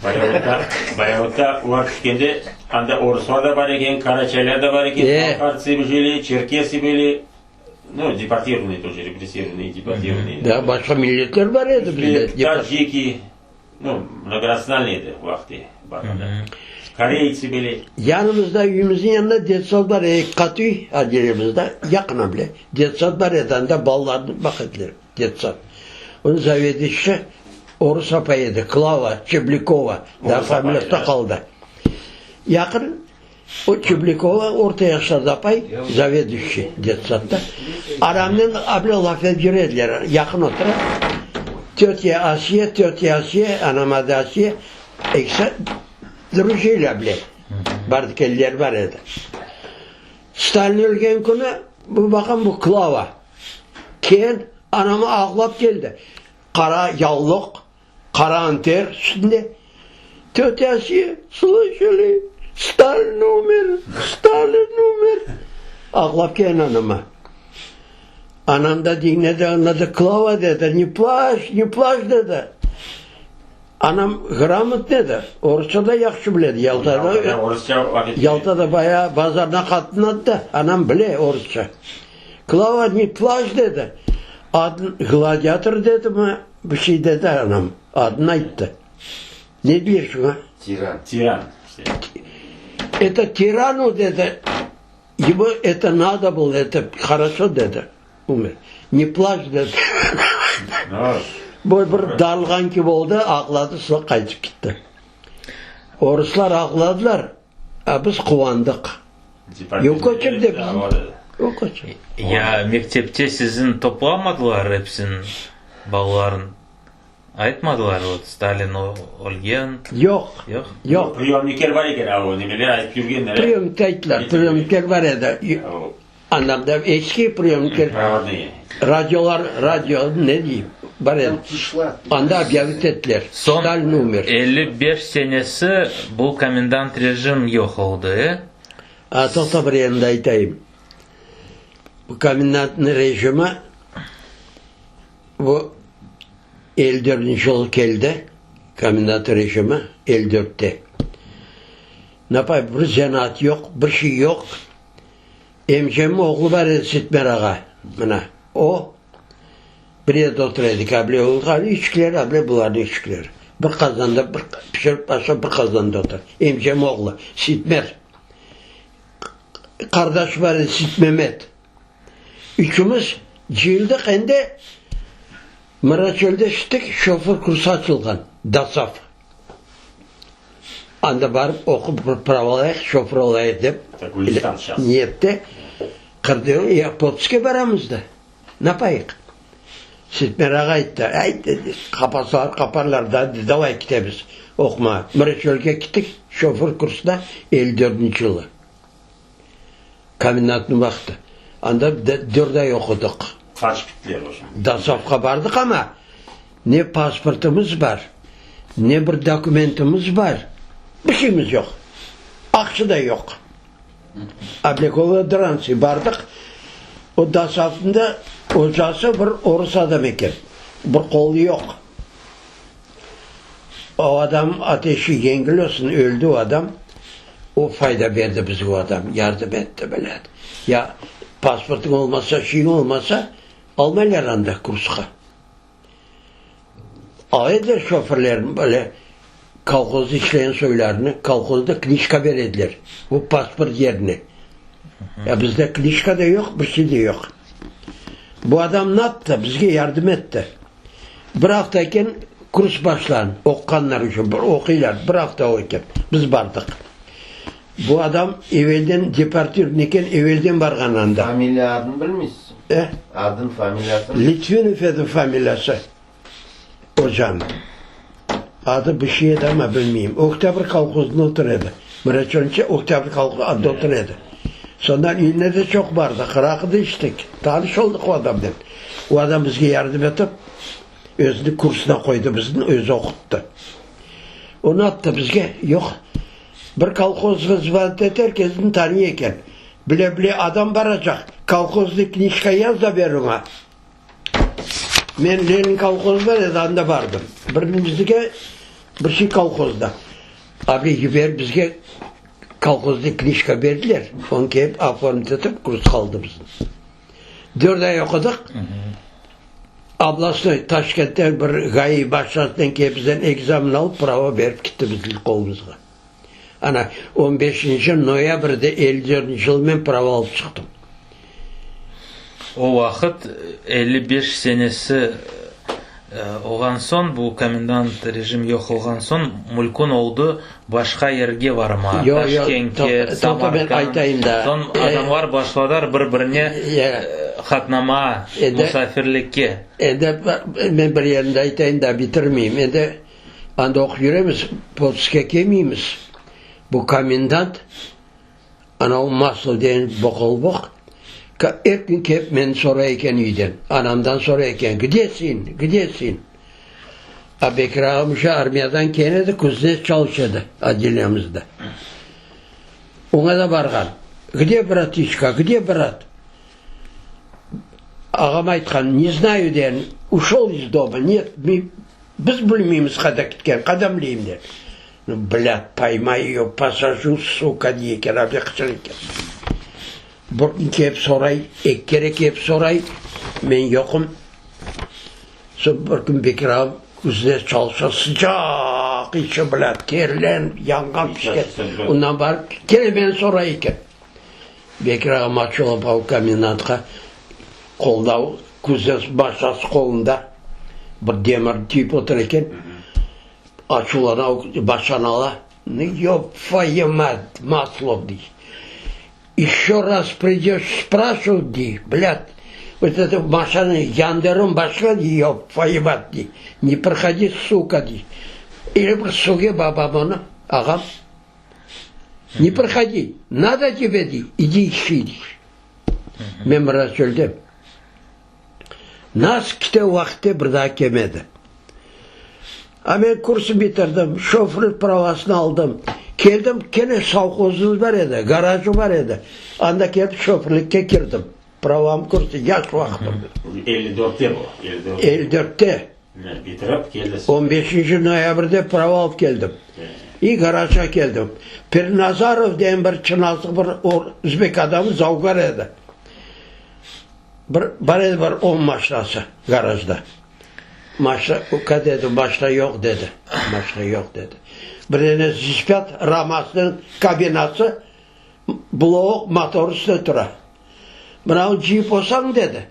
Bayralıqta, Bayralıqta olar tüşkende, anda oruslar da bar eken, karaçaylar da bar eken, balkartsı bili, çerkesi bili, nu, deportirovanные тоже, repressirovanные, deportirovanные. Da, başqa milletler bar edi bizde. Taciki, Nu, mnogonatsıonalnıy edi vaqtı barğanda. Koreytsi bile. Yanımızda, üyümizniñ yanında detsad bar edi, eki qat üy adelemizde, yaqın bile. Detsad bar edi, anda balalarnı baqa ediler, detsad. Onıñ zavedişi orus apay edi, Klava Çeblikova, daa familiyası da qaldı. Yaqın o Çeblikova, orta yaşlarda apay, zavedüşi detsadda. Anamnen able laf etip yüre ediler, yaqın otura. Tötya Asiye, tötya Asiye, anam adı Asiye, ekisi drujili able, bardı-keldileri bar edi. Stalin ölgen künü, bu baqam bu Klava kel, anama ağlap keldi. Qara yavluq, Qara anter üstünde tötesi, Slışali, Stalin umer, Stalin umer! Ağlap kelgen anama. Anam da diñledi, añladı, Klava, dedi, ne plaç, ne plaç, dedi. Anam gramotnıy edi, orusça da yahşı bile edi, Yaltada, Yaltada bayağı bazarda qatnadı da, anam bile orusça. Klava, ne plaç, dedi. Adın gladiator dedimi? Bir şey dedi anam, adını ayttı. Ne deyler şuña? Tiran. Tiran, işte. Это тирану, dedi, ему это надо было, это хорошо, dedi. Umr. Ne plaç, dedi. Bu bir darılğan kibi oldı, ağladı, soñ qaytıp ketti. Oruslar ağladılar, a biz quvandıq. Yoq köçip de yoq köçip. Ya mektepte siziñ toplamadılar epsin balaların? Aytmadılar vot Stalin ölgen? Yoq. Yoq? Yoq. Priyomnikler bar eken, a o nemeler aytıp yürgenler. Priyomnikte ayttılar, priyomnikler bar edi. Anam da eski priyomnikler. Provodnıy. Radiolar, radio ne deyim, bar edi. Anda obyavit ettiler, Soñ Stalin umer. 55 senesi bu komendant rejim yoq oldı, e? A, toqta bir yerini de aytayım. Bu komendantnıñ rejimi bu 54-nci yılı keldi, komendant rejimi 54-te. Napay bir zenaat yoq, bir şey yoq. Emcemniñ oğlu bar edi, Sitmer ağa, mına, o, bir yerde otura edik, able oğlu, içkiler, able bularnıñ içkileri. Bir qazanda bir pişirip aşap bir qazanda otura. Emcem oğlu, Sitmer. Qardaşı bar edi, Sitmemet. Üçümiz cıyıldıq, endi Mıraçölde şittik, şoför kursı açılğan, DOSAAF. Anda barıp oqup bir prava alayıq, şoför olayıq dep niyette qırdı. Ya Potske baramız da, napayıq? Sitmer ağa ayttı, Ayt, dedi, qapasalar qaparlar da, davay ketemiz oqumağa. Mıraçölge kettik, şoför kursuna 54-nci yılı. Komendantnıñ vaqtı. Anda dört ay oqudıq. Qaçıp kettiler o zaman. DOSAAF-qa bardıq amma ne pasportımız bar, ne bir dokumentimiz bar, bir şeyimiz yoq. Aqça da yoq. Ablekova Dransi bardıq. O DOSAAF-nıñ da ocası bir orus adam eken. Bir qolu yoq. O adam ateşi yengil olsun, öldi o adam. O fayda berdi bizge o adam, yardım etti, biledi. Ya pasportıñ olmasa, şeyiñ olmasa, almaylar anda kursqa. Ala ediler şoförlerni böyle kolhozda işlegen soylarını, kolhozda knijka bere ediler, bu pasport yerine. Ya bizde knijka da yoq, bir şey de yoq. Bu adam ne yaptı? Bizge yardım etti. Bir afta eken kurs başlan, oquğanlar içün, bir oquylar, bir afta o eken. Biz bardıq. Bu adam evelden deportirovanный eken, evelden barğan anda. Familiya adını bilmeysiz? E? Adın, familiyasını? Litvinov edi familiyası ocanıñ. Adı bir şey edi amma bilmeyim. Oktâbr kolhozında otura edi. Mıraçonca Oktâbr kolhozı anda otura edi. Sondan üyüne de çoq bardıq, raqı da içtik. Tanış oldıq o adamnen. O adam bizge yardım etip, özüniñ kursuna qoydı bizni, özü oquttı. Onı attı bizge, yoq, bir kolhozğa zvanit et, er kesni tanıy eken. Bile-bile adam baracaq, kolhoznıy knijka yaz da ber oña. Men Lenin kolhozı bar edi, anda bardım. Birimizge bir şey kolhozda. Abi yiberip bizge kolhoznıy knijka berdiler. Onı kelip oformit etip kursqa aldı bizni. Dört ay oqudıq. Oblastnoy Taşkentten bir GAİ başçasınen kelip bizden ekzamen alıp prava berip gitti bizim qolumızğa. Ana, on beşinci noyabrde elli dörtünci yılı men prava alıp çıqtım. O vaqıt, 55 senesi olğan soñ, bu komendant rejim yoq olğan soñ, mülkün oldı başqa yerge varma, Taşkentke, Samarkand. Soñ adamlar başladar bir-birine qatnama, musafirlikke. Endi men bir yerini aytayım da, bitirmeyim. Endi anda oqup yüremiz, potskke kelmeymiz. Bu komendant Anavı Maslov degen boqolboq er kün kelip meni soray eken üyden, anamdan soray eken, Gde sin, gde sin? A Bekir ağam uşa armiyadan kelgen edi, kuznets çalışa edi otdeleniyemizde. Oña da barğan, Gde bratiçka, gde brat? Ağam aytqan, Ne znayu degen, uşol iz doma, net, biz bilmeymiz qayda ketken, qaydan bileyim degen. Nu, blât, poymay eyo, posajü, suka, dey eken, avde qıçıra eken. Bir kün kelip soray, eki kere kelip soray, men yoqum. Soñ bir kün Bekir ağam küzde çalışa, sıcaq içi, blât, terlen, yanğan, pişken. Ondan barıp, kene meni soray eken. Bekir ağam açılıp al komendantqa, qolda küzde maşnası qolunda, bir demir tüyüp otura eken. Açuvlana, baştan ala, Nu, yob tvoyu mat, Maslov, dey, eşço raz pridöş sprasıvat, dey, blât, vot eto maşanı yandırım başqa, dey, yob tvoyu mat, dey, ne prohodi, suka, dey. Öyle bir söge babam onı, ağam, ne prohodi, nado tebe, dey, idi işi, dey. Men biraz çölde. Nasıl kite vaqıtte bir daa kelmedi. A men kursnı bitirdim, şoförlik pravasını aldım. Keldim, kene sovhozımız bar edi, garajı bar edi. Anda kelip şoförlikke kirdim. Pravam kursı, yaş vaqtım. 54-te bu, 54. 54-te. Bitirip keldiz. On beşinci noyabrde prava alıp keldim. İ garajğa keldim. Pirnazarov degen bir çınazlı bir özbek adamı zavgar edi. Bir, bar edi bir on maşnası garajda. Maşna, uka dedi, maşna yoq dedi. Maşna yoq dedi. Bir dene Zispât ramasınıñ kabinası bloq motor üstüne tura. Mınavı cıyıp olsañ dedi.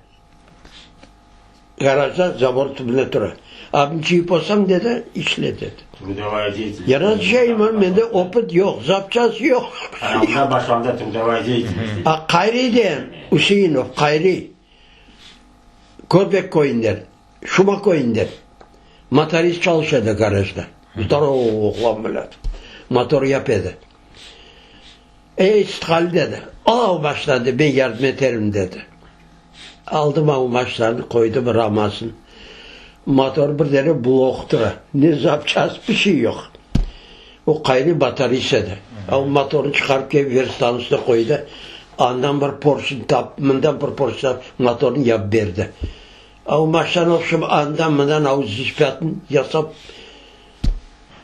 Garajda zabor tübünde tura. Abim cıyıp olsañ dedi, işle dedi. Trudovaya deyatelnost. Ya nasıl cıyayım, mende opıt yoq, zapçast yoq. Anda başlandı trudovaya deyatelnost. A Qayriy deyen, Üseinov, Qayriy, Körbek köyünden, Şuma köyünden motorist çalışa edi garajda. Zdorov oğlan millet. Motor yap edi. Ey, Sıtqali, dedi, al av maşnanı, men yardım eterim, dedi. Aldım av maşnanı, qoydım ramasın. Motor bir dene blok tura, ne zapçast, bir şey yoq. O qayri batarist edi. Av motornı çıqarıp kelip verstanıñ üstüne qoydı. Andan bir porşın tapıp, mından bir porşın tapıp, motornı yapıp berdi. Av maşnanı obşim andan-mından av zispâtın yasap,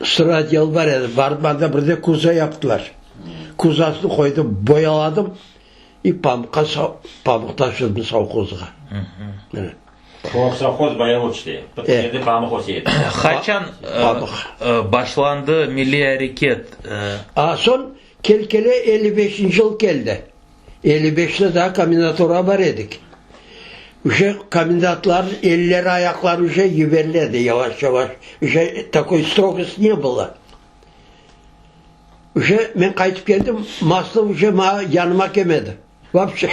Sıra yol bar edi, barıp anda bir de kuza yaptılar. Kuzasını qoydım, boyaladım i pamuqqa pamuq taşıdım sovhozğa. Mına. Çoq sovhoz Bayavut işte. Bir yerde pamıq öse edi. Qaçan başlandı milliy areket? A soñ kel-kele 55-inci yıl keldi. 55-te daa komendnatura bar edik. Uje komendantlar elleri ayaqları uje yiberiledi yavaş-yavaş. Uje takoy strogost ne bylo. Uje men qaytıp keldim, Maslov uje maña yanıma kelmedi. Vapşe,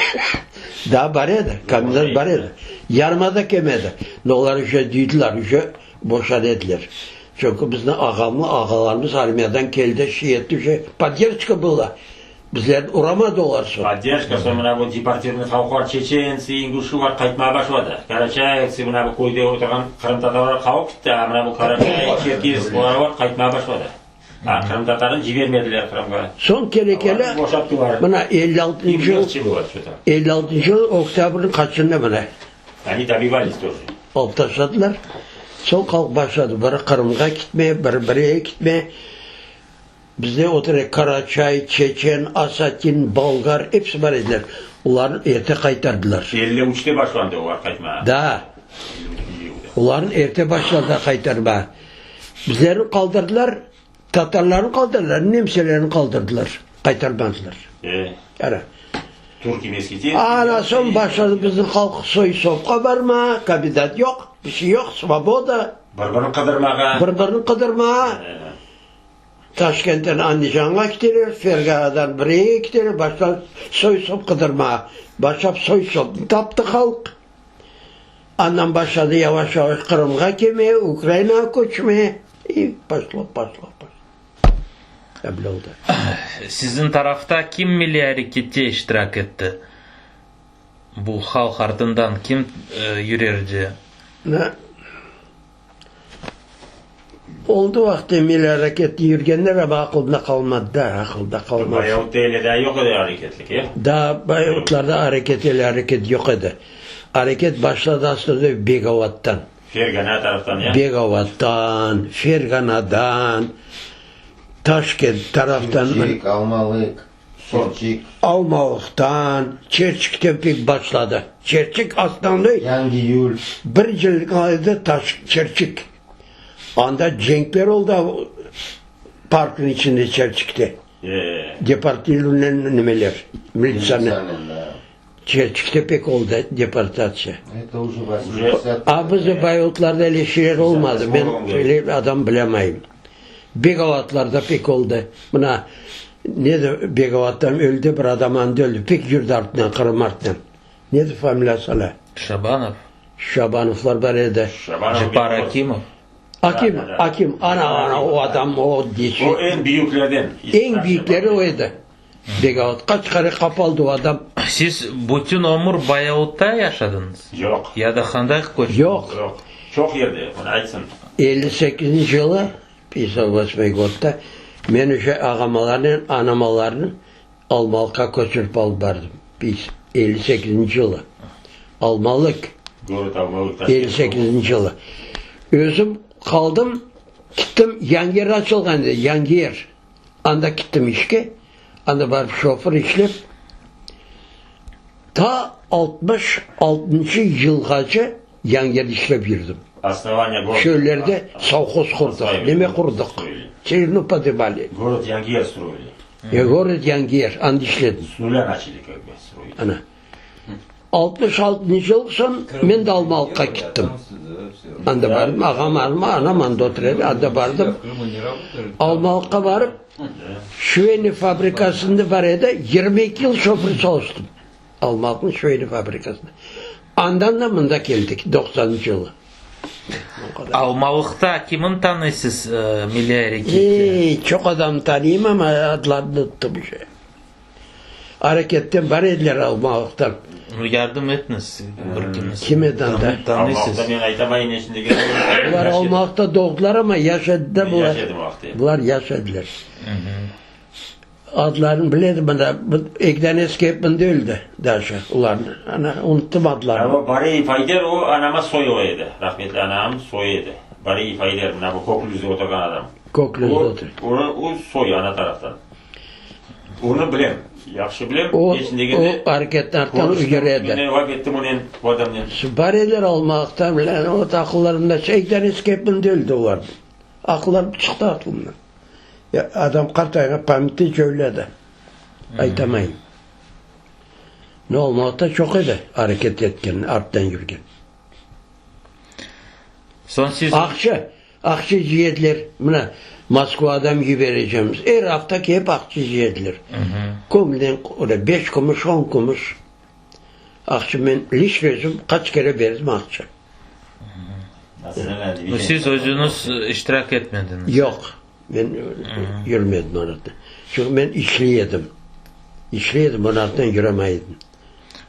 daa bar edi, komendant bar edi. Yanıma da kelmedi. No olar uje duydılar, uje boşan ediler. Çünki bizni ağamlı, ağalarımız armiyadan keldi, şey etti, uje podderjka была. Bizlerni uramadı olar soñ. Podderjka, soñ mına bu deportirovanный halqlar, çeçensi, inguşı bar, qaytmağa başladı. Karaçayevtsi, mına bu köyde oturğan qırımtatarlar qalıp kitti, a mına bu karaçay, çerkez, bular bar, qaytmağa başladı. A qırımtatarını cibermediler Qırımğa. Soñ kele-kele, mına 56-ncı yıl, 56-ncı yıl oktâbrniñ qaçında mına. Oni dobivalis тоже. Alıp taşladılar. Soñ halq başladı, biri Qırımğa kitmeye, biri bireye kitmeye. Bizde otura Karaçay, Çeçen, Asatin, Bolgar, episi bar ediler. Olarnı erte qaytardılar. 53-te başlandı olar qaytmağa. Da. Olarnı erte başladılar qaytarmağa. Bizlerni qaldırdılar, tatarlarnı qaldırdılar, nemselerni qaldırdılar, qaytarmadılar. E. Ana. Türkiy mesketin. Ana soñ başladı bizim halq soy-sopqa barmağa, komitat yoq, bir şey yoq, svoboda. Bir-birini qıdırmağa. Bir-birini qıdırmağa. Taşkentten Andijanğa kiteler, Ferganadan bireye kiteler, başlap soy-sop qıdırmağa. Başlap soy-sopnı taptı halq. Andan başladı yavaş-yavaş Qırımğa kelmeye, Ukrainağa köçmeye. İ poşlo, poşlo, poşlo. Öyle oldı. Siziñ tarafta kim milliy arekette iştirak etti? Bu halq artından kim yürerdi? Ne? Oldı vaqtı milliy arekette yürgenler, amma aqılda qalmadı da, aqılda qalmadı. Bayavutta ele daa yoq edi areketlik, e? Daa Bayavutlarda areket ele areket yoq edi. Areket başladı aslında Begovattan. Fergana taraftan, ya? Begovattan, Ferganadan, Taşkent taraftan. Çirçik, Almalıq, Çirçik. Almalıqtan, Çerçikten pek başladı. Çerçik aslında Yangiyül. Bir yıl qaldı Taş Çerçik. Anda cenkler oldı parknıñ içinde Çerçikte. Deportirlenen nimeler, militsiyanen. Çerçikte pek oldı deportatsiya. A bizde Bayotlarda öyle şeyler olmadı, men öyle adam bilemayım. Begovatlarda pek oldı. Mına, nedi Begovattan öldi, bir adam anda öldi, pek yürdi artınan, Qırım artınan. Nedi familiyası alâ? Şabanov. Şabanovlar bar edi. Cepar Akimov. Akim, Akim, ana, ana, o adam, o O eñ büyüklerden. Eñ büyükleri o edi. Begaut qaç kere qapaldı o adam. Siz bütün ömür Bayautta yaşadıñız? Yoq. Ya da qanday köçtüñiz? Yoq. Yoq. Çoq yerde, onı aytsın. 58-nci yılı, pятьдесят восьмой godda, men uje ağamalarnen anamalarnı Almalıqqa köçürip alıp bardım. 58-nci yılı. Almalıq. Gorod Almalıq. 58-nci yılı. Özüm qaldım, gittim, Yangiyer açılğan edi, Yangiyer. Anda kittim işke, anda barıp şoför işlep, ta 66-ncı yılğace Yangiyerde işlep yürdim. Основание goroda. Çöllerde sovhoz qurdıq, neme qurdıq, çelnu podımali. Gorod Yangiyer stroili. E, gorod Yangiyer, anda işledim. S nulâ naçali kak bı stroit. Ana. 66-ncı yıl soñ men de Almalıqqa kittim. Anda bardım, ağam, anam anda otura edi, anda bardım. Almalıqqa barıp, şveyniy fabrikasında bar edi, 22 yıl şoför çalıştım. Almalıqnıñ şveyniy fabrikasında. Andan da mında keldik, doqsanıncı yılı. Almalıqta kimin tanıysız milliy arekette? Ey, çoq adam tanıyım, amma adlarını unuttım uje. Areketten bar ediler Almalıqtan. Yardım etiniz bir kimisi. Kim edi anda? Tanıysız. Almalıqta men aytamayın ne içün degen. Bular Almalıqta doğdılar amma yaş edi de bular. Yaş edim o vaqıt. Bular yaş ediler. Adlarını biledim mına eki danesi kelip mında öldi daje olarnı. Ana unuttım adlarını. O Bariyev Ayder o anama soy o edi. Rahmetli anam soy edi. Bariyev Ayder mına bu Köklüzde oturğan adam. Köklüzde otur. O, o soy ana taraftan. Onı bilem. Yahşı bilem, O, neçün degende, o areketni arttan körüştim, yüre edi. men laf ettim onen, o adamnen. Bar ediler Almalıqta, bilen, o aqıllarında şeytan eskepinde öldi olar. Aqılları çıqtı aqlımdan. Ya, adam qartayğan pamyati coyladı. Aytamayım. No, Almalıqta çoq edi areket etken, arttan yürgen. Soñ siz. Aqça, aqça cıyediler. Mına, Moskvadan yiberecemiz. Er afta kelip aqça cıyediler. Köñülden öyle beş kümüş, on kümüş aqça. Men liçno özüm qaç kere berdim aqça. No, siz özüñiz iştirak etmediñiz? Yoq, men yürmedim arada. Çünki men işli edim. İşli edim, onıñ artından yüremay edim.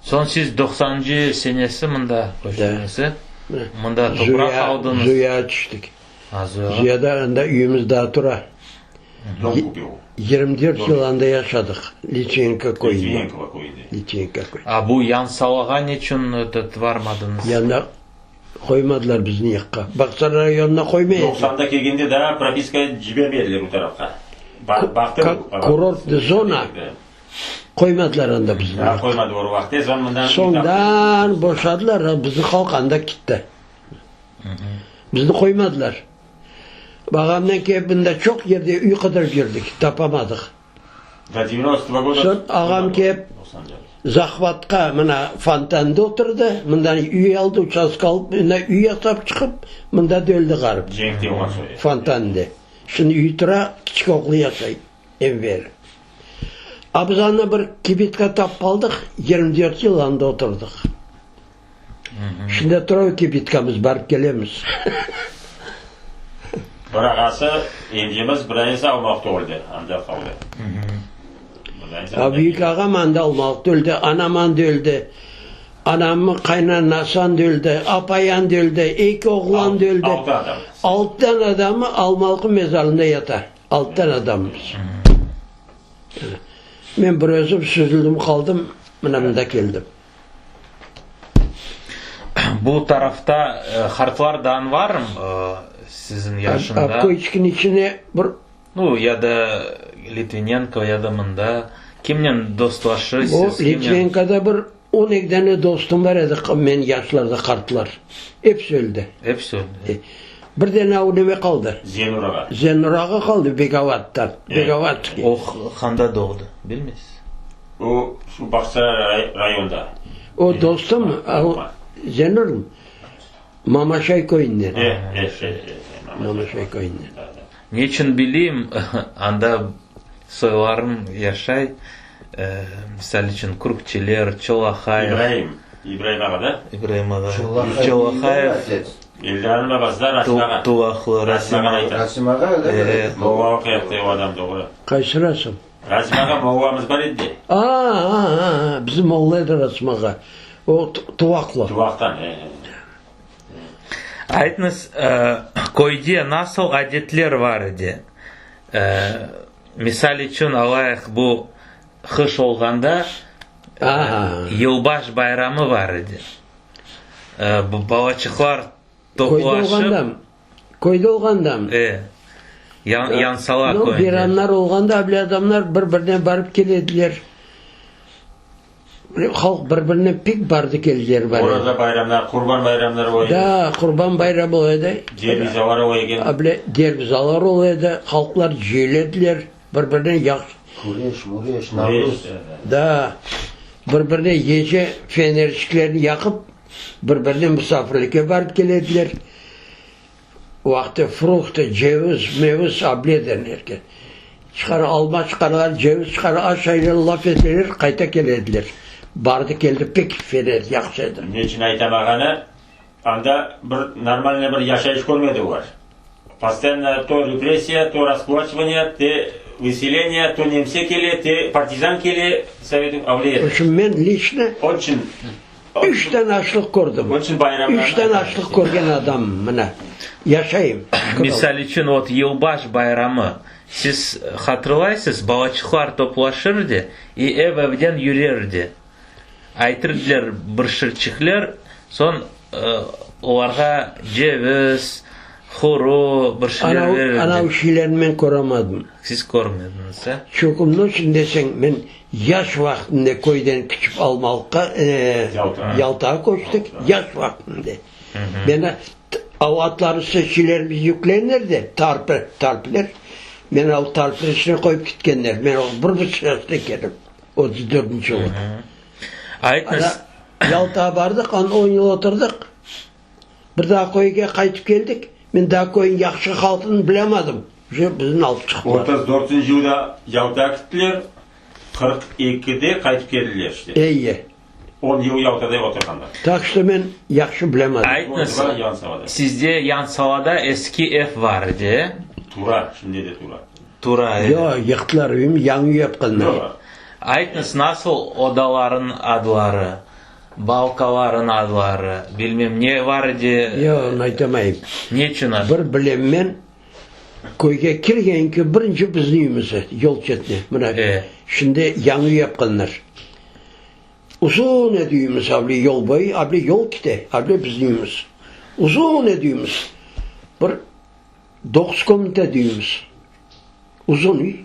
Soñ siz doqsancı senesi mında köçtüñiz, e? Mında topraq aldıñız. Zuyağa tüştik. Ha, Zuyağa. Zuyada anda üyümiz daa tura. Dom kupil. 24 yıl anda yaşadıq, Litvinenko köyünde. Litvinenkovo köyünde. Litvinenko köyünde. A bu Yansalağa neçün etet varmadıñız? Yanda qoymadılar bizni yaqqa. Bağçasaray rayonına qoymay ediler. Doqsanda kelgende daa propiska cibermediler bu tarafqa. Baqtım. Kurortnıy zona. Qoymadılar anda bizni. Ha, qoymadı o vaqıt. Tez mından Soñdan boşadılar, bizni halq anda kitti. Bizni qoymadılar. Bağamdan kelip mında çoq yerde üy qıdırıp yürdik, tapamadıq. До 90 года. Soñ ağam kelip Zahvatqa mına Fontanda oturdı, mından üy aldı, uçastka alıp, mında üy yasap çıqıp, mında da öldi ğarip. Cenkte olğan soñ. Fontanda. Şimdi üy tura, kiçik oğlu yaşay. Enver. A biz anda bir kibitka tapıp aldıq, 24 yıl anda oturdıq. Şimdi tura o kibitkamız, barıp kelemiz. Bir ağası, emcemiz, bir ayısı Almalıqta öldi, anda qaldı. A büyük ağam anda Almalıqta öldi, anam anda öldi, anamnıñ qaynanası anda öldi, apayı anda öldi, eki oğlu anda öldi. Altı adam. Altıdan adamı Almalıqnıñ mezarında yata. Alttan adambız. Men bir özüm süzüldim qaldım, mına mında keldim. Bu tarafta qartlardan varmı siziñ yaşında? Köyçikniñ içine bir... Nu, ya da Litvinenko, ya da mında. Kimnen dostlaşırsız? O, Litvinenkoda bir on eki dane dostum bar edi, men yaşlarda qartlar. Episi öldi. Episi öldi. Bir dane o neme qaldı. Zenur ağa. Zenur ağa qaldı Begovattan. Begovatskiy. O qanda doğdı, bilmeysiz? O, şu Bağçasaray rayonda. O dostum, o Zenur Mamaşay köyünden. E, e, e, e, Mamaşay köyünden. Neçün bileyim, anda soylarım yaşay, misal içün, Kürkçiler, Çolahayev. İbraim, İbraim ağa da? İbraim ağa. Çolahayev. Eldarnıñ babası da Rasim ağa. Tuvaqlı Rasim ağa. Rasim ağa, öyle mi? Molla oquyaptı o adam, doğru. Qaysı Rasim? Rasim ağa mollamız bar edi de. A, a, a, bizim molla edi Rasim ağa. O Tuvaqlı. Tuvaqtan, e. Aytıñız, köyde nasıl adetler bar edi? Misal içün, alayıq, bu qış olğanda yılbaş bayramı bar edi. Balaçıqlar toplaşıp... Köyde olğanda? E, Yansala köyünde. Beyramlar olğanda avliya adamlar bir-birine barıp kele ediler. Halq bir-birine pek bardı-keldiler bar edi. Oraza bayramlar, Qurban bayramları ola edi. Da, Qurban bayramı ola edi. Dervizalar ola eken. Able dervizalar ola edi, halqlar cıyıla ediler, bir-birine yahşı. Küreş, müreş, Navruz. Da, bir-birine gece fenerçiklerini yaqıp, bir-birine musafirlikke barıp kele ediler. O vaqıtta fruhtı, ceviz, meviz able ederler eken. Çıqara, alma çıqaralar, ceviz çıqara, aşaylar, laf eteler, qayta kele ediler. Bardı-keldi pek fena edi, yahşı edi. Ne içün aytam ağanı, anda bir normalnıy bir yaşayış körmedi olar. Postoyanno to repressiya, to raskulaçivaniya, te vıseleniya, to nemse kele, te partizan kele, sovet avle edi. Içün men liçno Onıñ içün. Üç tane açlıq kördim. Üç tane açlıq körgen adamım, mına, yaşayım, şükür Misal içün, ot, yılbaş bayramı, siz hatırlaysız, balaçıqlar toplaşırdı i ev-evden yürerdi. Aytırdılar bir şırçıqler, soñ olarğa ceviz, Horo, bir şeyler verirdi. Anav şeylerni men köramadım. Siz körmediñiz, e? Çünki nasıl deseñ, men yaş vaqtımda köyden kiçip Almalıqqa, Yaltağa köçtik, yaş vaqtımda. Meni av atlar üstüne şeylerimiz yüklenirdi, tarpı, tarpılar. Meni av tarpılar içine qoyıp ketkenler. Men o bir buçuq yaşta ekenim, 34 dörtünci yılı. Aytñız. Yaltağa bardıq, anda on yıl oturdıq. Bir daa köyge qaytıp keldik. Men daa köyniñ yahşı halqını bilemadım. Uje bizni alıp çıqtılar. 34 yılda Yaltağa kittiler, 42-de qaytıp keldiler işte. Eye. On yıl Yaltada oturğanlar. Tak şto men yahşı bilemadım. Aytñız, sizde Yansalada eski ev bar edi? Tura, şimdi de tura. Tura edi. Yoq, yıqtılar üyüm, yañı üy yapqanlar. Aytñız, nasıl odalarıñ adları? Balkaların adları, bilmem ne var edi. Yoq, onı aytamayım. Neçün? Bir bilem men, köyge kirgenki birinci bizni üyümiz edi, yol çetine. Mına, şimdi yañı üy yapqanlar. Uzun edi üyümiz, avle yol boyu, avle yol kete, avle bizni üyümiz. Uzun edi üyümiz. Bir doquz komnata edi üyümiz. Uzun üy.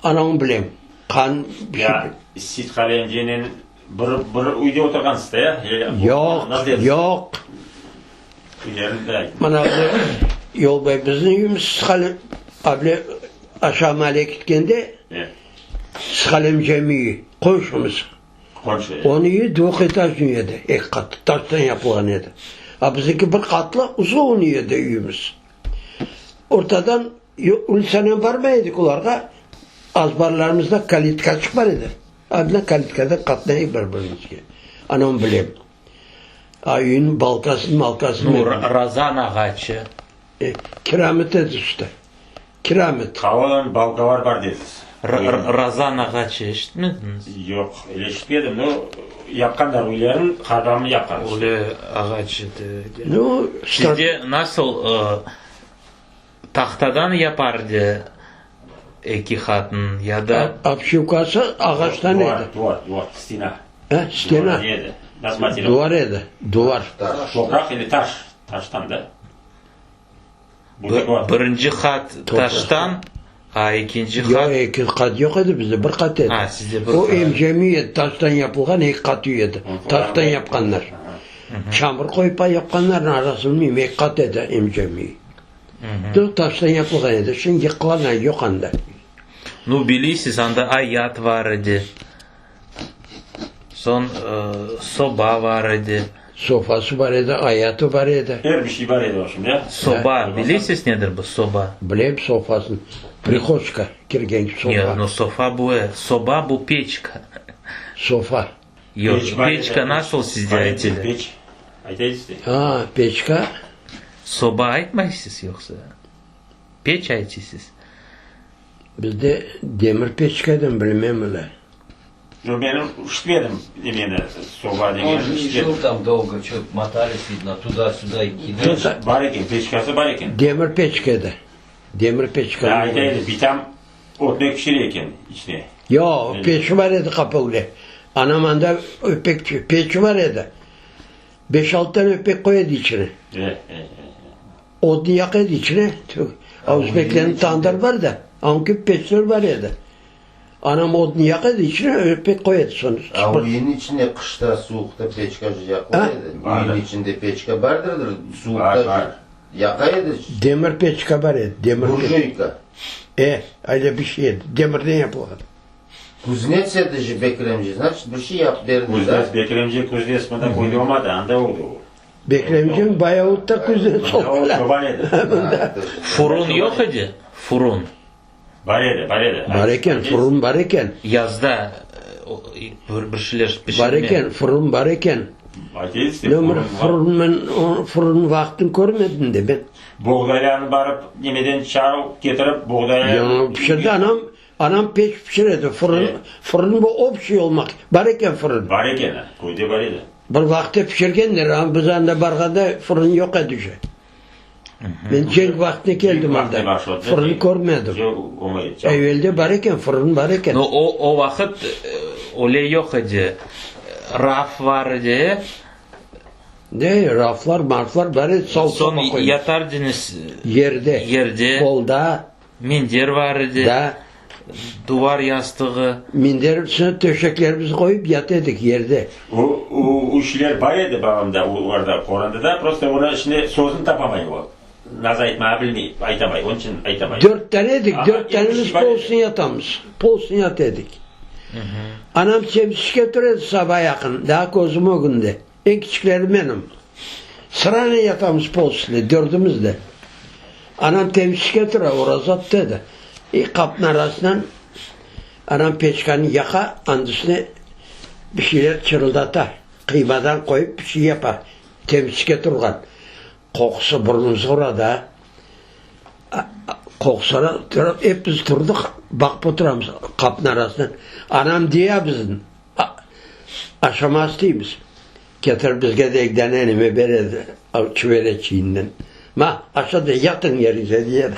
Anamı bilem. Qan bir şey. Ya Sitqale emcenen bir, bir üyde oturğansız da ya? Yoq, yoq. Mına bu yol boyu bizni üyümiz Sitqale able aşağı maallege ketkende Sitqale emceniñ üyi, qonşumız. Qonşu. Onıñ üyi dvuhetajnıy edi, eki qatlı, taştan yapılğan edi. A bizniki bir qatlı uzun üy edi üyümiz. Ortadan Ulitsanen barmay edik olarğa, azbarlarımızda kalitkaçıq bar edi, adına kalitkadan qatnay edik bir-birimizge. Anamı bilem. A üyniñ balkasını, malkasını. Nu, razan ağaçı. E, kiramit edi usta. Kiramit. Qavalın balkalar bar dediz. Razan ağaçı eşitmediñiz? Yoq, eşitmedim. Nu, yapqanlar üylerin, qarbamı yapqan. Öyle ağaç edi. Nu, Sizde nasıl Tahtadan yapardı eki hatın ya da. Obşivkası ağaçtan edi. Duvar, duvar, duvar, stena. He, stena. Duvar edi. Nasıl material? Duvar edi, duvar. Topraq ili taş, taştan da. Birinci qat taştan, a ekinci qat? Yoq, eki qat yoq edi bizde, bir qat edi. A, sizde bir qat. O emcem edi, taştan yapılğan eki qat üy edi. Taştan yapqanlar. Çamur qoyıp yapqanlar, arasını bilmeyim, eki qat edi emcem üyi. Dur taştan yapılğan edi, şimdi yıqılğan, yoq anda. Nu, biliysiz, anda ayat bar edi, soñ soba bar edi. Sofası bar edi, ayatı bar edi. Er bir şey bar edi o şimdi, ya? Soba, biliysiz nedir bu soba? Bilem sofasını, prihojka kirgen sofa. Yoq, nu sofa bu, soba bu peçka. Sofa. Yoq, peçka nasıl sizde aytılır? Peç, aytaysız de. A, peçka. Soba aytmaysız yoqsa? Peç aytısız. Bizde demir peçka edi, bilmem öyle. Yoq, men işitmedim nemeni, soba degenini On же не işitmedim. жил там долго, чё мотались, видно, туда-сюда и кидали. Bar eken, peçkası bar eken. Demir peçka edi. Demir peçka. Aytaydı, bitam ötmek pişire eken içine. Yoq, peçi bar edi qapı Anam anda ötmek peçi bar edi. Beş-altı tane ötmek qoy edi içine. Odun yaqa edi içine. Özbeklerniñ tandır bar da, anki peçler bar edi. Anam odun yaqa edi içine, ötmek qoy edi soñra. A üyniñ içinde qışta suvuqta peçka yaqıla edi? Üyniñ içinde peçka bardırdır, suvuqta yaqa edi. Demir peçka bar edi, demir. Burjuyka. E, öyle bir şey edi, demirden yapılğan. Kuznets edi je Bekir emce, znaçit, bir şey yapıp berdi da. Kuznets, Bekir emce kuznets mında köyde olmadı, anda oldı o. Bekir emceñ Bayavutta kuznets oldı. O çoban edi. Furun yoq edi? Furun. Bar edi, bar edi. Bar eken, furun bar eken. Yazda bir şeyler pişirme. Bar eken, furun bar eken. Ömür furun men furun vaqtın körmedim de ben. Boğdaylarnı barıp nemeden çarıp ketirip boğdaylarnı. Yañı pişirdi anam, anam peç pişiredi. Furun, furun bu obşiy olmaq. Bar eken furun. Bar eken, köyde bar edi. Bir vaqıtta pişirgenler, amma biz anda barğanda furun yoq edi uje. Men cenk vaqtında keldim anda, fırın körmedim. Evelde bar eken, fırın bar eken. No, o, o vaqıt öyle yoq edi. Raf bar edi. Ne, raflar, marflar bar edi, sal-saba Soñ qoymaq. yatardıñız Yerde. Yerde. Polda. Minder bar edi. Da. Duvar yastığı. Minder üstüne töşeklerimizni qoyıp yata edik yerde. O, o, o şeyler bar edi babamda, olarda, qorantada, prosto onı şimdi sözüni tapamay o. Naz aytmağa bilmey, aytamay, onıñ içün aytamay. Dört tane edik, dört tanemiz pol üstüne yatamız, pol üstüne yata edik. Anam semsiçke tura edi saba yaqın, daa közüm ögünde. Eñ kiçikleri menim. Sıranen yatamız pol üstünde, dördümiz de. Anam temsiçke tura, oraza tuta edi. E, qapnıñ arasından anam peçkanı yaqa, anıñ üstüne bir şeyler çırıldata, qıymadan qoyıp bir şey yapa, temsiçke turğan. Qoqusı burnumızğa ura da. Qoqusına turıp, epimiz turdıq, baqıp oturamız qapınıñ arasından. Anam deya bizni, aşamaz deymiz. Ketirip bizge de eki dane neme beredi, çibereçiyinden. Ma, aşa da yatıñ yeriñize deyedi.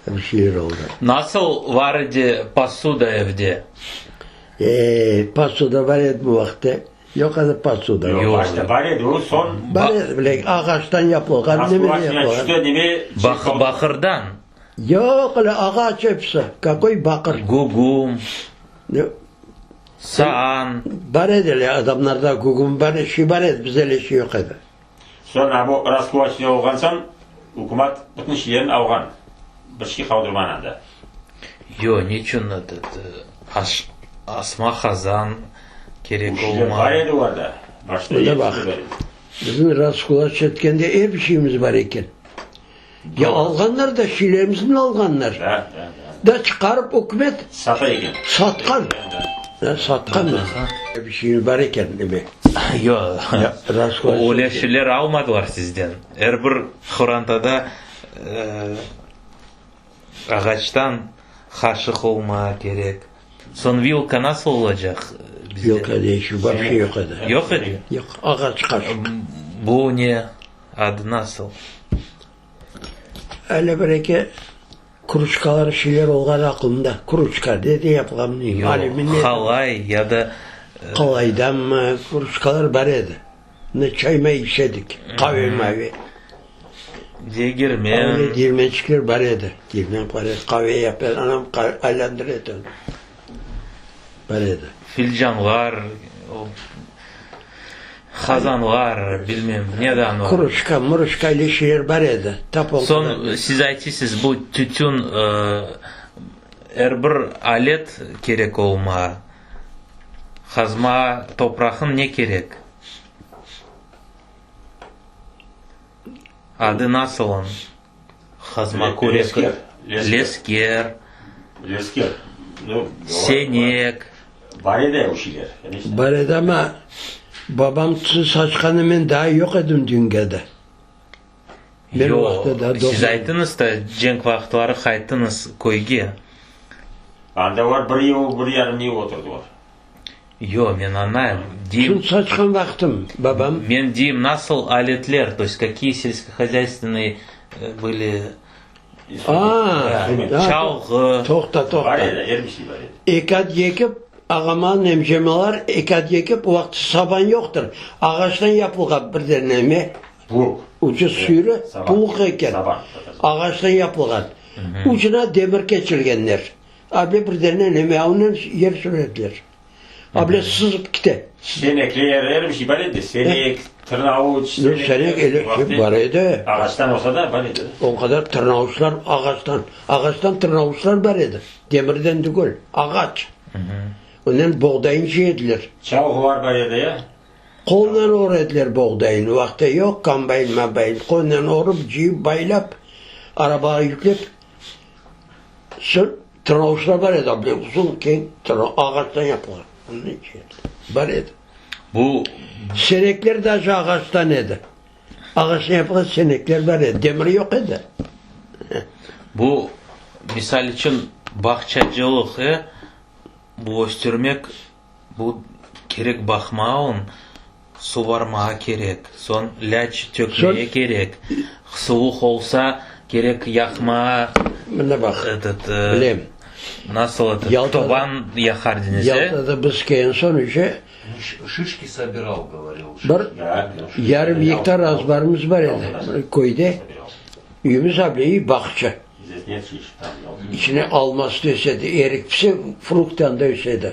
Bir şeyler oldı. Nasıl var edi posuda evde? E, posuda bar edi bu vaqıtta. Yoq edi posuda. Yoq, başta bar edi, o soñ. Bar edi, bile, ağaçtan yapılğan, nemeden yapılğan. Baqır, baqırdan. Yoq, öyle ağaç episi. Kakoy baqır? Gügüm, saan. Bar edi öyle adamlarda gügüm bar edi, şey bar edi, bizde öyle şey yoq edi. Soñ a bu raskulaçnıy olğan soñ, ükümat bütün şeylerini alğan, bir şey qaldırmağan anda. Yoq, niçün etot, aş, asma qazan kerek O şeyler olma. bar edi olarda, başta Öyle episi baq, bar edi. bizim raskulaç etkende er bir şeyimiz bar eken. Ya alğanlar da şeylerimizni alğanlar. Da, da, da. Da çıqarıp ükümet Sata eken. satqan. Da, da. Da satqan. Bir şeyimiz bar eken demek. Yoq, Raskulaç öyle şeyler almadılar sizden. Er bir qorantada ağaçtan qaşıq olmağa kerek. Soñ vilka nasıl olacaq bizde? Vilka deyşi, vapşe yoq edi. Yoq edi? Yoq, ağaç qaşıq. Bu ne? Adı nasıl? Öyle bir eki krujkalar şeyler olğanı aqılımda. Krujka neden yapılğan bilmeyim. Alüminiyden. Yoq, qalay ya da. Qalaydanmı, krujkalar bar edi. Ne çay may içe edik, qave mave. Degirmen. Öyle degirmençikler bar edi. Degirmen bar edi, qave yapa edi, anam aylandıra edi onı. Bar edi. Filcanlar, o qazanlar, bilmem, neden o. Krujka, mrujka öyle şeyler bar edi. Tap o qadar. Soñ siz aytısız, bu tütün, er bir alet kerek olma. Qazma topraqnıñ ne kerek? Adı nasıl onıñ? Qazma kürek. Lesker. Lesker. Lesker. Senek. Bar edi o şeyler, конечно. Bar edi amma babam tütün saçqanda men daa yoq edim düngada. Men o vaqıtta daa Yoq, siz doğmadım. ayttıñız da, cenk vaqıtları qayttıñız köyge. Anda olar bir yıl, bir yarım yıl oturdılar. Yoq, men añlayım. Tütün Deyim, saçqan vaqtım babam. men deyim, nasıl aletler, to есть kakiye selskohozyaystvenıye были, Aa, çalğı. Toqta, toqta. Bar edi, er bir şey bar edi. Ekat ekip, ağamal nemcemalar ekat ekip, o vaqıt saban yoqtır. Ağaçtan yapılğan bir de neme. Plug. Ucu süyrü plug eken. Ağaçtan yapılğan. Ucuna demir keçirgenler. Able bir dene neme, onen yer sürediler. Able sızıp kite. Senekler, er bir şey bar edi. Senek, tırnavuç. Senek ele şey bar edi. Ağaçtan olsa da bar edi. O qadar tırnavuçlar ağaçtan. Ağaçtan tırnavuçlar bar edi. Demirden tügül, ağaç. Onen boğdayın şey ediler. Çalğılar bar edi ya. Qolnen ora ediler boğdayını. O vaqıtta yoq kombayn, mabayn. Qolnen orıp, cıyıp, baylap, arabağa yüklep, soñ tırnavuçlar bar edi, böyle uzun, keñ ağaçtan yapılğan. Bar edi. Bu. Senekler daje ağaçtan edi. Ağaçtan yapılğan senekler bar edi. Demir yoq edi. Bu, misal içün, bağçacılıq, e, bu östürmek Bu kerek baqma on, suvarmağa kerek, soñ lâç tökmeye kerek, suvuq olsa. Kerek yaqma. Mına baq, Этот, bilem. Nasıl этот, Yaltada, toban yaqar deñiz, e? Yaltada biz kelgen soñ uje Şişki sobiral, govoril. bir yarım gektar azbarımız bar edi köyde. Üyümiz ableyi bağça. İçine alması da ösedi, erik pise, fruktan da ösedi.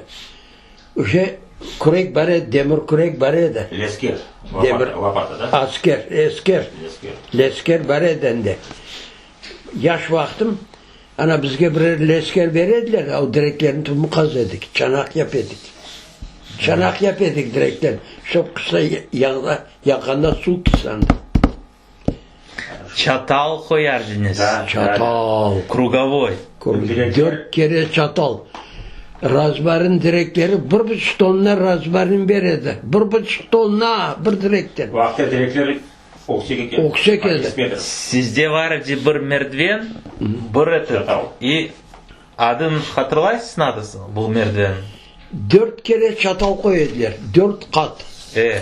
Uje kürek bar edi, demir kürek bar edi. Lesker, Demir, lopata, da? Asker, esker. Lesker. Lesker bar edi ende. Yaş vaqtım, ana bizge birer lesker bere ediler, o direklerni tümü qaz edik, çanaq yap edik. Çanaq yap edik direkten, şob qışta yağda yağğanda suv kitsin anda. Çatal qoyar deñiz. Çatal. Krugovoy. Dört kere çatal. Razbarın direkleri bir buçuq tonna razmarin ber edi. Bir buçuq tonna bir direkten. Vaqıtta direkler öksek eken. Öksek edi. Sizde var edi bir merdven, bir etet. İ adın hatırlaysız nadısın bu merdven? Dört kere çatal qoy ediler. Dört qat. E.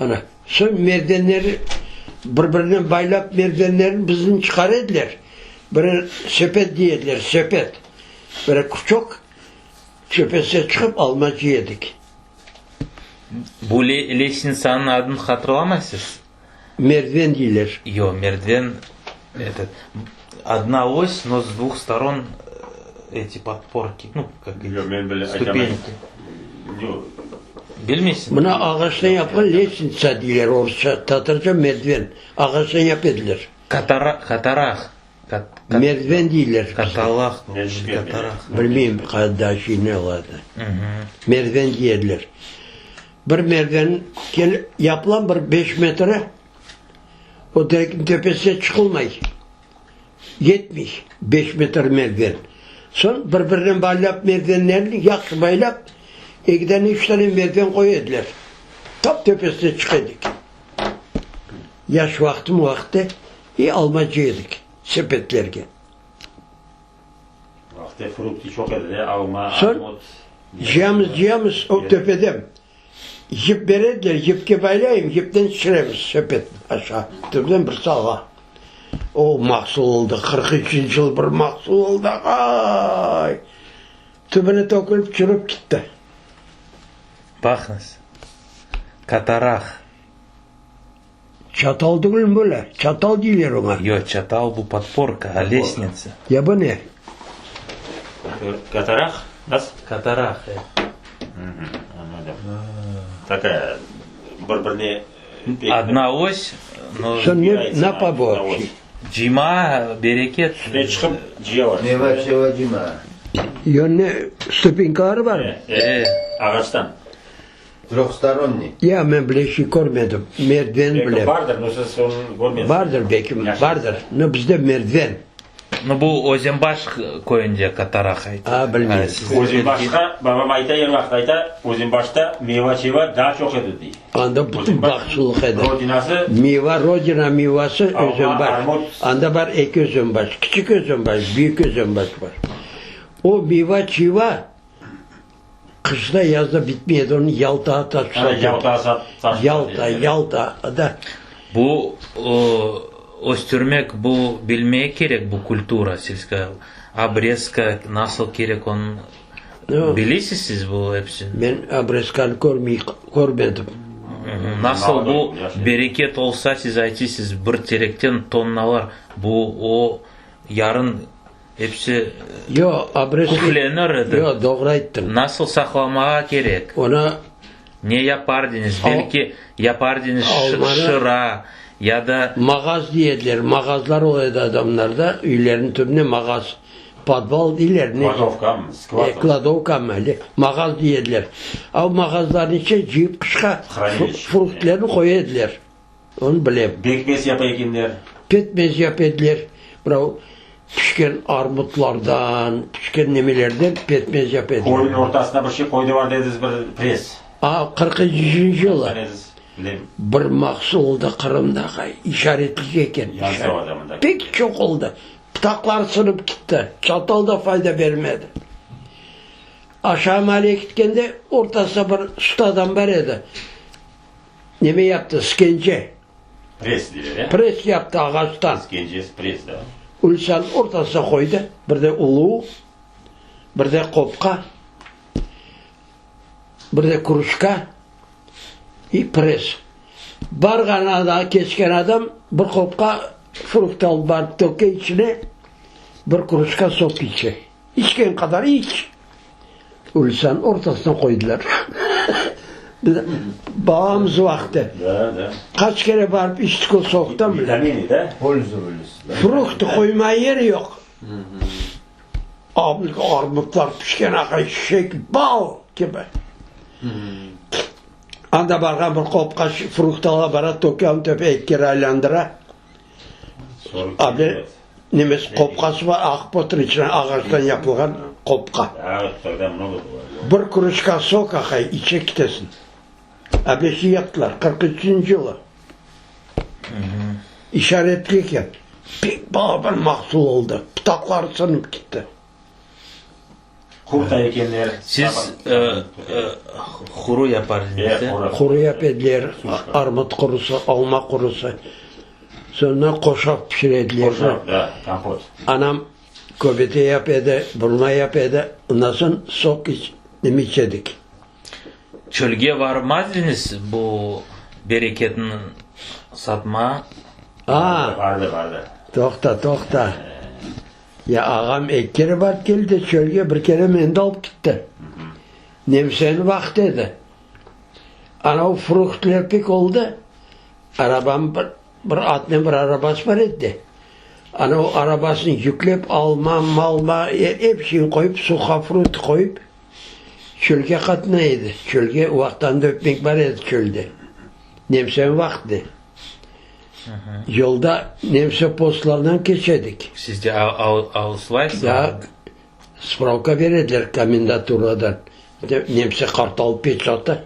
Ana, soñ merdenleri bir-birinen baylap merdenlerini bizniñ çıqara ediler. Birer sepet diy ediler, sepet. Birer kuçok çöpese çıqıp alma cıy edik. Bu lestnitsanıñ adını hatırlamaysız? Merdiven deyler. Yoq, merdiven, etot, odna os, no s dvuh storon eti podporki, nu, kak eti, stupenki. Bilmeysiñ? Mına ağaçtan yapqan lestnitsa deyler orusça, tatarca merdiven. Ağaçtan yap ediler. Katara, katarah. Merdiven deyler. Katalaq, katarah. Bilmeyim, qayda şey ne oladı. Merdiven deyediler. Bir merdiven kel yapılan bir beş metre, o direkniñ tepesine çıqılmay, yetmey beş metr merdiven. Soñ bir-birinen baylap merdivenlerni yahşı baylap, ekiden üç tane merdiven qoya ediler. Tap tepesine çıqa edik. Yaş vaqtım vaqıtta i alma cıy edik sepetlerge. Vaqıtta frukti çoq edi de, alma, Soñ armut. cıyamız, cıyamız o töpeden yip berediler, yipke baylayım, yipten tüşüremiz sepet aşağı, töpeden bir salğa. O mahsul oldı, 43-nci yıl bir mahsul oldı, ay! Tübüne tökülip çürüp kitti. Baqıñız, katarah. Çatal tügülmi böyle? Çatal deyler oña. Yoq, çatal bu podporka, a lestnitsa. Ya bu ne? Katarah, nasıl? Katarah, e. Anladım. Takaya, bir-birine Odna os, no. Soñ ne, napa bu şey? Cıyma, bereket. Üstüne çıqıp cıyalar. Meva çeva cıyma. Yoq, ne, stupenkaları barmı? E, e, ağaçtan. Tröhstoronniy. Ya men bile şey körmedim, merdiven Belki bilem. bardır, no siz onı körmediniz. Bardır belki, bardır, no bizde merdiven. No bu Özenbaş köyünde katarah ayta. A, bilmeyim. Özenbaşqa, babam ayta, er vaqıt ayta, Özenbaşta meva-çeva daa çoq edi, dey. Anda bütün bağçılıq edi. Rodinası. Meva, Rodina mevası Özenbaş. Alma, armut. Anda bar eki Özenbaş, kiçik Özenbaş, büyük Özenbaş bar. O meva-çeva Qışta, yazda bitmey edi, onı Yaltağa taşıp Yaltağa taşıp Yalta, Yalta, da. Bu östürmek, bu bilmeye kerek, bu kultura selskaya, obrezka nasıl kerek, onı bilesiz siz bu episini? Men obrezkanı körmey, körmedim. Nasıl bu bereket olsa, siz aytısız, bir terekten tonnalar, bu o yarın Episi Yo, obrezka. küflenir edi. Yo, doğru ayttıñ. Nasıl saqlamağa kerek? Onı. Ne yapar deñiz? Belki yapar deñiz şıra ya da. Mağaz dey ediler. Mağazlar ola edi adamlarda, üylerniñ tübüne mağaz. Podval deyler, ne? Kladovkamı, sklad. E, kladovkamı, öyle. Mağaz dey ediler. A o mağazlarnıñ içine cıyıp qışqa fruktlerni qoya ediler. Onı bilem. Bekmez yapa ekenler. Petmez yapa ediler. Mınau pişken armutlardan, pişken nemelerden petmez yapa ediler. Köyniñ ortasına bir şey qoydılar dediz, bir press. A, 43-nci yılı. Bilem. Bir mahsul oldı Qırımda, hay, işaretlik eken. Yansı oldı mında. Pek çoq oldı. Pıtaqları sınıp kitti. Çatal da fayda bermedi. Aşağı maaleye kitkende ortasında bir usta adam bar edi. Neme yaptı, skence. Press deyler, e? Press yaptı ağaçtan. İskencesi press, da. Ulitsanıñ ortasına qoydı, bir de ulu, bir de qopqa, bir de krujka i press. Barğan adam, keçken adam bir qopqa frukt alıp barıp töke içine, bir krujka sok içe. İçken qadar iç. Ulitsanıñ ortasına qoydılar. Biz babamız vaqtı. Da, da. Qaç kere barıp içtik o soktan bile. Vitamini, da? Pользовались, da. Fruktı qoyma yer yoq. Armutlar pişken aqay şek, bal kibi. Anda barğan bir qopqa frukt ala bara, töke, onı töpe eki kere aylandıra. Abi, nemesi, qopqası bar, aqıp otura içine ağaçtan yapılğan qopqa. Bir krujka sok aqay, içe kitesin. Abeşi yaptılar, 43 üçünci yılı. İşaretli eken. Pek balaban mahsul oldı. Pıtaqları sınıp gitti. Qurta ekenler. Siz quru yapar ediñiz, e? Quru yap ediler, armut qurusı, alma qurusı. Soñra qoşaf pişire ediler. Qoşaf, da, kompot. Anam köbete yap edi, burma yap edi. Ondan soñ sok iç, neme içe edik. Çölge varmaz ediñiz bu bereketni satma? A! Vardı, vardı. Toqta, toqta. Ya ağam eki kere barıp keldi çölge, bir kere meni de alıp gitti. Nemseniñ vaqtı edi. Anavı fruktler pek oldı. Arabam bir, bir atnen bir arabası bar edi de. Anavı arabasını yüklep alma, malma, ep şeyni qoyıp, suhofrukt qoyıp çölge qatnay edi. Çölge o vaqıt anda ötmek bar edi çölde. Nemseniñ vaqtı. Yolda nemse postlarından keçe edik. Siz de alıslaysız? Da, spravka bere ediler komendaturadan. Nemse qartal peçatı.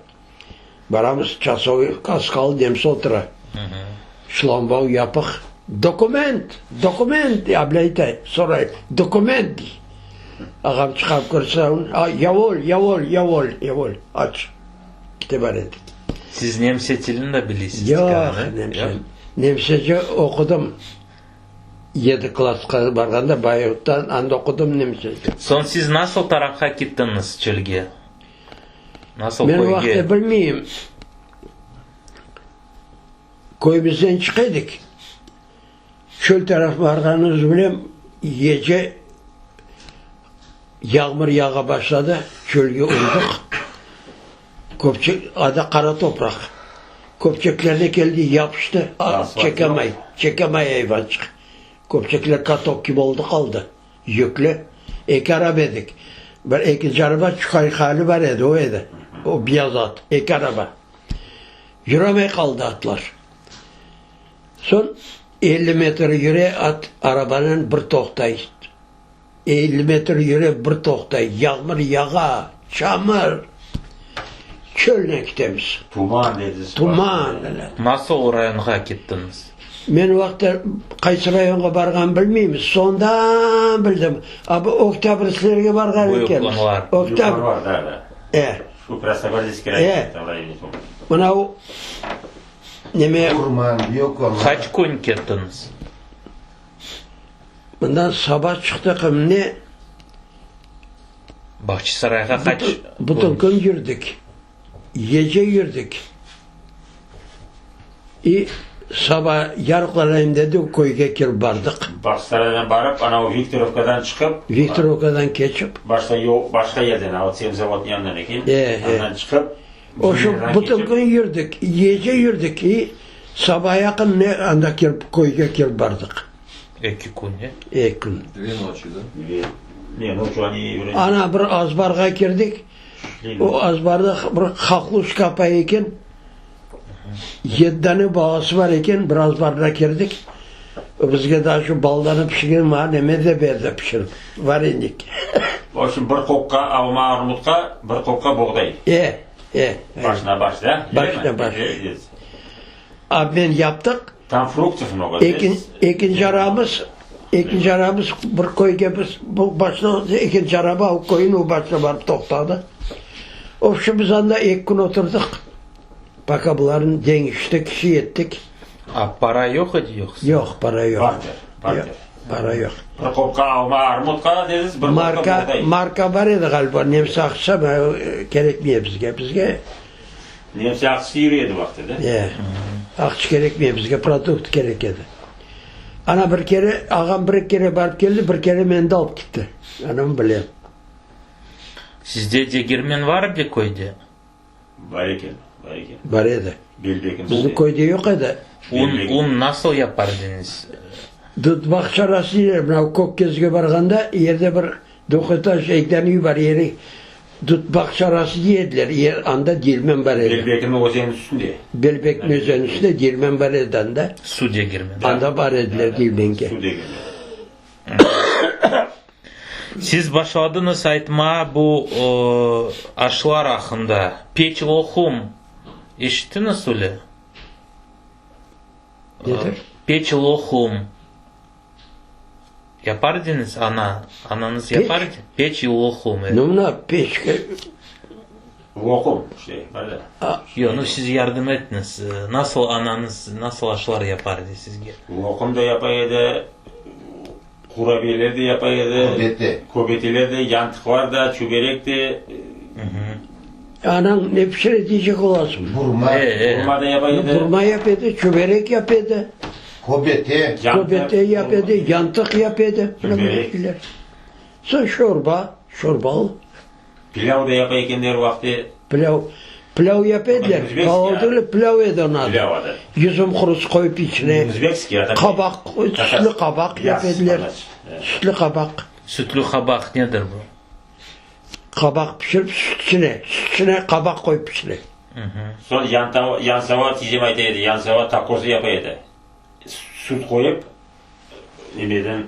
Baramız, çasovıy kaskalı nemse otura. Şlambau yapıq. Dokument! Dokument! dey, ablâ ayta, soray, dokument! dey. Ağam çıqarıp körse, yavol, yavol, yavol, yavol, aç. Kete bar edik. Siz nemse tilini de bilesiz? Yoq, nemse, nemsece oqudım. Yedi klassqa barğanda Bayurttan anda oqudım nemsece. Soñ siz nasıl tarafqa kettiñiz çölge? Nasıl Men köyge? o vaqıtta bilmeyim. Köyümizden çıqa edik. Çöl taraf barğanımız bilem, gece yağmur yağa başladı, çölge urdıq. Köpçek, ada qara topraq. Köpçeklerine keldi, yapıştı, çekemay, çekemay ayvançıq. Köpçekler katok kibi oldı qaldı, yüklü. Eki araba edik. Bir ekinci araba Çuqayhali bar edi, o edi, o beyaz at, eki araba. Yüremey qaldı atlar. Soñ 50 metr yüre at arabanen bir toqtay. 50 metr yüre bir toqtay. Yağmur yağa, çamur. Çölnen ketemiz. Tuman dedi. Tuman. Nasıl o rayonğa kettiñiz? Men o vaqıtta qaysı rayonğa barğanımnı bilmeymiz. Soñdan bildim. A bu Oktâbrsklerge barğan ekenmiz. Oktâbr. E. Şu Krasnogvardeyskiy rayonı. E. Mına o Neme? Urman, yoq orman. Qaç kün kettiñiz? Mından saba çıqtıq, ne? Bağçasarayğa qaç kün? Bütün kün yürdik. Gece yürdik. İ saba yarıqlanayım dedi, köyge kirip bardıq. Bağçasaraydan barıp, ana o Viktorovkadan çıqıp. Viktorovkadan keçip. Başta yol başqa yerden, a o Tsemzavodnıñ yanından eken. Andan çıqıp. O şu bütün kün yürdik, gece yürdik i saba yaqın ne anda kelip, köyge kelip bardıq. Eki kün, e? Eki kün. Dve noçi, da? Dve. Ne, noçu oni vredi. Ana bir azbarğa kirdik, o azbarda bir hahluşka apay eken, yedi dane balası bar eken, bir azbarına kirdik, o bizge daa şu baldanı pişirgen maña neme de berdi pişirip, varenik. V obşem, bir qopqa alma armutqa, bir qopqa boğday. E, e. Başına baş, da? Başına baş. Obmen yaptıq. Tam fruktov mnogo. Ekinci aramız, ekinci aramız bir köyge biz, bu başına, ekinci araba o köyün o başına barıp toqtadı. Vobşem, biz anda eki kün oturdıq. Poka bularnı deñiştik, şey ettik. A para yoq edi yoqsa? Yoq, para yoq. Barter, barter. Para yoq. Bir qopqa alma armutqa dediz, bir qopqa Marka, buğday. marka bar edi ğaliba, nemse aqça kerekmey bizge. Bizge Nemse aqçası yürüy edi vaqtı, da? E, aqça kerekmey bizge, produkt kerek edi. Ana bir kere, ağam bir kere barıp keldi, bir kere meni de alıp ketti. Anamı bilem. Sizde degirmen var edi köyde? Bar eken, bar eken. Bar edi. Belbekin Bizim köyde yoq edi. Un, un nasıl yapar ediñiz? Dut bağça arası deyler, mına Kökkezge barğanda, yerde bir dvuhetaj ekten üy bar, yeri Dut bağça arası dey ediler, yer, anda degirmen bar edi. Belbekniñ özeniniñ üstünde. Belbekniñ özeniniñ üstünde degirmen bar edi anda. Su degirmeni. Anda bar ediler degirmenge. Su degirmeni. Siz başladıñız aytmağa bu aşlar aqqında. Peç loqum eşittiñiz öyle? Nedir? Peç loqum. Yapar ediñiz, ana, anañız yapar edi? Peç loqum, evet. Nu, mına peçke. Loqum, şey, bar da. Yoq, nu siz yardım etiñiz. Nasıl anañız, nasıl aşlar yapar edi sizge? Loqum da yapa edi, qurabiyeler de yapa edi. Köbete. Köbeteler de, yantıqlar da, çöberek de. Anañ ne pişire deycek olasıñ? Burma. Burma da yapa edi. Burma yap edi, çöberek yap edi. Köbete. Köbete yap edi, yantıq yap edi. Çöberek. Soñ şorba, şorbalı. Pilâv da yapa ekenler vaqtı. Pilâv, pilâv yapa ediler. Palav degil, pilâv edi onıñ adı. Pilâv adı. Yüzüm qurusı qoyıp içine. Özbekskiy adı. Qabaq, sütlü qabaq yapa ediler. Sütlü qabaq. Sütlü qabaq nedir bu? Qabaq pişirip süt içine, süt içine qabaq qoyıp pişire. Soñ yantava, yansava tiyzem ayta edi, yansava takosı yapa edi. Süt qoyıp, nemeden,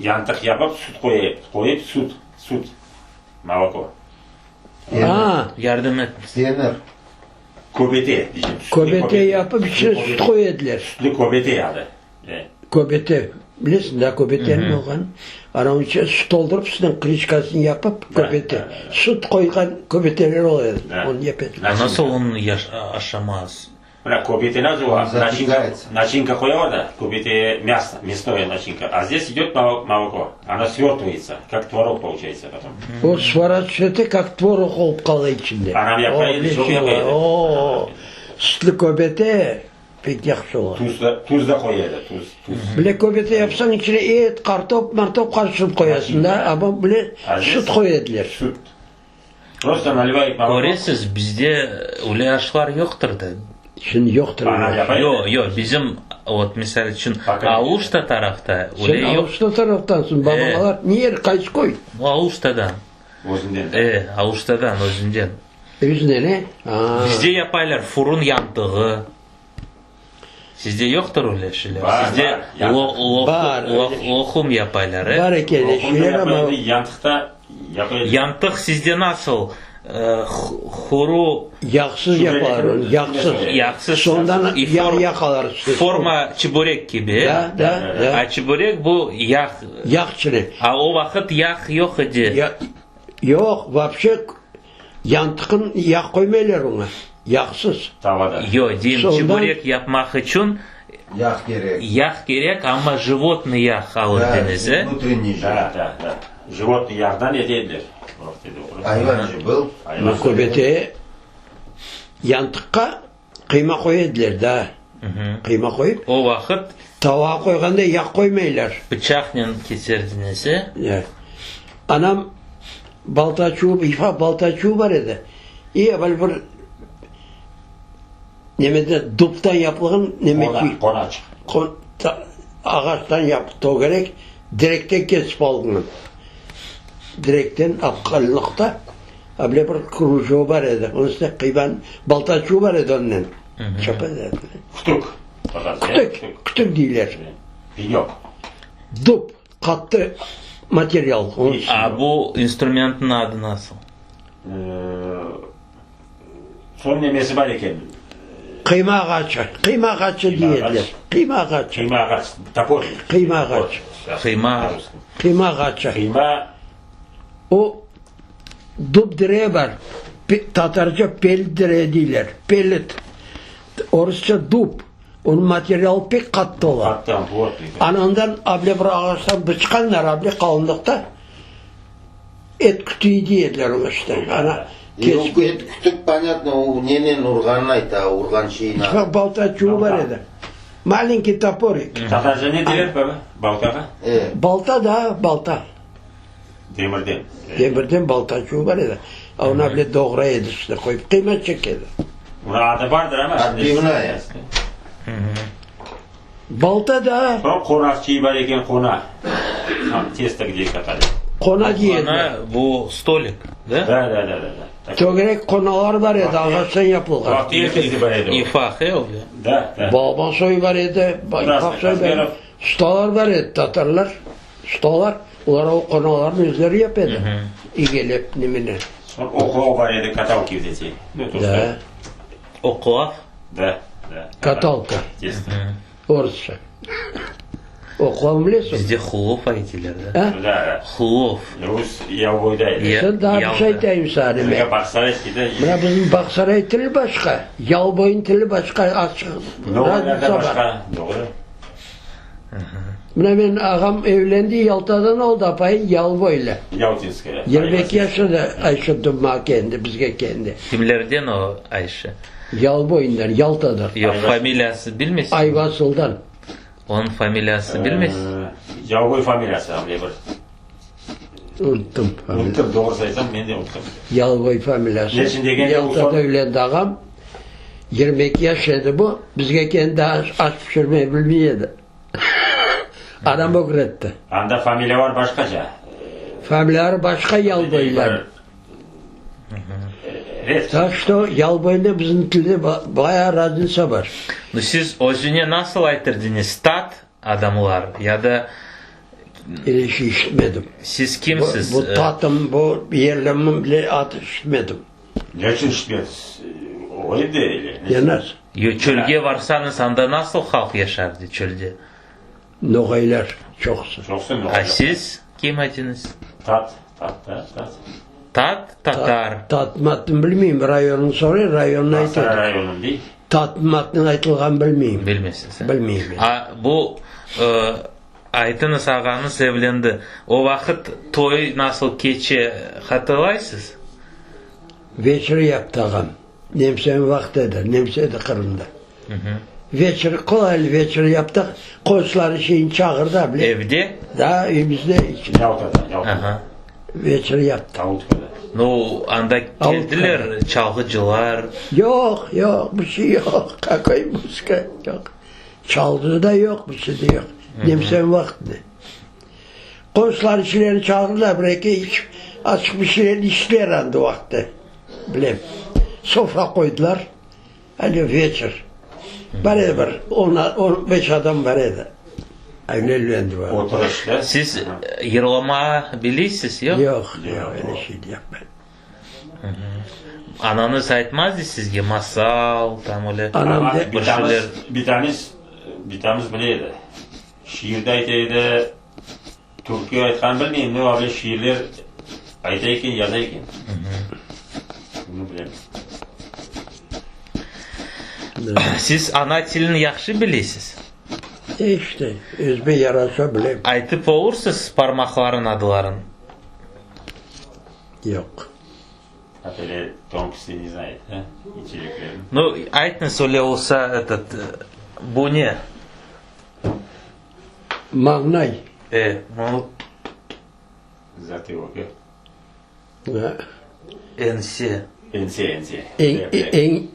yantıq yapıp, süt qoya edi, qoyıp süt, süt, moloko. Aa. Yardım etmez. Penir. Köbete, diycem. Köbete yapıp içine süt qoya ediler. Sütlü köbete adı. Köbete, bilesiñ da köbeteniñ olğanın. Anavıñ içine süt toldurıp, üstüne kriçkasını yapıp, köbete. Süt qoyğan köbeteler ola edi, onı yap ediler. A nasıl onı aşamaz? Mına köbete nasıl ola? Načinka, načinka qoyalar da, köbete, mâso, мясное načinka. A zdes idöt moloko, ona svörtıvayetsa, kak tvorog poluçayetsa potom. O svorâçivayetsa, kak tvorog olıp qala içinde. Anam yapa edi, çoq yapa edi. O, sütlü köbete. Pek yahşı ola. Tuz da, tuz da qoya edi, tuz, tuz. Bile köbete yapsañ, içine et, qartop, martop qarıştırıp qoyasıñ da, amma bile süt qoya ediler. Süt. Prosto nalivayet moloko. Köresiz, bizde öyle aşlar yoqtır da. Şimdi yoqtır öyle aşlar. Yoq, yoq, bizim, vot, misal içün, Aluşta tarafta öyle yoq. Sen Aluşta taraftansıñ, babalar ne yer, qaysı köy? Aluştadan. Özünden. E, Aluştadan, özünden. Özünden, e? A. Bizde yapaylar furun yantığı. Sizde yoqtır öyle şeyler? Bar, Sizde bar. Bar. loqum yapaylar, e? Bar eken Loqum da şeyler, amma. yapaydı, yantıq da yapaydı. Yantıq sizde nasıl? Huru. Yağsız yapalar onı, yağsız. Yağsız. Soñdan yağ yaqalar üstüne. Forma çiburek kibi, e? Da, da, da. A çiburek bu yağ. Yağ içine. A o vaqıt yağ yoq edi. Yoq, vapşe yantıqın yağ qoymaylar oña, yağsız. Tavada. Yoq, deyim, çiburek yapmaq içün Yağ kerek. Yağ kerek, amma jivotnıy yağ alır deñiz, e? Vnutreniy jir. Da, da, da. Jivotnıy yağdan ete ediler. Ayvan ji был. Bu köbete yantıqqa qıyma qoya ediler da. Qıyma qoyıp. O vaqıt. Tavağa qoyğanda yağ qoymaylar. Pıçaqnen keserdiñiz, e? E. Anam balta çubuq, ifa balta çubuğı bar edi. İ evel bir nemeden, dubtan yapılğan neme. Qonaçıq. Ağaçtan yap, tögerek, direkten kesip alınğan. Direkten apqanlıqta able bir krujok bar edi. Onıñ üstüne qıyban baltaçuğı bar edi onnen. Çapa edi. Kütük. Kütük, kütük deyler. Penök. Dub, qattı material. A bu instrumentniñ adı nasıl? Soñ nemesi bar eken? Qıyma ağaçı, qıyma ağaçı dey ediler. Qıyma ağaçı. Qıyma ağaç, topor. Qıyma ağaç. Qıyma. Qıyma ağaçı. Qıyma. O, dub direği bar, tatarca pel direği deyler, pelit. Orusça dub. Onıñ materialı pek qattı ola. Qattı, plotnıy. Ana ondan able bir ağaçtan bıçqanlar, able qalınlıqta et kütüyi dey ediler oña işte. Ana kesip. Et kütük, ponâtno, o nenen urğanını ayta, urğan şeyini. Ufaq balta çubuğı bar edi. Malenkiy toporik. Tatarca ne deyler, baba, baltağa? Balta da, balta. Demirden. Demirden balta çubuğı bar edi. Onı able doğray edi üstüne qoyıp, qıyma çeke edi. Onıñ adı bardır ama. Otbivnaya. Balta da. Soñ qonaqçıy bar eken, qona. Testo gde katali. Qona dey ediler. Qona, bu stolik, da? Da, da, da, da. Tögerek qonalar bar edi, ağaçtan yapılğan. Vaqtı ertesi bar edi o. İfaq, e, o? Da, da. Balaban soyu bar edi, ifaq soyu bar edi. Ustalar bar edi, tatarlar. Ustalar, olar o qonalarnı özleri yapa edi, igelep, nimene. Soñ oqlav bar edi, katalka dese. Da. Oqlav? Da, da. Katalka. Orusça. Oqlav bilesiñ? Bizde hlov aytiler, da? A? Da, da. Hlov. Rus yalboyda edi. Sen daa bir şey aytayım saña, neme. Bağsaray da. Mına bizim Bağsaray tili başqa, Yalboyun tili başqa, azçıq razniца bar. Başqa, doğru. Mına menim ağam evlendi, Yaltadan oldı, apayı Yalboylı. Yaltinskaya. 22 yaşında Ayşe doğmağa keldi, bizge keldi. Kimlerden o Ayşe? Yalboyundan, Yaltadan. Yoq, familiyası bilmeysiñmi? Ayvasıldan. Onıñ familiyası bilmeysiñ? Yalboy familiyası, ande bir. Unuttım. Unuttım, doğrusı aytsam, men de unuttım. Yalboy familiyası. Ne içün degende, Yaltada evlendi ağam. 22 yaş edi bu, bizge kendi aş pişirmeyi bilmey edi. Anam ögretti. Anda familiyalar başqaca. Familiyaları başqa Yalboylar. Tak što Yalboyla bizim tilde bayağı raznitsa bar. Nu siz özüne nasıl aytırdıñız, tat adamlar ya da Öyle şey işitmedim. Siz kimsiz? Bu tatım, bu yerlemim bile atı işitmedim. Ne içün işitmediñiz? O edi öyle. Ya nasıl? Yo, çölge varsañız, anda nasıl halq yaşardı çölde? Noğaylar çoqusı. Çoqusı noğaylar. A siz kim ediñiz? Tat, tat da, tat. Tat, tatar. Tat, matnı bilmeyim, rayonını soray, rayonını aytır. Aqsaray rayonı dey. Tat, matnıñ aytılğanını bilmeyim. Bilmeysiz, he? Bilmeyim. A bu, aytıñız, ağañız evlendi. O vaqıt toy nasıl keçe, hatırlaysız? Veçir yaptı ağam. Nemseniñ vaqtı edi, nemse edi Qırımda. Veçir, qolaylı veçir yaptıq. Qonşularnı şeyini çağırdı, a, bile. Evde? Da, evimizde. Yaltada, Yaltada. Veçir yaptıq. Avutkada. Nu, anda keldiler çalğıcılar? Yoq, yoq, bir şey yoq. Kakoy muzıka, yoq. Çalğıcı da yoq, bir şey de yoq. Nemseniñ vaqtında. Qonşular içilerini çağırdılar, bir-eki iç, azçıq bir şeyler içtiler anda o vaqıtta, bilem. Sofra qoydılar, öyle veçir. Bar edi bir on, on beş adam bar edi. Öyle evlendi babam. Oturış, da? Siz yırlamağa biliysiz, yoq? Yoq, yoq, öyle şey yapmayım. Anañız aytmazdı sizge masal, tam öyle Anam de. bir şeyler? Bitamız, bitamız bile edi. Şiir de ayta edi, türkü aytqanın bilmeyim, no, avle şiirler ayta eken, yaza eken. Bunı bilem. Siz ana tilini yahşı bilesiz? İşte, özüme yaraşa bilem. Aytıp olursız parmaqların adların? Yoq. Atele tonkisi ne znayet, he, inceliklerini. Nu, aytıñız öyle olsa, etot, bu ne? Mañlay. E, nu. Zatılok, e? Ense. Ense, ense.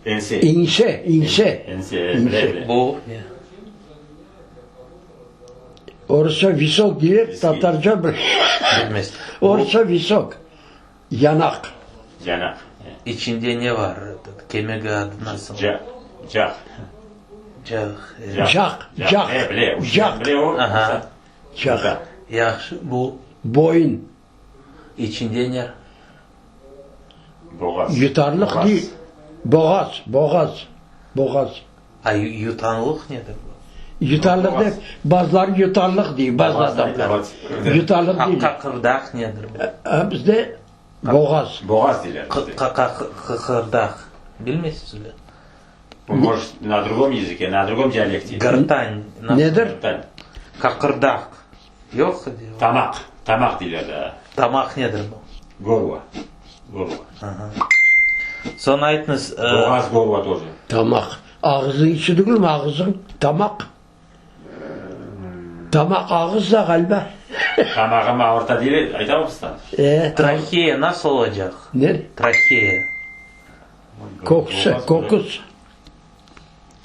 Ense. İnse, inse. Ense, bile, bile. Bu ne? Orusça visok deyler, tatarca Bilmez. Orusça visok. Yanaq. Yanaq. İçinde ne var? Kemigi adı nasıl? Caq. Caq. Caq. Caq. Caq. Caq. Aha. Caq. Yahşı, bu? Boyun. İçinde ne? Boğaz. Yutarlıq değil. Boğaz. Boğaz. Boğaz. A yutanlıq nedir bu? Yutarlıq dep, bazıları yutarlıq dey, bazı adamlar. Yutarlıq dey. Qaqırdaq nedir bu? A, bizde boğaz. Boğaz deyler bizde. Qaqırdaq. Bilmeysiz mi? Может, на другом языке, на другом диалекте. Гортань. Nedir? Гортань. Qaqırdaq. Yoq? Tamaq. Tamaq deyler da. Tamaq nedir bu? Горло. Горло. Soñ aytıñız. Boğaz горло тоже. Tamaq. Ağıznıñ içi degilmi ağızıñ? Tamaq. Tamaq ağız da ğaliba. Tamağım ağırta deyler, aytamızsan? E. Traheya nasıl olacaq? Ne? Traheya. Köküsi, köküs.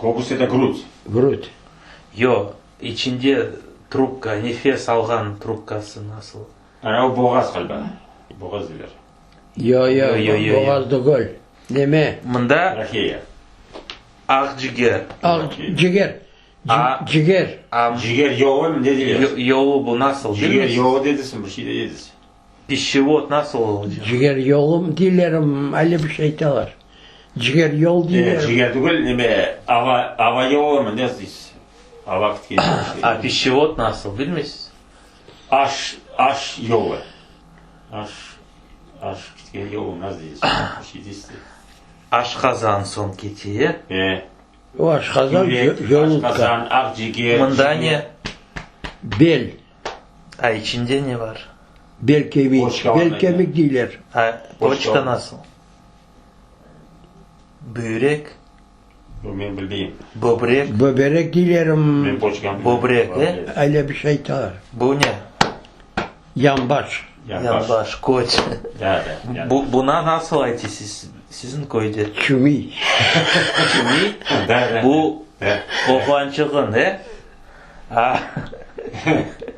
Köküs это грудь. Грудь. Yoq, içinde trubka, nefes alğan trubkası nasıl? Ana o boğaz ğaliba. Boğaz deyler. Yoq, yoq, boğaz degil. Neme? Mında Traheya. aqciger. Aqciger. Ciger. Ciger yolu ne deyler? Yolu bu nasıl? Ciger yolu dedisin, bir şey de dedisin. Pищевод nasıl olacaq? Ciger yolum deylerim, öyle bir şey aytalar. Ciger yol deyler. Ciger tügül, neme, ava, ava yolumı, ne deysiz? Ava ketken şey. A pищевод nasıl, bilmeysiz? Aş, aş yolu. Aş, aş ketken yolu nasıl deysiz? Bir şey deysiz. Aşqazan soñ kete. E. O aşqazan, Yürek, yolunka. aşqazan, aqciger. Mında ne? Bel. A içinde ne bar? Bel kemik. Poçka Bel var kemik deyler. A Poçka poçka nasıl? Büyrek? Bu men bilmeyim. Böbrek? Böberek deylerim. Men poçkam. Böbrek, e? Öyle bir şey aytalar. Bu ne? Yanbaş. Yanbaş. Yanbaş, köç. Da, da. yanbaş. Bu, buna nasıl aytısız siziñ köyde? Çümi. Çümi? Da, da. Bu Da. oğlançığın, e? A,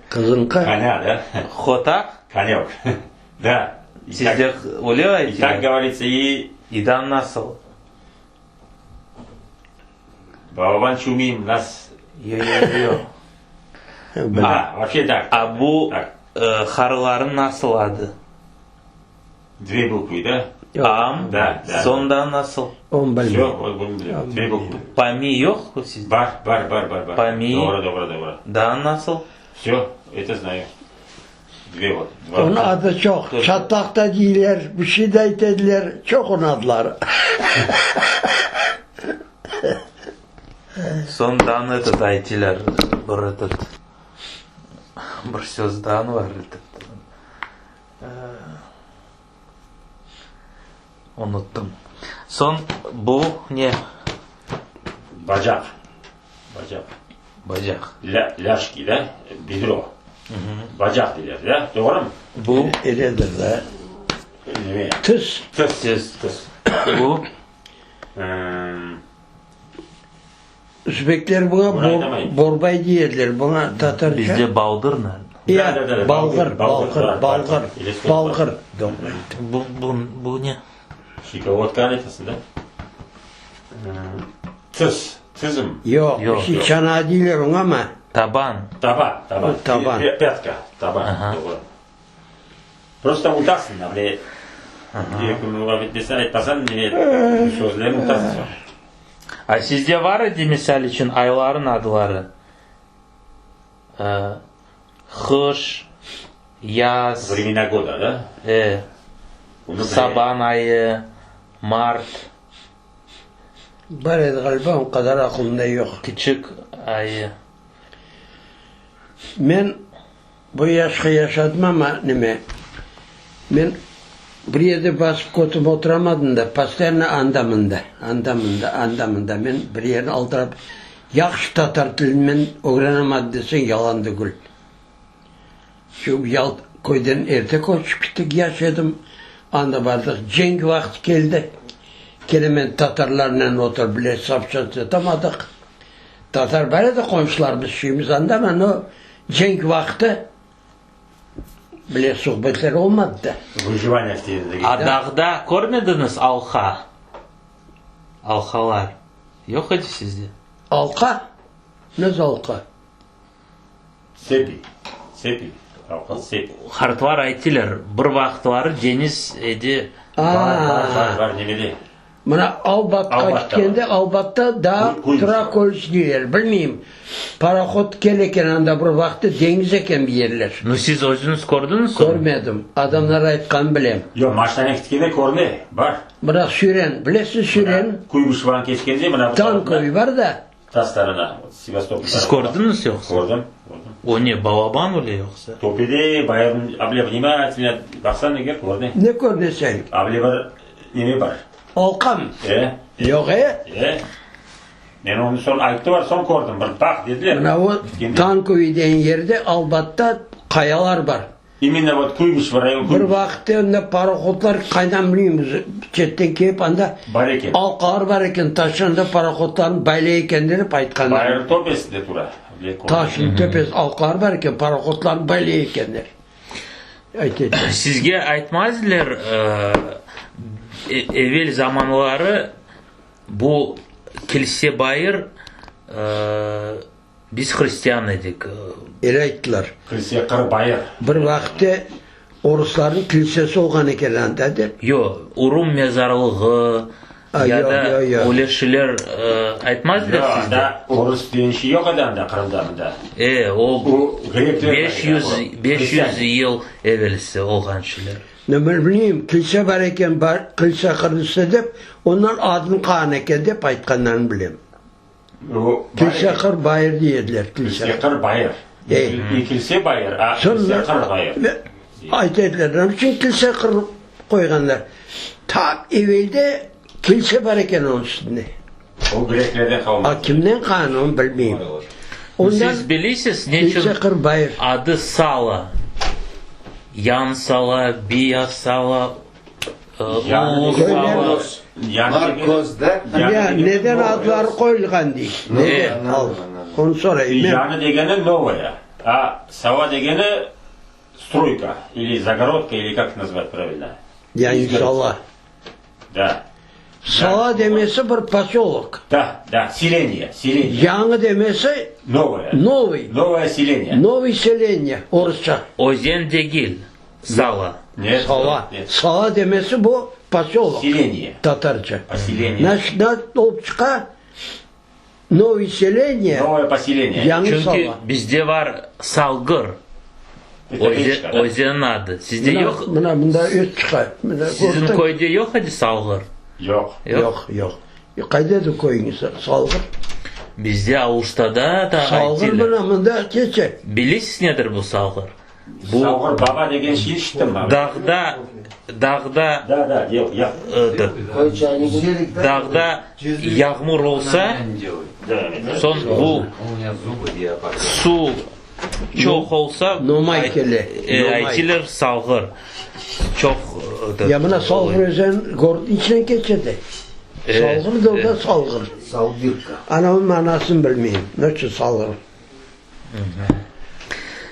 Qızınqa. Коня, да? hotaq? Конек. Да. И так, Sizde öyle и так aytılar? говорится, и İdan nasıl? Balaban çumim нас. Yo, yo, yo. А, вообще так. A bu Так. e, harıların nasıl adı? Две буквы, да? Am, Да, да. soñdan nasıl? On Все, bilmeyim. вот будем делать. Две буквы. Pami yoq sizde? Бар, бар, бар, бар, бар. Пами. Doğru, doğru, doğru. Daa nasıl? Все, это знаю. Две вот. Два. Onıñ adı çoq. Çatlaq da deyler, bir şey de aytadılar. Çoq onıñ adları. Soñdan этот aytılar, bir этот, bir sözdan bar этот. Unuttım. Soñ bu ne? Bacaq. Bacaq. Bacaq. Ля, ляжки, да? Бедро. Bacaq deyler, да? Doğru mı? Bu Öyledir da. Ne? Tiz. Tıs. tiz. Tıs. Bu Im, Üzbekler buña Bunı bor, aytamayım. borbay deyerler. Buña tatarca. bizde baldır ne? Ya, Da, da, da, balğır, balgır, balğır, balgır, balğır, balgır. balğır. Doğru ayttım. Bu, bu, bu ne? Щиколотка aytasın, да? Im, Tıs. Tızım. Yoq, Yoq, bir şey yoq. çanağı deyler oña ama. Taban. Taban. Taban. Taban. Пя- Пятка. Taban. Doğru. Просто unutasın da. Bile. Desen aytmasan ne sözlerini unutasın. A sizde bar edi misal içün ayların adları? E, Qış, yaz, Времена года, да? e, Bunu saban ayı, mart, Bar edi ğaliba, o qadar aqılımda yoq. küçük ayı. Men bu yaşqa yaşadım amma, neme, men bir yerde basıp kötip oturamadım da, postoyanno anda mında, anda mında, anda mında, men bir yerni aldırap, yahşı tatar tilini men ögrenemadım deseñ yalan degil. Şu Yalt köyden erte köçip kettik, yaş edim, anda bardıq, cenk vaqtı keldi, kene men tatarlarnen oturıp bile soobşçatsya etamadıq. Tatar bar edi qomşularımız, şeyimiz anda, amma no cenk vaqtı bile suhbetler olmadı da. Выживание в A dağda körmediñiz alqa? Alqalar yoq edi sizde? Alqa? Nasıl alqa? Цепи. Цепи. Alqa, цепи. Qartlar ayttılar, bir vaqıtları deñiz edi. A, Bar, bar, bar, nemede. Mına Albatqa Albatta ketkende, Albatta daa tura köl deyler, bilmeyim, parohod kele eken anda bir vaqtı, deñiz eken bir yerler. Nu, siz özüñiz kördiñiz onı? Körmedim, adamlar aytqanı bilem. Yoq, maşinanen ketkende körüne, bar. Mına Süren, bilesiñ Süren? Mına Kuybışevanı keçkende, mına bu tarafına. Tankoviy bar da. Ta starana, Sevastopol Siz tarafına. kördiñiz yoqsa? Kördim, kördim. O ne, balaban öyle yoqsa? Töpede, bayırnıñ, able vnimatelno baqsañ eger, körüne. Ne körüne sen? Able bir neme bar. Alqam? E. Yoq, e? E. Men onı soñ ayttılar, soñ kördim. Bir baq, dediler. Mına o Tankoviy degen yerde, Albatta, qayalar bar. İmенно vot Kuybışevo rayon Bir Kuybışevo. vaqıtta anda parohodlar qaydan bilmeymiz, çetten kelip anda Bar eken. alqalar bar eken, taşın anda parohodlarnı baylay ekenler dep aytqanlar. Bayır töpesinde tura. Taşın töpesi alqalar bar eken, parohodlarnı baylay ekenler. Ayta ediler. Sizge aytmazlar, evel zamanları bu kilse bayır Biz hristian edik. Öyle ayttılar. Kilse qır bayır. Bir vaqıtte oruslarnıñ kilsesi olğan eken anda dep. Yoq, urum mezarlığı ya da öyle şeyler aytmazlar Yoq, sizde? anda orus degen şey yoq edi anda Qırımda mında. E, o grekler 500 yıl evelsi olğan şeyler. Ne bilmeyim, kilse bar eken, kilse qırılsa dep, ondan adını qoyğan eken dep aytqanlarını bilem. Kilse Qır bayır dey ediler. Kilse Qır bayır. Ne kilse bayır, a kilse qır bayır. Ayta ediler, ne içün kilse qır qoyğanlar? Ta evelde kilse bar eken onıñ üstünde. O greklerden qalma. A kimden qalğan, onı bilmeyim. Ondan Siz bilesiz, ne içün Kilse Qır bayır. adı Sala? Yan Sala, Biya Sala, Ya neden adları qoyulğan dey? Neden? Al, onı sorayım men. Yañı degeni novaya, a sava degeni stroyka ili zagorodka ili kak nazvat pravilno? Yañı sala. Da. Sala demesi bir posölok. Da, da, seleniye, seleniye. Yañı demesi Novaya. Novıy. Novaya seleniye. Novıy seleniye, orusça. Özen degil, Sala. Sala. Sala demesi bu posölok. Seleniye. Tatarca. Poseleniye. Naşnat olıp çıqa Novıy seleniye. Novoye poseleniye. Yañı Çünki sala. bizde bar Salğır. Özenniñ adı. Sizde yoq? Mına mında öt çıqa. Siziñ köyde yoq edi Salğır? Yoq. Yoq, yoq. Qayda edi köyüñiz, Salğır? Bizde Aluştada da Salğır mına mında keçe. Bilesiz nedir bu Salğır? Bu Salğır baba degen şey işittim ben. Dağda, dağda, Da, da, yoq, yoq. Dağda yağmur olsa, soñ bu suv çoq olsa, Nomay kele, nomay. aytiler salğır. Çoq. Ya mına Salğır özen gorodnıñ içinden keçe de. Salğır da o da Salğır. Salgirka. Ana onıñ manasını bilmeyim. Ne içün Salğır?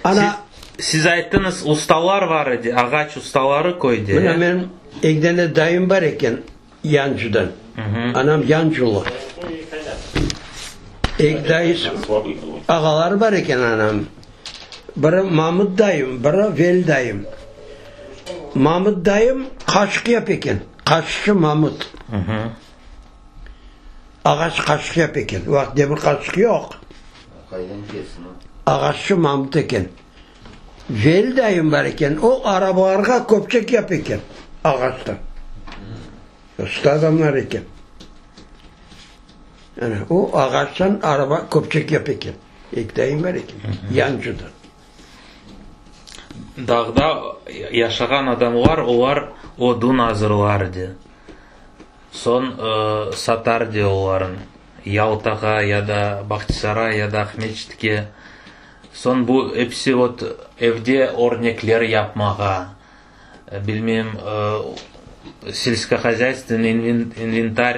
Ana. Siz ayttıñız, ustalar var edi, ağaç ustaları köyde. Mına menim eki dane dayım bar eken Yancudan. Anam Yanculı. Eki dayısı, ağaları bar eken anam. Biri Mamut dayım, biri Veli dayım. Mamut dayım qaşıq yap eken, qaşıqçı Mamut. Ağaç qaşıq yap eken. O vaqıt demir qaşıq yoq. Qaydan kelsin o? Ağaççı Mamut eken. Veli dayım bar eken, o arabalarğa köpçek yap eken ağaçtan. Usta adamlar eken. Yani o ağaçtan araba köpçek yap eken. Eki dayım bar eken, Yancıda. Dağda yaşağan adamlar, olar odun azırlar edi. Soñ satar de olarnı Yaltağa ya da Bağçasaray ya da Aqmescitke. Soñ bu episi vot evde örnekler yapmağa, bilmem, selskohozyaystvenıy inventar,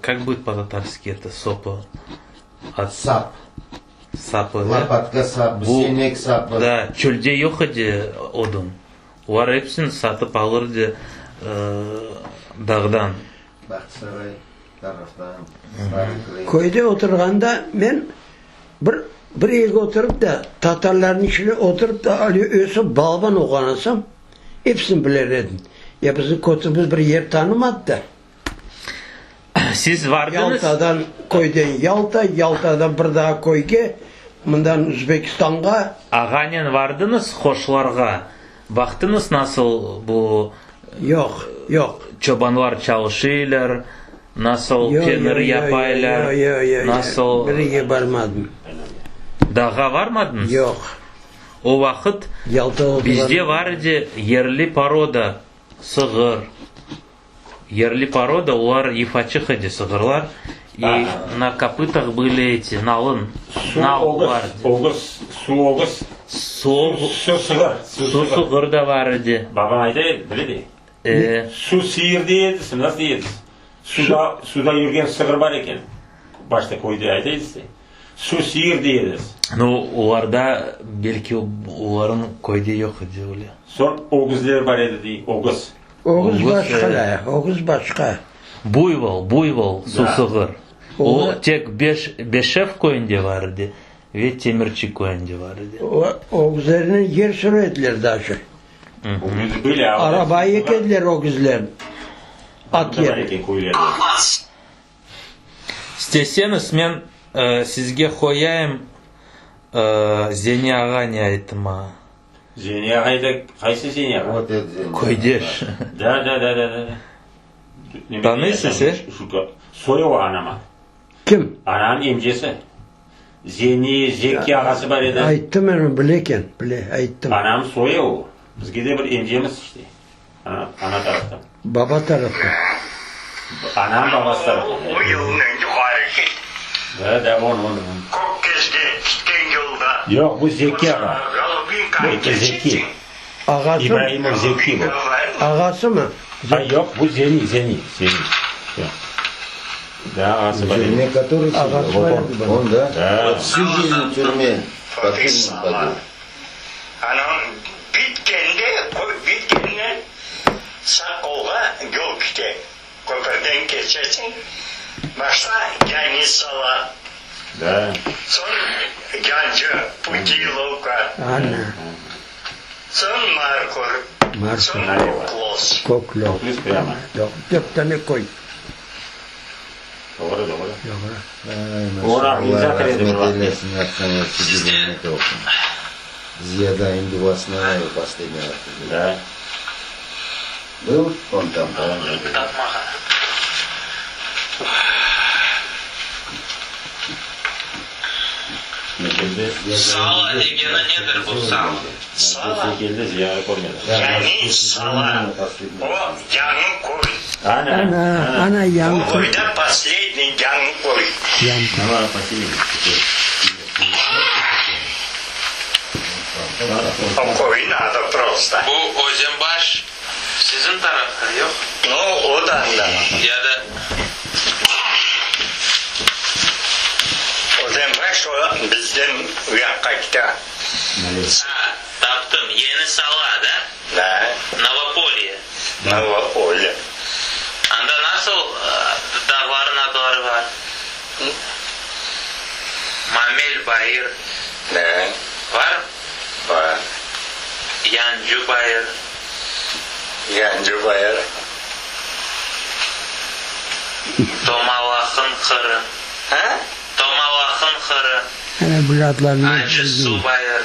kak будет po-tatarski eto sopı? Sap. Sapı, da? Lopatka sapı, senek sapı. Da, çölde yoq edi odun. Olar episini satıp alır edi dağdan. Bağçasaray taraftan, Starıy Krım. Köyde oturğanda men bir bir yerge oturıp da, tatarlarnıñ içine oturıp da, ali ösip balaban olğan olsam, episini biler edim. Ya bizim kötümiz bir yer tanımadı da. Siz vardıñız? Yaltadan köyden Yalta, Yaltadan bir daa köyge, mından Üzbekistanğa. Ağanen vardıñız qoşlarğa, baqtıñız nasıl bu Yoq, yoq. çobanlar çalışıylar, nasıl penir yapaylar, Yoq, yoq, yoq, nasıl. Bir yerge barmadım. Dağğa varmadıñız? Yoq. O vaqıt Yaltada bizde var edi yerli poroda sığır. Yerli poroda, olar ifaçıq edi sığırlar, i na kopıtah bıli eti, nalın, nal bar edi. Ögüz, su ögüz, Su, su sığır, su sığır da bar edi. Babam ayta edi, bile de. E. Su sıyır dey edi, nasıl dey edi? Suda, suda yürgen sığır bar eken, başta köyde ayta edi. Su sıyır dey edi. Nu, olarda, belki olarnıñ köyde yoq edi öyle. Soñ ögüzler bar edi dey, ögüz. Ögüz başqa da, ögüz başqa. Buyvol, buyvol, su sığır. O tek Beş, Beşev köyünde bar edi ve Temirçi köyünde bar edi. O, ögüzlernen yer süre ediler daje. Araba yekediler ögüzler, at yerine. İsteseñiz, men sizge qoyayım Zeni ağa ne ayttı maña. Zeni ağa da, qaysı Zeni ağa? Вот это Zeni. Köydeş. Da, da, da, da, da. Tanıysız, e? Soyu o anama. Kim? Anamnıñ emcesi. Zeni, Zeki ağası bar edi. Ayttım men, bile eken, bile, ayttım. Anam soyu o. Bizge de bir emcemiz işte. Ana, ana taraftan. Baba taraftan. Anam babası taraftan. O yolnen yuqarı ket. Da, da, on, on, on. Kökkezge ketken yolda. Yoq, bu Zeki ağa. Bu Zeki. Ağası İbraimov Zeki bu. Ağasımı? Ha, yoq, bu Zeni, Zeni, Zeni. Yoq. Da, ağası bar edi. В тюрьме который сидел? Ağası Вот bar он, edi. он, да? Да. Вот всю жизнь в тюрьме. По тюрьмам ходил. Anam bitkende, köy bitkenden sağ qolğa yol kite. Köpürden keçesiñ, başta Yañı Sala, Da. soñ Yancı, Putilovka, Ana. soñ Markur, Markur. soñ Köklos. Köklos. Köklos prâmo. Yoq, dört tane köy. Doğru, doğru. Doğru. Ora imza kiredi bir vaqıt. Ziyada endi duasına последний раз. Da. Был он там, да? Tapmağa. Sala degeni nedir bu sala? Sala, Keldi, Ziyada körmedi. Yañı Sala, o yañı köy. Ana. Ana, ana yañı O köy. köyde posledniy yañı köy. Yañı köy. Tamam, поселение. O köyün adı prosto. Bu Özenbaş siziñ tarafta, yoq? No, o da anda. Ya da. Özenbaş o bizden u yaqqa kite. A, taptım. Yeni Sala, da? Da. Novopolye. Novopolye. Anda nasıl dağların adları bar? Mamel bayır. Da. Bar? Bar. Yancı bayır. Yancı bayır. Tomalaqın qırı. Ha? Tomalaqın qırı. Ana bu adlarını Acı Su bayır.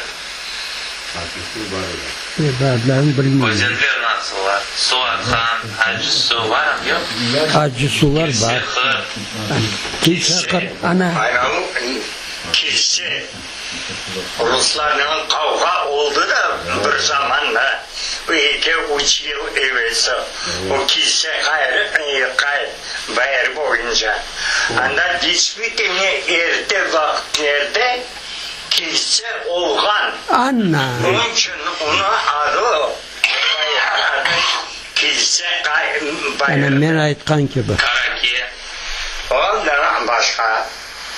Bu adlarını bilmeyim. Özenler nasıllar? Su aqan, Acı Su varmı, yoq? Acı sular bar. Qır. Kilse qır, ana. Aynalı kilse. Ruslarnen qavğa oldı da bir zamanda, eki, üç yıl evelsi, o kilse qayrı, bayır boyunca. Anda deystvitelno erte vaqıtlerde kilse olğan. Ana. Onıñ içün onıñ adı, bayırnıñ adı Kilse Ana bayırı. men aytqan kibi. Karake. O da başqa.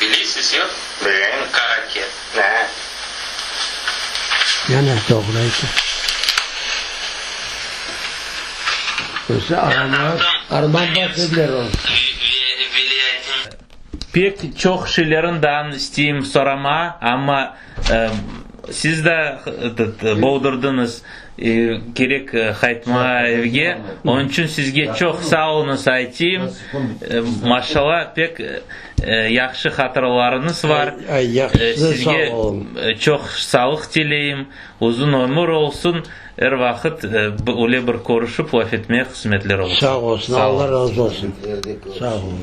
Bilesiz, yoq? Bilem. Karake. Ne? Yana doğru ayta. Özü arman, arman bas dediler onı. Pek çoq şeylerin daa isteyim sorama, amma. Siz de boldurdıñız, kerek qaytmağa evge. Onıñ içün sizge çoq sağ oluñız aytayım. Maşallah, pek yahşı hatıralarıñız var. Sizge çoq sağlıq tileyim, uzun ömür olsun, er vaqıt öyle bir körüşip laf etmege qısmetler olsun. Sağ olsun, Alla razı olsun. Sağ olun.